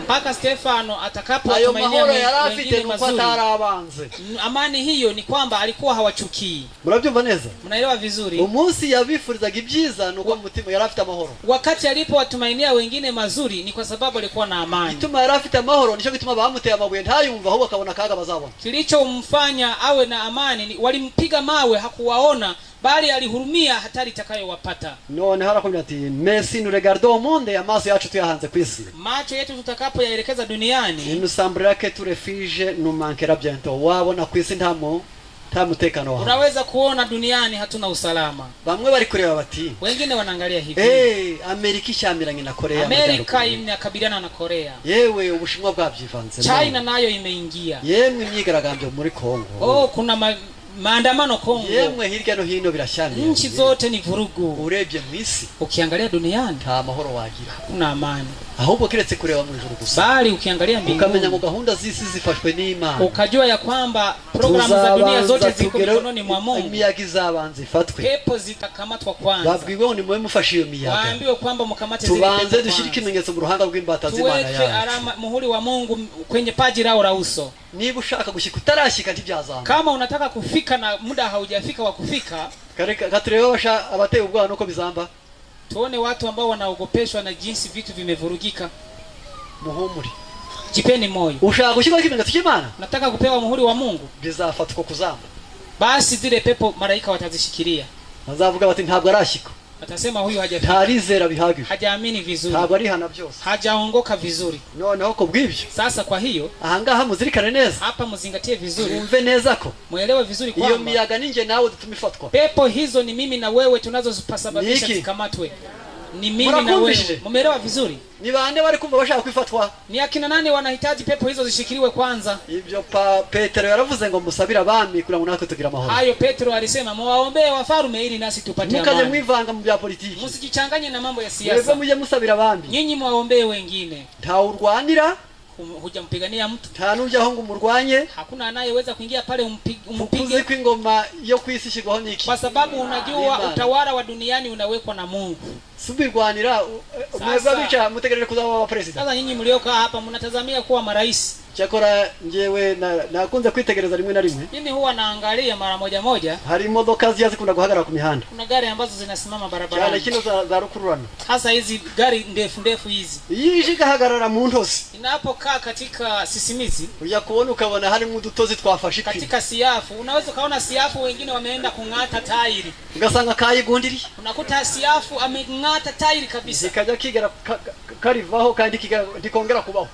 Mpaka Stefano Ayo atakapowatumainia mahoro yari afite wengine ni uko mazuri. atari abanze. Amani hiyo ni kwamba alikuwa hawachukii. Murabyumva neza? Mnaelewa vizuri? Umunsi yabifurizaga ibyiza ni uko mu mutima yari afite amahoro. Wakati alipowatumainia wengine mazuri ni kwa sababu alikuwa na amani. Igituma yari afite amahoro nicyo gituma bamuteye amabuye ntayumva, ahubwo akabona akaga bazabona. Kilichomfanya awe na amani ni walimpiga mawe hakuwaona, bali alihurumia hatari itakayowapata. Noneho arakubwira ati mais si nous regardons au monde, amaso yacu tuyahanze ku isi, Macho yetu tutakapoyaelekeza duniani, il nous semblera que tout refuge nous manquera bientôt. Wabona ku isi nta mutekano wawe. Unaweza kuona duniani hatuna usalama. Bamwe bari kureba bati Wengine wanaangalia hivi, eh, Amerika ishyamiranye na Korea Amerika y'Amajyaruguru. inakabiliana na Korea, Yewe, Ubushinwa bwabyivanzemo. China nayo imeingia. Yemwe, imyigaragambyo muri Kongo. Oh, kuna maandamano Kongo. Yemwe, hirya no hino birashyamiranye. Nchi zote ni vurugu. Urebye mu isi, Ukiangalia duniani, nta mahoro wagira, hakuna amani, ahubwo keretse kureba mu ijuru gusa, bali ukiangalia ukamenya ngo mbinguni gahunda z'isi zifashwe n'Imana. ukajua ya kwamba programu za dunia zote Tuzabanza ziko tugere mikononi mwa Mungu. imiyaga izabanza ifatwe. Pepo zitakamatwa kwanza. Babwiwe ngo nimube mufashe iyo miyaga, Waambiwe kwamba mkamate zile tubanze pepo dushyire kwanza. ikimenyetso mu ruhanga rw'imbata z'Imana Tuweke yacu. alama muhuri wa Mungu kwenye paji lao la uso. Niba ushaka gushyika utarashyika ntibyazamba. Kama unataka kufika na muda haujafika wa kufika, Reka turebe abateye ubwoba nuko bizamba. Tuone watu ambao wanaogopeshwa na jinsi vitu vimevurugika. Muhumure. Jipeni moyo. Ushaka gushyirwaho ikimenyetso cy'Imana, Unataka kupewa muhuri wa Mungu, bizafata uko kuzamba. Basi zile pepo malaika watazishikilia. Bazavuga bati ntabwo arashyika, Watasema huyu hajafika, ntarizera bihagije, hajaamini vizuri, ntabwo arihana byose. Hajaongoka vizuri. Noneho ku bw'ibyo, Sasa kwa hiyo, ahangaha muzirikane neza, hapa mzingatie vizuri, mwumve neza ko mwelewe vizuri iyo kwamba miyaga ninjye nawe dutuma ifatwa. Pepo hizo ni mimi na wewe tunazozipasababisha Niki? Zikamatwe. Ni mimi na Murakumvishije? wewe. Mumeelewa vizuri? Ni bande bari kumva bashaka kwifatwa? Ni akina nani wanahitaji pepo hizo zishikiliwe kwanza? Ibyo pa Petero yaravuze ngo musabire abami kugira ngo natwe tugire amahoro. Hayo Petro alisema muwaombee wafalume ili nasi tupate Ntimukajye amani. mwivanga mu bya politiki. Msijichanganye na mambo ya Mwebwe siasa. mujye musabira abami. Nyinyi muwaombee wengine. Ntawe urwanira, Hujampigania mtu. Nta n'ujyaho ngo umurwanye, Hakuna anayeweza kuingia pale kuko uzi umpige, ko ingoma yo ku isi ishyirwaho n'iki? Kwa sababu unajua Imana. Utawala wa duniani unawekwa na Mungu. Si ubirwanira mwebwe abicaye mutegereje kuzaba abaperezida. Sasa nyinyi mliokaa hapa mnatazamia kuwa marais. Cyakora njyewe nakunze kwitegereza rimwe na rimwe. Mimi huwa naangalia mara moja moja. Hari imodoka zijya zikunda guhagarara ku mihanda, Kuna gari ambazo zinasimama cyane barabarani, kino za rukururana. Hasa hizi gari ndefu ndefu hizi. Iyo ije igahagarara mu ntozi, Inapokaa katika sisimizi, ujya kubona ukabona harimo udutozi twafashe ipine, katika siafu, unaweza ukaona siafu wengine wameenda kung'ata tairi, ugasanga kayigundiriye, unakuta siafu ameng'ata tairi kabisa. Kikajya kigera karivaho kandi ntikongera kubaho.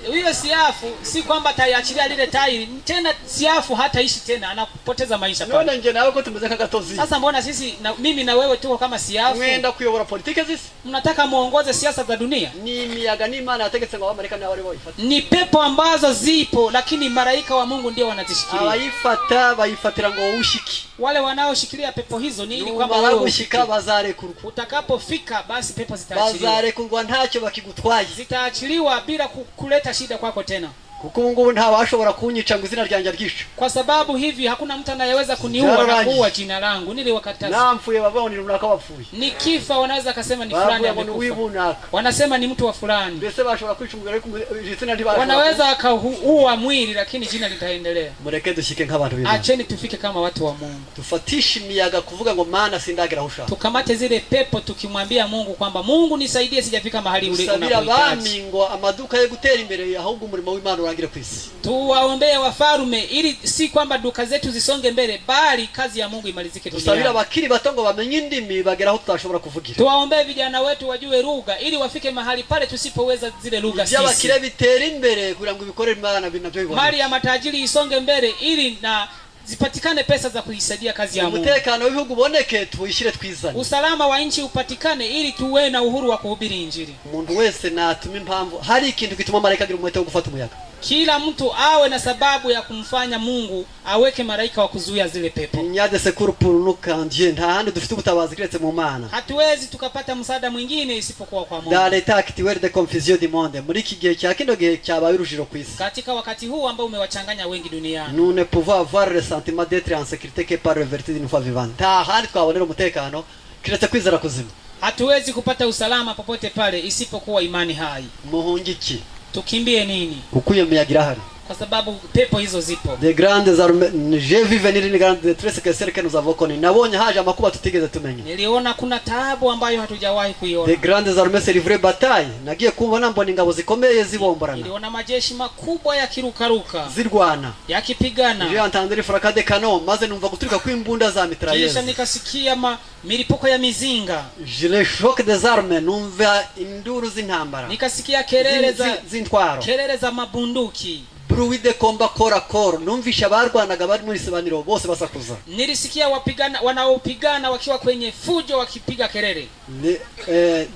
Huyo siafu si kwamba ataiachilia lile tairi tena, siafu hataishi tena, anapoteza maisha pale. None njye nawe ko tumeze nk'agatozi, Sasa mbona sisi na, mimi na wewe tuko kama siafu? Mwenda kuyobora politike z'isi? Mnataka muongoze siasa za dunia? Ni imiyaga n'Imana yategetse ngo abamarayika nabo ari bo bayifata. Ni pepo ambazo zipo, lakini malaika wa Mungu ndio wanazishikilia. Abayifata bayifatira ngo wowe ushike. Wale wanaoshikilia pepo hizo ni ili kwamba Numara wewe gushika ushike. Bazarekurwa. Utakapofika basi pepo zitaachiliwa, Bazarekurwa ntacyo bakigutwaye, zitaachiliwa bila kuleta shida kwako tena, kuko ubu ngubu ntawashobora kunyica ngo izina ryanjye aryice. Kwa sababu hivi hakuna mtu anayeweza kuniua na Byararangiye. kuua jina langu. Niliwakataza. Nampfuye bavuga ngo ni runaka wapfuye. Nikifa wanaweza akasema ni fulani Bavuga ngo ni amekufa, uw'ibunaka. Wanasema ni mtu wa fulani. Mbese bashobora kwica umubiri ariko izina ntibashobora. Wanaweza akaua mwili, lakini jina litaendelea. Mureke dushyike nk'abantu b'Imana. Acheni tufike kama watu wa Mungu, Dufatishe imiyaga kuvuga ngo Mana sindagera aho ushaka. Tukamate zile pepo tukimwambia Mungu kwamba Mungu nisaidie, sijafika mahali ule Dusabire unapohitaji. abami ngo amaduka ye gutera imbere, ahubwo umurimo w'Imana urangire ku isi. Tuwaombee wafalume ili si kwamba duka zetu zisonge mbele, bali kazi ya Mungu imalizike Dusabire duniani. Abakiri bato ngo bamenye indimi bagere aho tutashobora kuvugira. Tuwaombee vijana wetu wajue lugha ili wafike mahali pale tusipoweza zile lugha Iby'abakire sisi. bitera imbere kugira ngo ibikorere Imana nabyo Mali bibone. ya matajiri isonge mbele ili na zipatikane pesa za kuisaidia kazi ya Mungu. Umutekano w'ibihugu uboneke tuwishyire twizane. Usalama wa nchi upatikane ili tuwe na uhuru wa kuhubiri Injili. Umuntu wese natuma impamvu hari ikintu gituma marayika agira umwete wo gufata umuyaga. Kila mtu awe na sababu ya kumfanya Mungu aweke malaika wa kuzuia zile pepo. Il n'y a de secours pour nous qu'en Dieu. Nta handi dufite ubutabazi keretse mu Mana. Hatuwezi tukapata msaada mwingine isipokuwa kwa Mungu. Dans l'état actuel de confusion du monde, muri iki gihe cya kino gihe cyabaye urujijo ku isi, Katika wakati huu ambao umewachanganya wengi duniani, nous ne pouvons avoir le sentiment d'être en sécurité que par le vertu d'une foi vivante. Nta handi twabonera umutekano keretse kwizera kuzima. Hatuwezi kupata usalama popote pale isipokuwa imani hai. Muhunge iki? Tukimbie nini? Kuko iyo miyaga irahari. Kwa sababu pepo hizo zipo. De grandes armées, j'ai vu venir une grande détresse que celle que nous avons connue. Nabonye haje amakuba tutigeze tumenya. Niliona kuna taabu ambayo hatujawahi De kuiona. grandes armées se livraient bataille. Nagiye kumva mbona ingabo zikomeye zibomborana, Niliona majeshi makubwa yakirukaruka, zirwana. J'ai yakipigana. entendu le fracas des canons, maze numva guturika kw'imbunda za Kisha mitrailleuse. nikasikia milipuko ya mizinga, Je le choc des armes, numva induru z'intambara, nikasikia kelele za z'intwaro. kelele za mabunduki. Bruit de combat corps à corps, numvisha abarwanaga bari muri sibaniro bose basakuza. Nilisikia wapigana wanaopigana wakiwa kwenye fujo wakipiga kelele.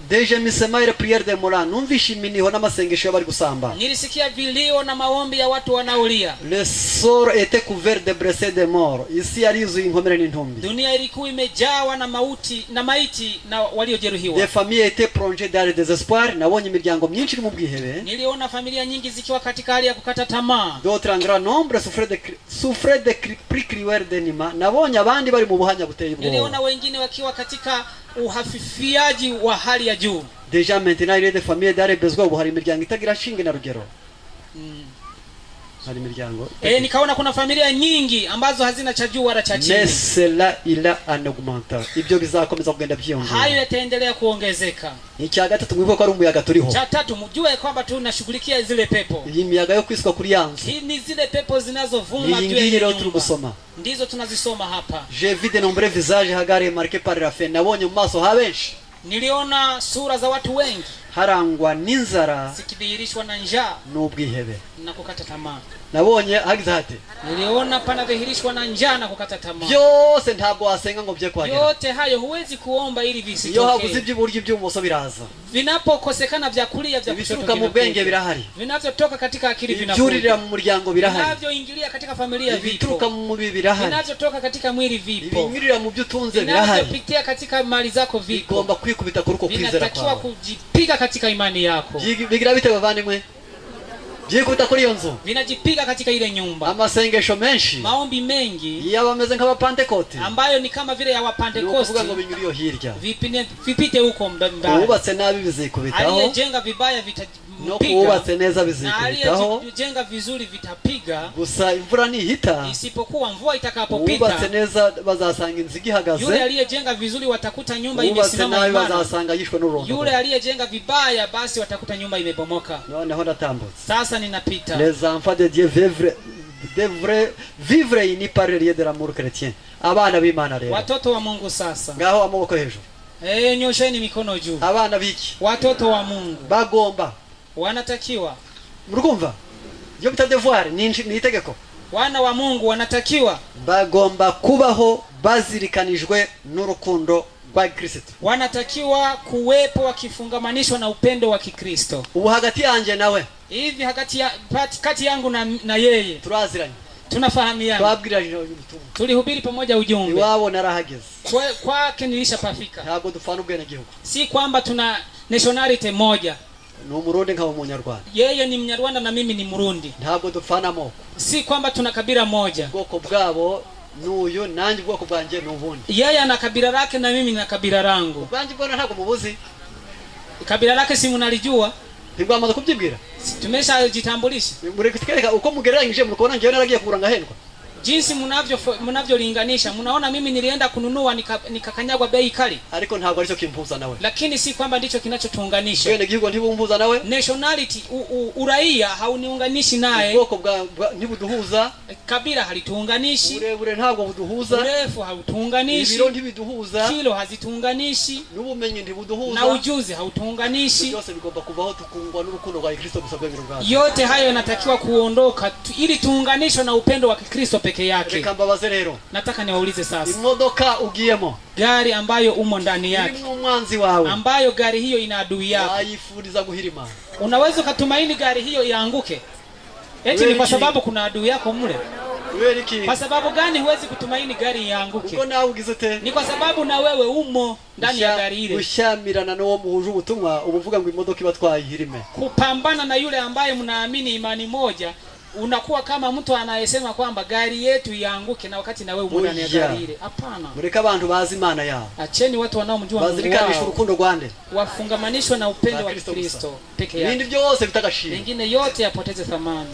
Des gémissements et les prières des morts, numvisha iminiho n'amasengesho y'abari gusamba. Nilisikia vilio na maombi ya watu wanaolia. Le sol était couvert de blessés, de morts. Isi yari yuzuye inkomere n'intumbi. Dunia ilikuwa imejawa na mauti na maiti na waliojeruhiwa. Des familles étaient plongées dans le désespoir. Nabonye imiryango myinshi iri mu bwihebe. Niliona familia nyingi zikiwa katika hali ya kukata tamaa. D'autres en grand nombre souffraient de prix cruels de nima. Nabonye abandi bari mu buhanya buteye Niliona ubwoba. wengine wakiwa katika uhafifiaji wa hali ya juu. Déjà maintenant il y a des familles dans les besoins. Ubu hari imiryango itagira shinge na rugero. Hari imiryango. Nikaona kuna familia nyingi ambazo hazina cha juu wala cha chini. Mais cela ira en augmentant. Ibyo bizakomeza kugenda Hayo byiyongera. yataendelea kuongezeka. Icya gatatu, mwibuke ko ari umuyaga turiho. Cha tatu, mjue kwamba tunashughulikia zile pepo. Iyi miyaga yo kwiswa kuri ya nzu. Hii ni zile pepo zinazovuma Iyi juu ya ngiyi ile rero turi nyumba, gusoma. Ndizo tunazisoma hapa. J'ai vu de nombreux visages hagards et marqués par la faim. Nabonye mu maso ha benshi Niliona sura za watu wengi harangwa n'inzara zikidhihirishwa na njaa n'ubwihebe. Na kukata tamaa. Nabonye hagize hati Niliona panadhihirishwa na njaa na kukata tamaa. Byose ntabwo wasenga ngo bye kuhagera. Yote hayo huwezi kuomba ili Iyo habuze visitokee. iby'iburyo, iby'ibumoso biraza. Vinapokosekana vya kulia, vya kushoto Ibituruka mu bwenge vinakuja. birahari. Vinavyotoka katika akili Ibyuririra vinakuja. mu muryango birahari. Vinavyoingilia katika familia Ibituruka vipo. mu mubiri birahari. Vinavyotoka katika mwili vipo. Ibinyurira mu byo utunze birahari. Vinavyopitia katika mali zako vipo. Bigomba kwikubita kuri uko kwizera Vinatakiwa kwawe. kujipiga katika imani yako. Bigira bite, bavandimwe? Byikubita kuri iyo nzu. Vinajipiga katika ile nyumba. Amasengesho menshi Maombi mengi iyo aba ameze nk'abapantekote, ambayo ni kama vile ya ni Wapentekosti ukuvuga ngo binyura iyo hirya. Vipite huko mbali. Uwubatse nabi bizikubitaho, Aliyejenga vibaya no vitapiga, kuwubatse neza na bizikubitaho. aliyejenga vizuri vitapiga. Gusa imvura nihita, Isipokuwa mvua uwubatse itakapopita, neza bazasanga inzu igihagaze, yule aliyejenga vizuri watakuta nyumba uwubatse imesimama nabi imara, bazasanga yishwe n'ururondogoro. yule aliyejenga vibaya basi watakuta nyumba imebomoka. Noneho ndatambutse. Sasa ninapita. Les enfants de Dieu devraient vivre unis par le lien de l'amour chrétien. Abana b'Imana rero, Watoto wa Mungu sasa, ngaho amaboko hejuru. Nyosheni mikono juu. Abana b'iki? Watoto wa Mungu Bagomba, wanatakiwa, murumva iyo bita devoir, ni itegeko. Wana wa Mungu wanatakiwa, Bagomba kubaho bazirikanijwe n'urukundo rwa Kristo. Wanatakiwa kuwepo wakifungamanishwa na upendo wa Kikristo. Ubu hagati yanjye nawe, Hivi kati yangu na yeye, turaziranye, tunafahamiana, twabwiranye ubutumwa. Tulihubiri pamoja ujumbe. Iwabo narahageze. Kwake nilishapafika. Ntabwo dupfana ubwenegihugu. Si kwamba tuna nationality moja. Ni Umurundi nkaba Umunyarwanda. Yeye ni Mnyarwanda na mimi ni Murundi. Ntabwo dupfana amoko. Si kwamba tuna kabila moja. Ubwoko bwabo n'uyu, nanjye ubwoko bwanjye ni ubundi. Yeye ana kabila lake na mimi nina kabila langu. Ubwanjye bwona ntabwo mubuzi. Kabila lake si mnalijua? Ntibwamaze kubyibwira. Si tumeshajitambulisha? Muri kutwereka uko mugereranyije, muri kubona njyewe naragiye kugura ngahendwa. Jinsi mnavyolinganisha, mnaona mimi nilienda kununua nikakanyagwa bei kali. Ariko ntabwo aricyo kimpuza nawe. Lakini si kwamba ndicho kinachotuunganisha. Ubwenegihugu ntibumpuza nawe. Nationality, uraia hauniunganishi naye. Ubwoko ntibuduhuza. Kabila halituunganishi. Uburebure ntabwo buduhuza. Urefu hautuunganishi. Ibiro ntibiduhuza. Kilo hazituunganishi. N'ubumenyi ntibuduhuza. Na ujuzi hautuunganishi. Byose bigomba kuvaho, tukungwa n'urukundo rwa Kristo gusa rw'ibintu bwacu. Yote hayo yanatakiwa kuondoka ili tuunganishwe na upendo wa Kikristo peke yake. Reka mbabaze rero. Nataka niwaulize sasa. Imodoka ugiyemo, Gari ambayo umo ndani yake, irimo umwanzi wawe, ambayo gari hiyo ina adui yako, wayifuriza guhirima? Unaweza ukatumaini gari hiyo ianguke eti ni kwa sababu kuna adui yako mle? Kubera iki? Kwa sababu gani huwezi kutumaini gari ianguke? Ubwo nawe ugize ute? Ni kwa sababu na wewe umo ndani ya gari ile. Gushyamirana n'uwo muhuje ubutumwa, uba uvuga ngo imodoka iba twayihirime. Kupambana na yule ambaye mnaamini imani moja, Unakuwa kama mtu anayesema kwamba gari yetu ianguke na wakati na wewe umo ndani ya Oya. Gari ile. Hapana. Mureke abantu bazi Imana yabo, Acheni watu wanaomjua Mungu bazirikanisha wao urukundo rwande wafungamanishwe na upendo Wa wa Kristo gusa. Kristo peke Ibindi yake, byose bifite agaciro. Mengine yote yapoteze thamani.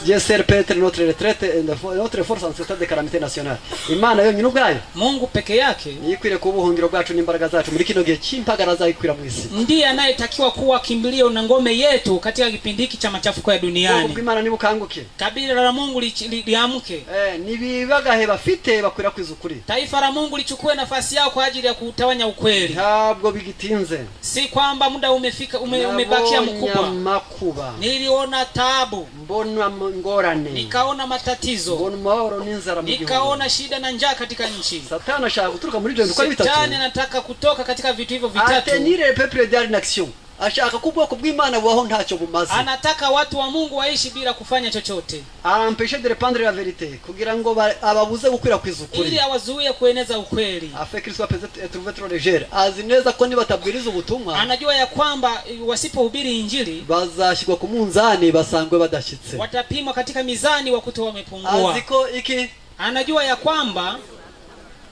Dieu seul peut être notre retraite et notre force en ce temps de calamité nationale. Imana yonyine ubwayo Mungu peke yake niyo ikwiriye kuba ubuhungiro bwacu n'imbaraga zacu muri kino gihe cy'impagara zayikwira mu isi. Ndiye anayetakiwa kuwa kimbilio na ngome yetu katika kipindi hiki cha machafuko ya Ubwoko duniani. bw'Imana nibukanguke. Kabila la Mungu liamke. Eh, nibibagahe bafite bakwirakwiza ukuri. Taifa la Mungu lichukue nafasi yao kwa ajili ya kuutawanya ukweli. Ntabwo bigitinze. Si kwamba muda umefika umebakia Nabonye mkubwa. amakuba, Niliona taabu, mbona ingorane, nikaona matatizo, mbona amahoro n'inzara mu gihugu. Nikaona shida na njaa katika nchi. Satani ashaka guturuka muri ibyo bintu uko ari bitatu, Shetani anataka kutoka katika vitu hivyo vitatu. à tenir le peuple dans l'inaction, ashaka ko ubwoko bw'Imana bubaho ntacyo bumaze. Anataka watu wa Mungu waishi bila kufanya chochote, Empêcher de répandre la vérité, kugira ngo ababuze gukwirakwiza ukuri, ili awazuie kueneza ukweli. Afin qu'il soit peut-être trouvé trop légère. Azi neza ko nibatabwiriza ubutumwa, Anajua ya kwamba wasipohubiri injili, bazashyirwa ku munzani basangwe badashyitse. Watapimwa katika mizani wakute wamepungua. Azi ko iki Anajua ya kwamba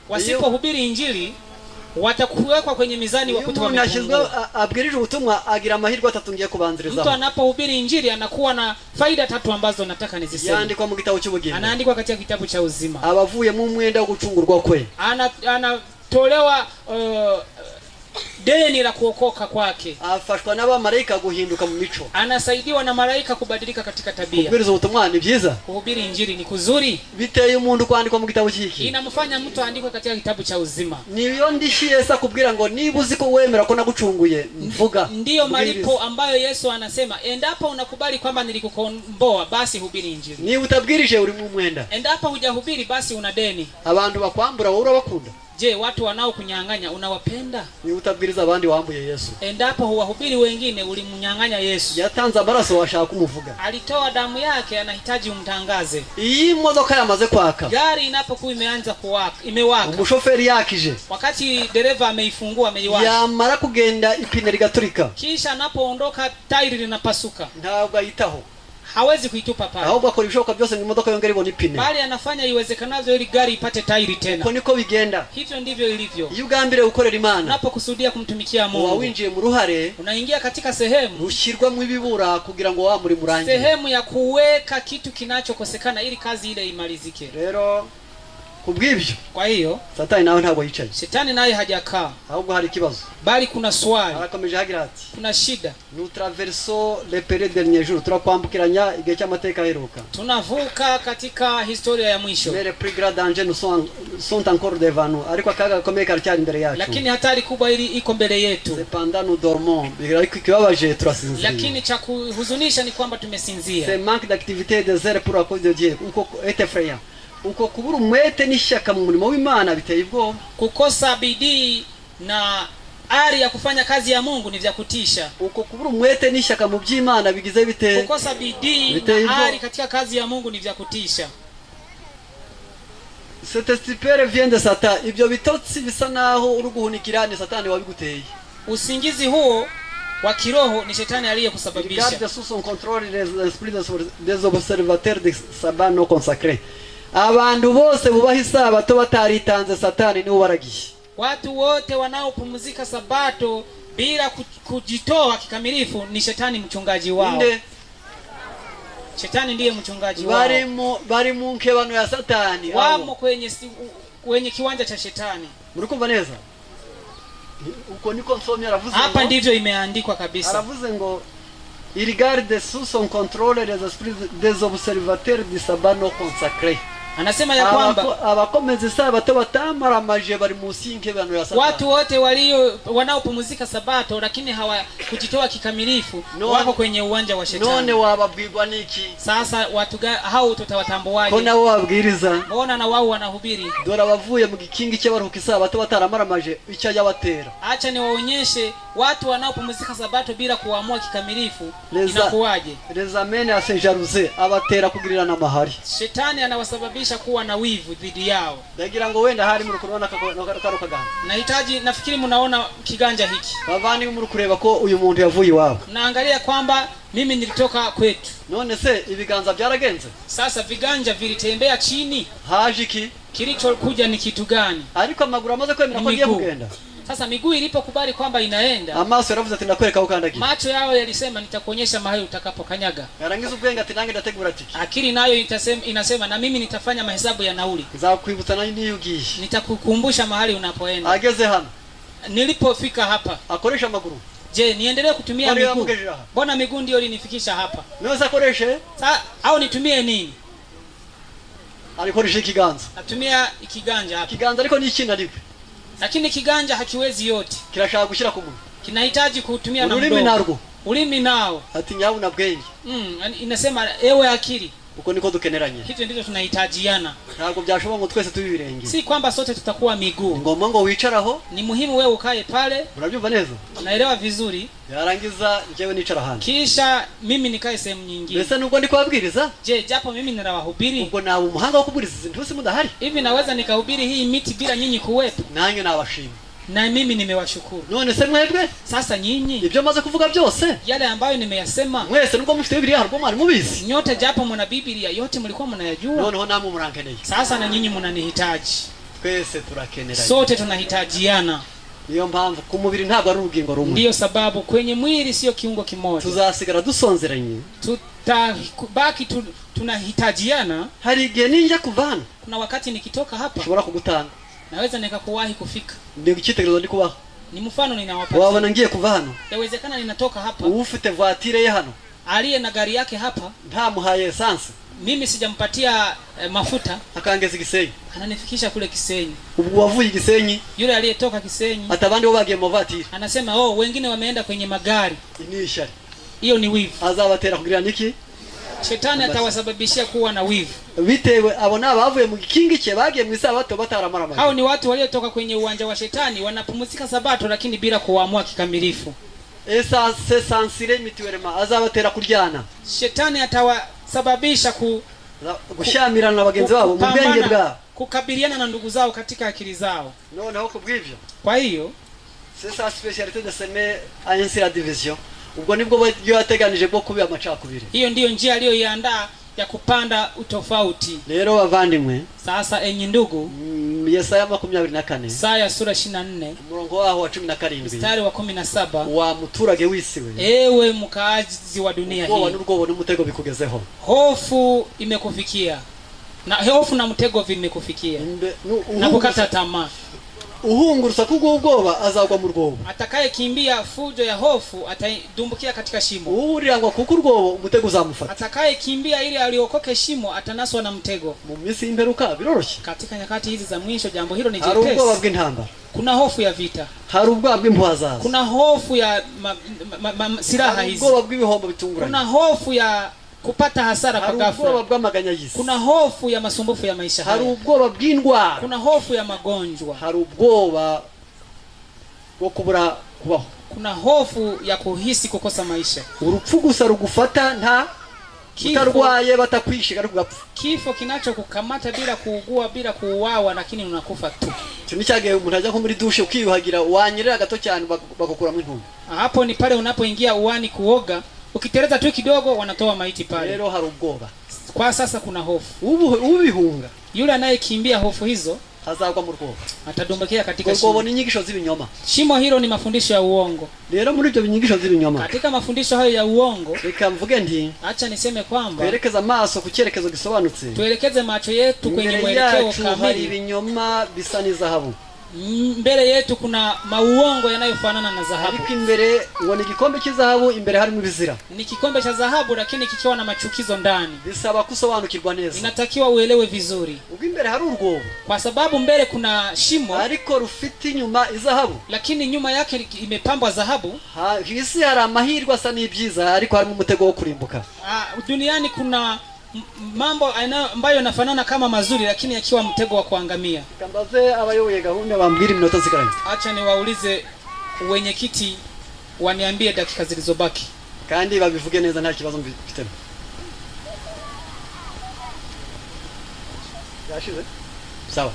wasipohubiri injili watakuwekwa kwenye mizani iyo wakute umuntu ashyizwe wamepungua. abwirije ubutumwa agira amahirwe atatu ngiye Mtu kubanzirizaho. Anapohubiri injili anakuwa na faida tatu ambazo nataka niziseme. Yandikwa mu gitabo cy'ubugingo. Anaandikwa katika kitabu cha uzima. Abavuyemo umwenda wo gucungurwa kwe. Anatolewa deni la kuokoka kwake. Afashwa n'abamarayika guhinduka mu mico. Anasaidiwa na malaika kubadilika katika tabia. Kubwiriza ubutumwa ni byiza. Kuhubiri injili ni kuzuri. Biteye umuntu kwandikwa mu gitabo cy'iki? Inamfanya mtu aandikwe katika kitabu cha uzima. Niyo ndishyi Yesu akubwira ngo niba uzi ko wemera ko nagucunguye, mvuga. Ndiyo Mbwiriza. malipo ambayo Yesu anasema endapo unakubali kwamba nilikukomboa, basi hubiri injili. Niba utabwirije uri mu mwenda. Endapo hujahubiri, basi una deni. Abantu bakwambura wowe urabakunda? Je, watu wanaokunyang'anya unawapenda? Niba utabwiriza abandi wambuye Yesu. Endapo huwahubiri wengine, ulimnyang'anya Yesu. Yatanze amaraso washaka kumuvuga. Alitoa damu yake, anahitaji umtangaze. Iyo imodoka yamaze kwaka, Gari inapokuwa imeanza kuwaka, imewaka, umushoferi yakije, wakati dereva ameifungua, ameiwasha, yamara kugenda ipine rigaturika, kisha anapoondoka tairi linapasuka, ntabwo ayitaho, hawezi kuitupa pale, ahubwo akora ibishoboka byose ngo imodoka yongere ibone ipine. Bali anafanya iwezekanavyo ili gari ipate tairi tena. Uko niko bigenda. Hivyo ndivyo ilivyo. Iyo ugambiriye gukorera Imana, Unapokusudia kumtumikia uba Mungu, winjiye mu ruhare unaingia katika sehemu rushyirwamo ibibura kugira ngo wa murimo urangire. Sehemu ya kuweka kitu kinachokosekana ili kazi ile imalizike. Rero kubw'ibyo, Kwa hiyo Satani nawe ntabwo yicaye, shetani naye hajakaa, ahubwo hari ikibazo. Bali kuna swali, Arakomeje agira ati kuna shida. Nous traversons les périodes dernier jour, turakwambukiranya igihe cy'amateka aheruka. Tunavuka katika historia ya mwisho, Mais les plus grands dangers nous sont encore devant nous, ariko akaga gakomeye karacyari imbere yacu. Lakini hatari kubwa ili iko mbele yetu. Cependant nous dormons, ariko ikibabaje turasinziriye. Lakini cha kuhuzunisha ni kwamba tumesinzia. Ce manque d'activité et de zèle pour la cause de Dieu uko est effrayant, uko kubura umwete n'ishyaka mu murimo w'Imana biteye ubwoba. Kukosa bidii na ari ya kufanya kazi ya Mungu ni vya kutisha. Uko kubura umwete n'ishyaka mu by'Imana bigize bite? Kukosa bidii Viteye na ubwoba. Ari katika kazi ya Mungu ni vya kutisha. Cette stupeur vient de Satan, ibyo bitotsi bisa naho uri guhunikira ni Satani wabiguteye. Usingizi huo wa kiroho ni shetani Il aliyekusababisha. garde sous son contrôle les esprits des observateurs de sabbat non consacrés. Abantu bose bubaha isabato bataritanze, Satani niwe ubaragiye. Watu wote wanaopumzika sabato bila kujitoa kikamilifu ni shetani mchungaji wao. Inde? Shetani ndiye mchungaji wao. Bari mu bari mu nkebano ya Satani abo. Wamo kwenye kiwanja cha shetani. Muri kumva neza? Uko niko nsomye, aravuze Hapa ngo ndivyo imeandikwa kabisa. Aravuze ngo il garde sous son contrôle les esprits des observateurs du sabbat non consacrés. Anasema ya kwamba Abakomeza isabato batamaramaje bari munsi y'inkebano ya Satani. Watu wote walio wanaopumzika sabato lakini hawakujitoa kikamilifu wako kwenye uwanja wa None shetani. wababwirwa n'iki Sasa watu hao ko tutawatambuaje? Nabo babwiriza? Mbona na wao wanahubiri? Dore abavuye mu gikingi cy'abaruhuka isabato bataramaramaje icyo yabatera. Acha niwaonyeshe Watu wanaopumzika sabato bila kuamua kikamilifu, Leza- inakuwaje? Les amène à se jalouser, abatera kugirirana amahari. Shetani anawasababisha kuwa na wivu dhidi yao. Ndagira ngo wenda hari muri kubona kano kaganza. Nahitaji, nafikiri mnaona kiganja hiki. Bavandimwe, muri kureba ko uyu muntu yavuye iwabo. Naangalia kwamba mimi nilitoka kwetu. None se ibiganza byaragenze? Sasa viganja vilitembea chini? Haje iki? Kilichokuja ni kitu gani? Ariko amaguru amaze kwemera ko agiye Miguu. kugenda, Sasa miguu ilipokubali kwamba inaenda, amaso yaravuze ati ndakwereka aho ukandagiye. Macho yao yalisema nitakuonyesha mahali utakapokanyaga. Yarangiza ubwenge ati nanjye ndategura tiki. Akili nayo inasema na mimi nitafanya mahesabu ya nauli. Nzakwibutsa nayo niyo ugiye. Nitakukumbusha mahali unapoenda. Ageze hano, Nilipofika hapa, akoresha amaguru? Je, niendelee kutumia Mbona miguu? yamugejeje aha? Mbona miguu ndio ilinifikisha hapa? None se akoreshe? Au nitumie nini? Arikoresha ikiganza. Natumia kiganja hapa. Ikiganza ariko ni ikinaniwe. Lakini kiganja hakiwezi yote. Kirashaka gushyira ku munwa. Kinahitaji kutumia na Ururimi mdomo. narwo Ulimi nao. ati nyabuna bwenge. Inasema ewe akili. Uko niko dukeneranye. Hivyo ndivyo tunahitajiana. Ntabwo byashoboka ngo twese tube ibirenge. Si kwamba sote tutakuwa Ni miguu. ngombwa ngo wicaraho. Ni muhimu wewe ukae pale, Murabyumva neza? unaelewa vizuri, Yarangiza njyewe nicara ahandi. Kisha mimi nikae sehemu nyingine. Mbese nubwo ndi kubabwiriza, Je, japo mimi ninawahubiri, ubwo naba umuhanga wo kubwiriza izi ntusi mudahari? Hivi naweza nikahubiri hii miti bila nyinyi kuwepo? Nanjye nabashima. Na mimi nimewashukuru. None se mwebwe, Sasa nyinyi, ibyo maze kuvuga byose, yale ambayo nimeyasema, mwese nubwo mufite bibiliya hari ubwo mwari mubizi? Nyote japo mna Biblia, yote mlikuwa mnayajua. Noneho namwe murankeneye. Sasa na nyinyi mnanihitaji. Twese turakeneranye. Sote tunahitajiana. Niyo mpamvu ku mubiri ntabwo ari urugingo rumwe. Ndiyo sababu kwenye mwili sio kiungo kimoja. Tuzasigara dusonzeranye. Tutabaki tunahitajiana. Hari igihe ninjya kuva hano, Kuna wakati nikitoka hapa nshobora kugutanga. Naweza nikakuwahi kufika. Ni icyitegererezo ndi kubaha. Ni mfano ninawapatia. Wabona ngiye kuva hano, Yawezekana ninatoka hapa, ufite voiture ye hano, aliye na gari yake hapa, ntamuhaye essence, mimi sijampatia mafuta, akangeza Igisenyi. Ananifikisha kule Kisenyi. Ubwo wavuye Igisenyi, Yule aliyetoka Kisenyi ati abandi bo bagiye mu mavatiri. Anasema oh, wengine wameenda kwenye magari. Ni ishyari. Hiyo ni wivu. Azabatera kugirana iki? Shetani atawasababishia kuwa na wivu. Bitewe abo ni abavuye mu gikingi cye bagiye mu isabato bataramaramaje. Hao ni watu waliotoka kwenye uwanja wa shetani, wanapumzika sabato lakini bila kuamua kikamilifu. Esa se censurer mutuellement, azabatera kuryana. Shetani atawasababisha Gushyamirana na bagenzi babo mu bwenge kupambana, bwabo. Kukabiliana na ndugu zao katika akili zao. Noneho ku bw'ibyo, Kwa hiyo c'est sa spécialité de semer ainsi la division, ubwo nibwo buryo yateganije bwo kubiba amacakubiri. Hiyo ndiyo njia aliyoiandaa ya kupanda utofauti. Rero bavandimwe, Sasa enyi ndugu, Yesaya 24, Isaya sura 24, umurongo waho wa 17, mstari wa 17, wa muturage w'isi we, ewe mkaazi wa dunia ubwoba hii, n'urwobo n'umutego bikugezeho. Hofu imekufikia na hofu na mtego vimekufikia na kukata tamaa. Uhunga urusaku rw'ubwoba azagwa mu rwobo. Atakayekimbia fujo ya hofu atadumbukia katika shimo. Uwurira ngo akuke urwobo umutego uzamufata. Atakayekimbia ili aliokoke shimo atanaswa na mtego. Mu minsi y'imperuka biroroshye. Katika nyakati hizi za mwisho jambo hilo ni Hari ubwoba jepesi. bw'intambara. Kuna hofu ya vita. Hari ubwoba bw'impuha. Kuna hofu ya silaha Hari hizi. ubwoba bw'ibihombo bitunguranye. Kuna hofu ya kupata hasara kwa Hari ghafla. ubwoba bw'amaganya y'isi. Kuna hofu ya masumbufu ya maisha Hari haya. ubwoba bw'indwara. Kuna hofu ya magonjwa. Hari ubwoba bwo kubura kubaho. Kuna hofu ya kuhisi kukosa maisha. Urupfu gusa rugufata nta Kifo, utarwaye batakwishe ariko ugapfa. Kifo kinachokukamata bila kuugua, bila kuuawa, lakini unakufa tu. Icyo ni cyagihe umuntu ajya nko muri dushe ukiyuhagira wanyerera gato cyane bagakuramo intumbi. Hapo ni pale unapoingia uani kuoga, ukiteleza tu kidogo wanatoa maiti pale. Rero hari ubwoba. Kwa sasa kuna hofu. Ubihunga Yule anayekimbia hofu hizo azagwa mu rwobo. Atadumbukia katika Urwo rwobo shimo. ni inyigisho z'ibinyoma. Shimo hilo ni mafundisho ya uongo. Rero muri ibyo binyigisho z'ibinyoma, Katika mafundisho hayo ya uongo, reka mvuge nti acha niseme kwamba twerekeze amaso ku cyerekezo gisobanutse. Tuelekeze macho yetu kwenye Imbere mwelekeo yacu hari kamili. ibinyoma bisa n'izahabu. Mbele yetu kuna mauongo yanayofanana na dhahabu. Ariko imbere ngo ni igikombe cy'izahabu imbere harimo ibizira. Ni kikombe cha dhahabu lakini kikiwa na machukizo ndani. Bisaba kusobanukirwa neza. Inatakiwa uelewe vizuri, Ubwo imbere hari urwobo, kwa sababu mbele kuna shimo, ariko rufite inyuma izahabu. Lakini nyuma yake imepambwa dhahabu. Ku isi hari amahirwe asa n'ibyiza ariko harimo umutego wo kurimbuka. Ah, duniani kuna mambo ambayo yanafanana kama mazuri lakini yakiwa mtego wa kuangamia. Reka mbaze abayoboye gahunda bambwira iminota nsigaranye. Acha niwaulize wenyekiti Waniambie dakika zilizobaki. Kandi babivuge neza, nta kibazo mbifitemo. Yashize, sawa.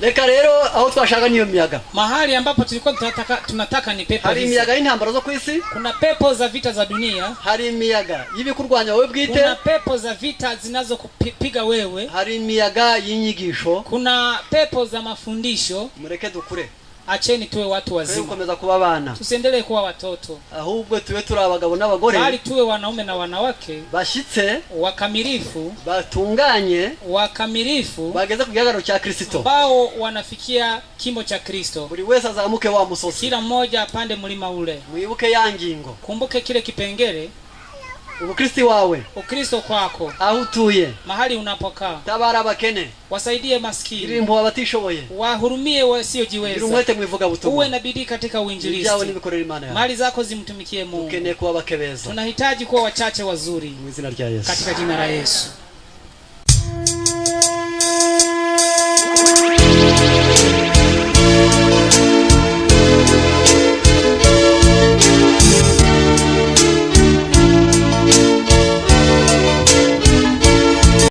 Reka rero aho twashaka niyo miyaga. Mahali ambapo tulikuwa tunataka ni pepo Hari hizi. imiyaga y'intambara zo ku isi. Kuna pepo za vita za dunia. Hari imiyaga y'ibikurwanya wowe bwite. Kuna pepo za vita zinazokupiga wewe. Hari imiyaga y'inyigisho. Kuna pepo za mafundisho. Mureke dukure. Acheni tuwe watu Twe wazima. Gukomeza kuba abana, Tusiendelee kuwa watoto, ahubwo tube turi abagabo n'abagore bali tuwe wanaume na wanawake bashyitse, wakamilifu, batunganye, wakamilifu, bageze ku gihagararo cya Kirisito. Ambao wanafikia kimo cha Kristo. Buri wese azamuke wa musozi. Kila mmoja apande mlima ule. Mwibuke ya ngingo. Kumbuke kile kipengele. Ubukristi wawe, Ukristo kwako, aho utuye, mahali unapokaa, tabara abakene, wasaidie gira maskini, impuhwe abatishoboye, wahurumie gira wasiojiweza, umwete mu ivugabutumwa, uwe na bidii katika ibyawe uinjilisti, n'ibikorera Imana yawe. Mali zako zimtumikie Mungu. Dukeneye kuba bake beza. Tunahitaji kuwa wachache wazuri. Mu izina rya Yesu. Katika jina la Yesu.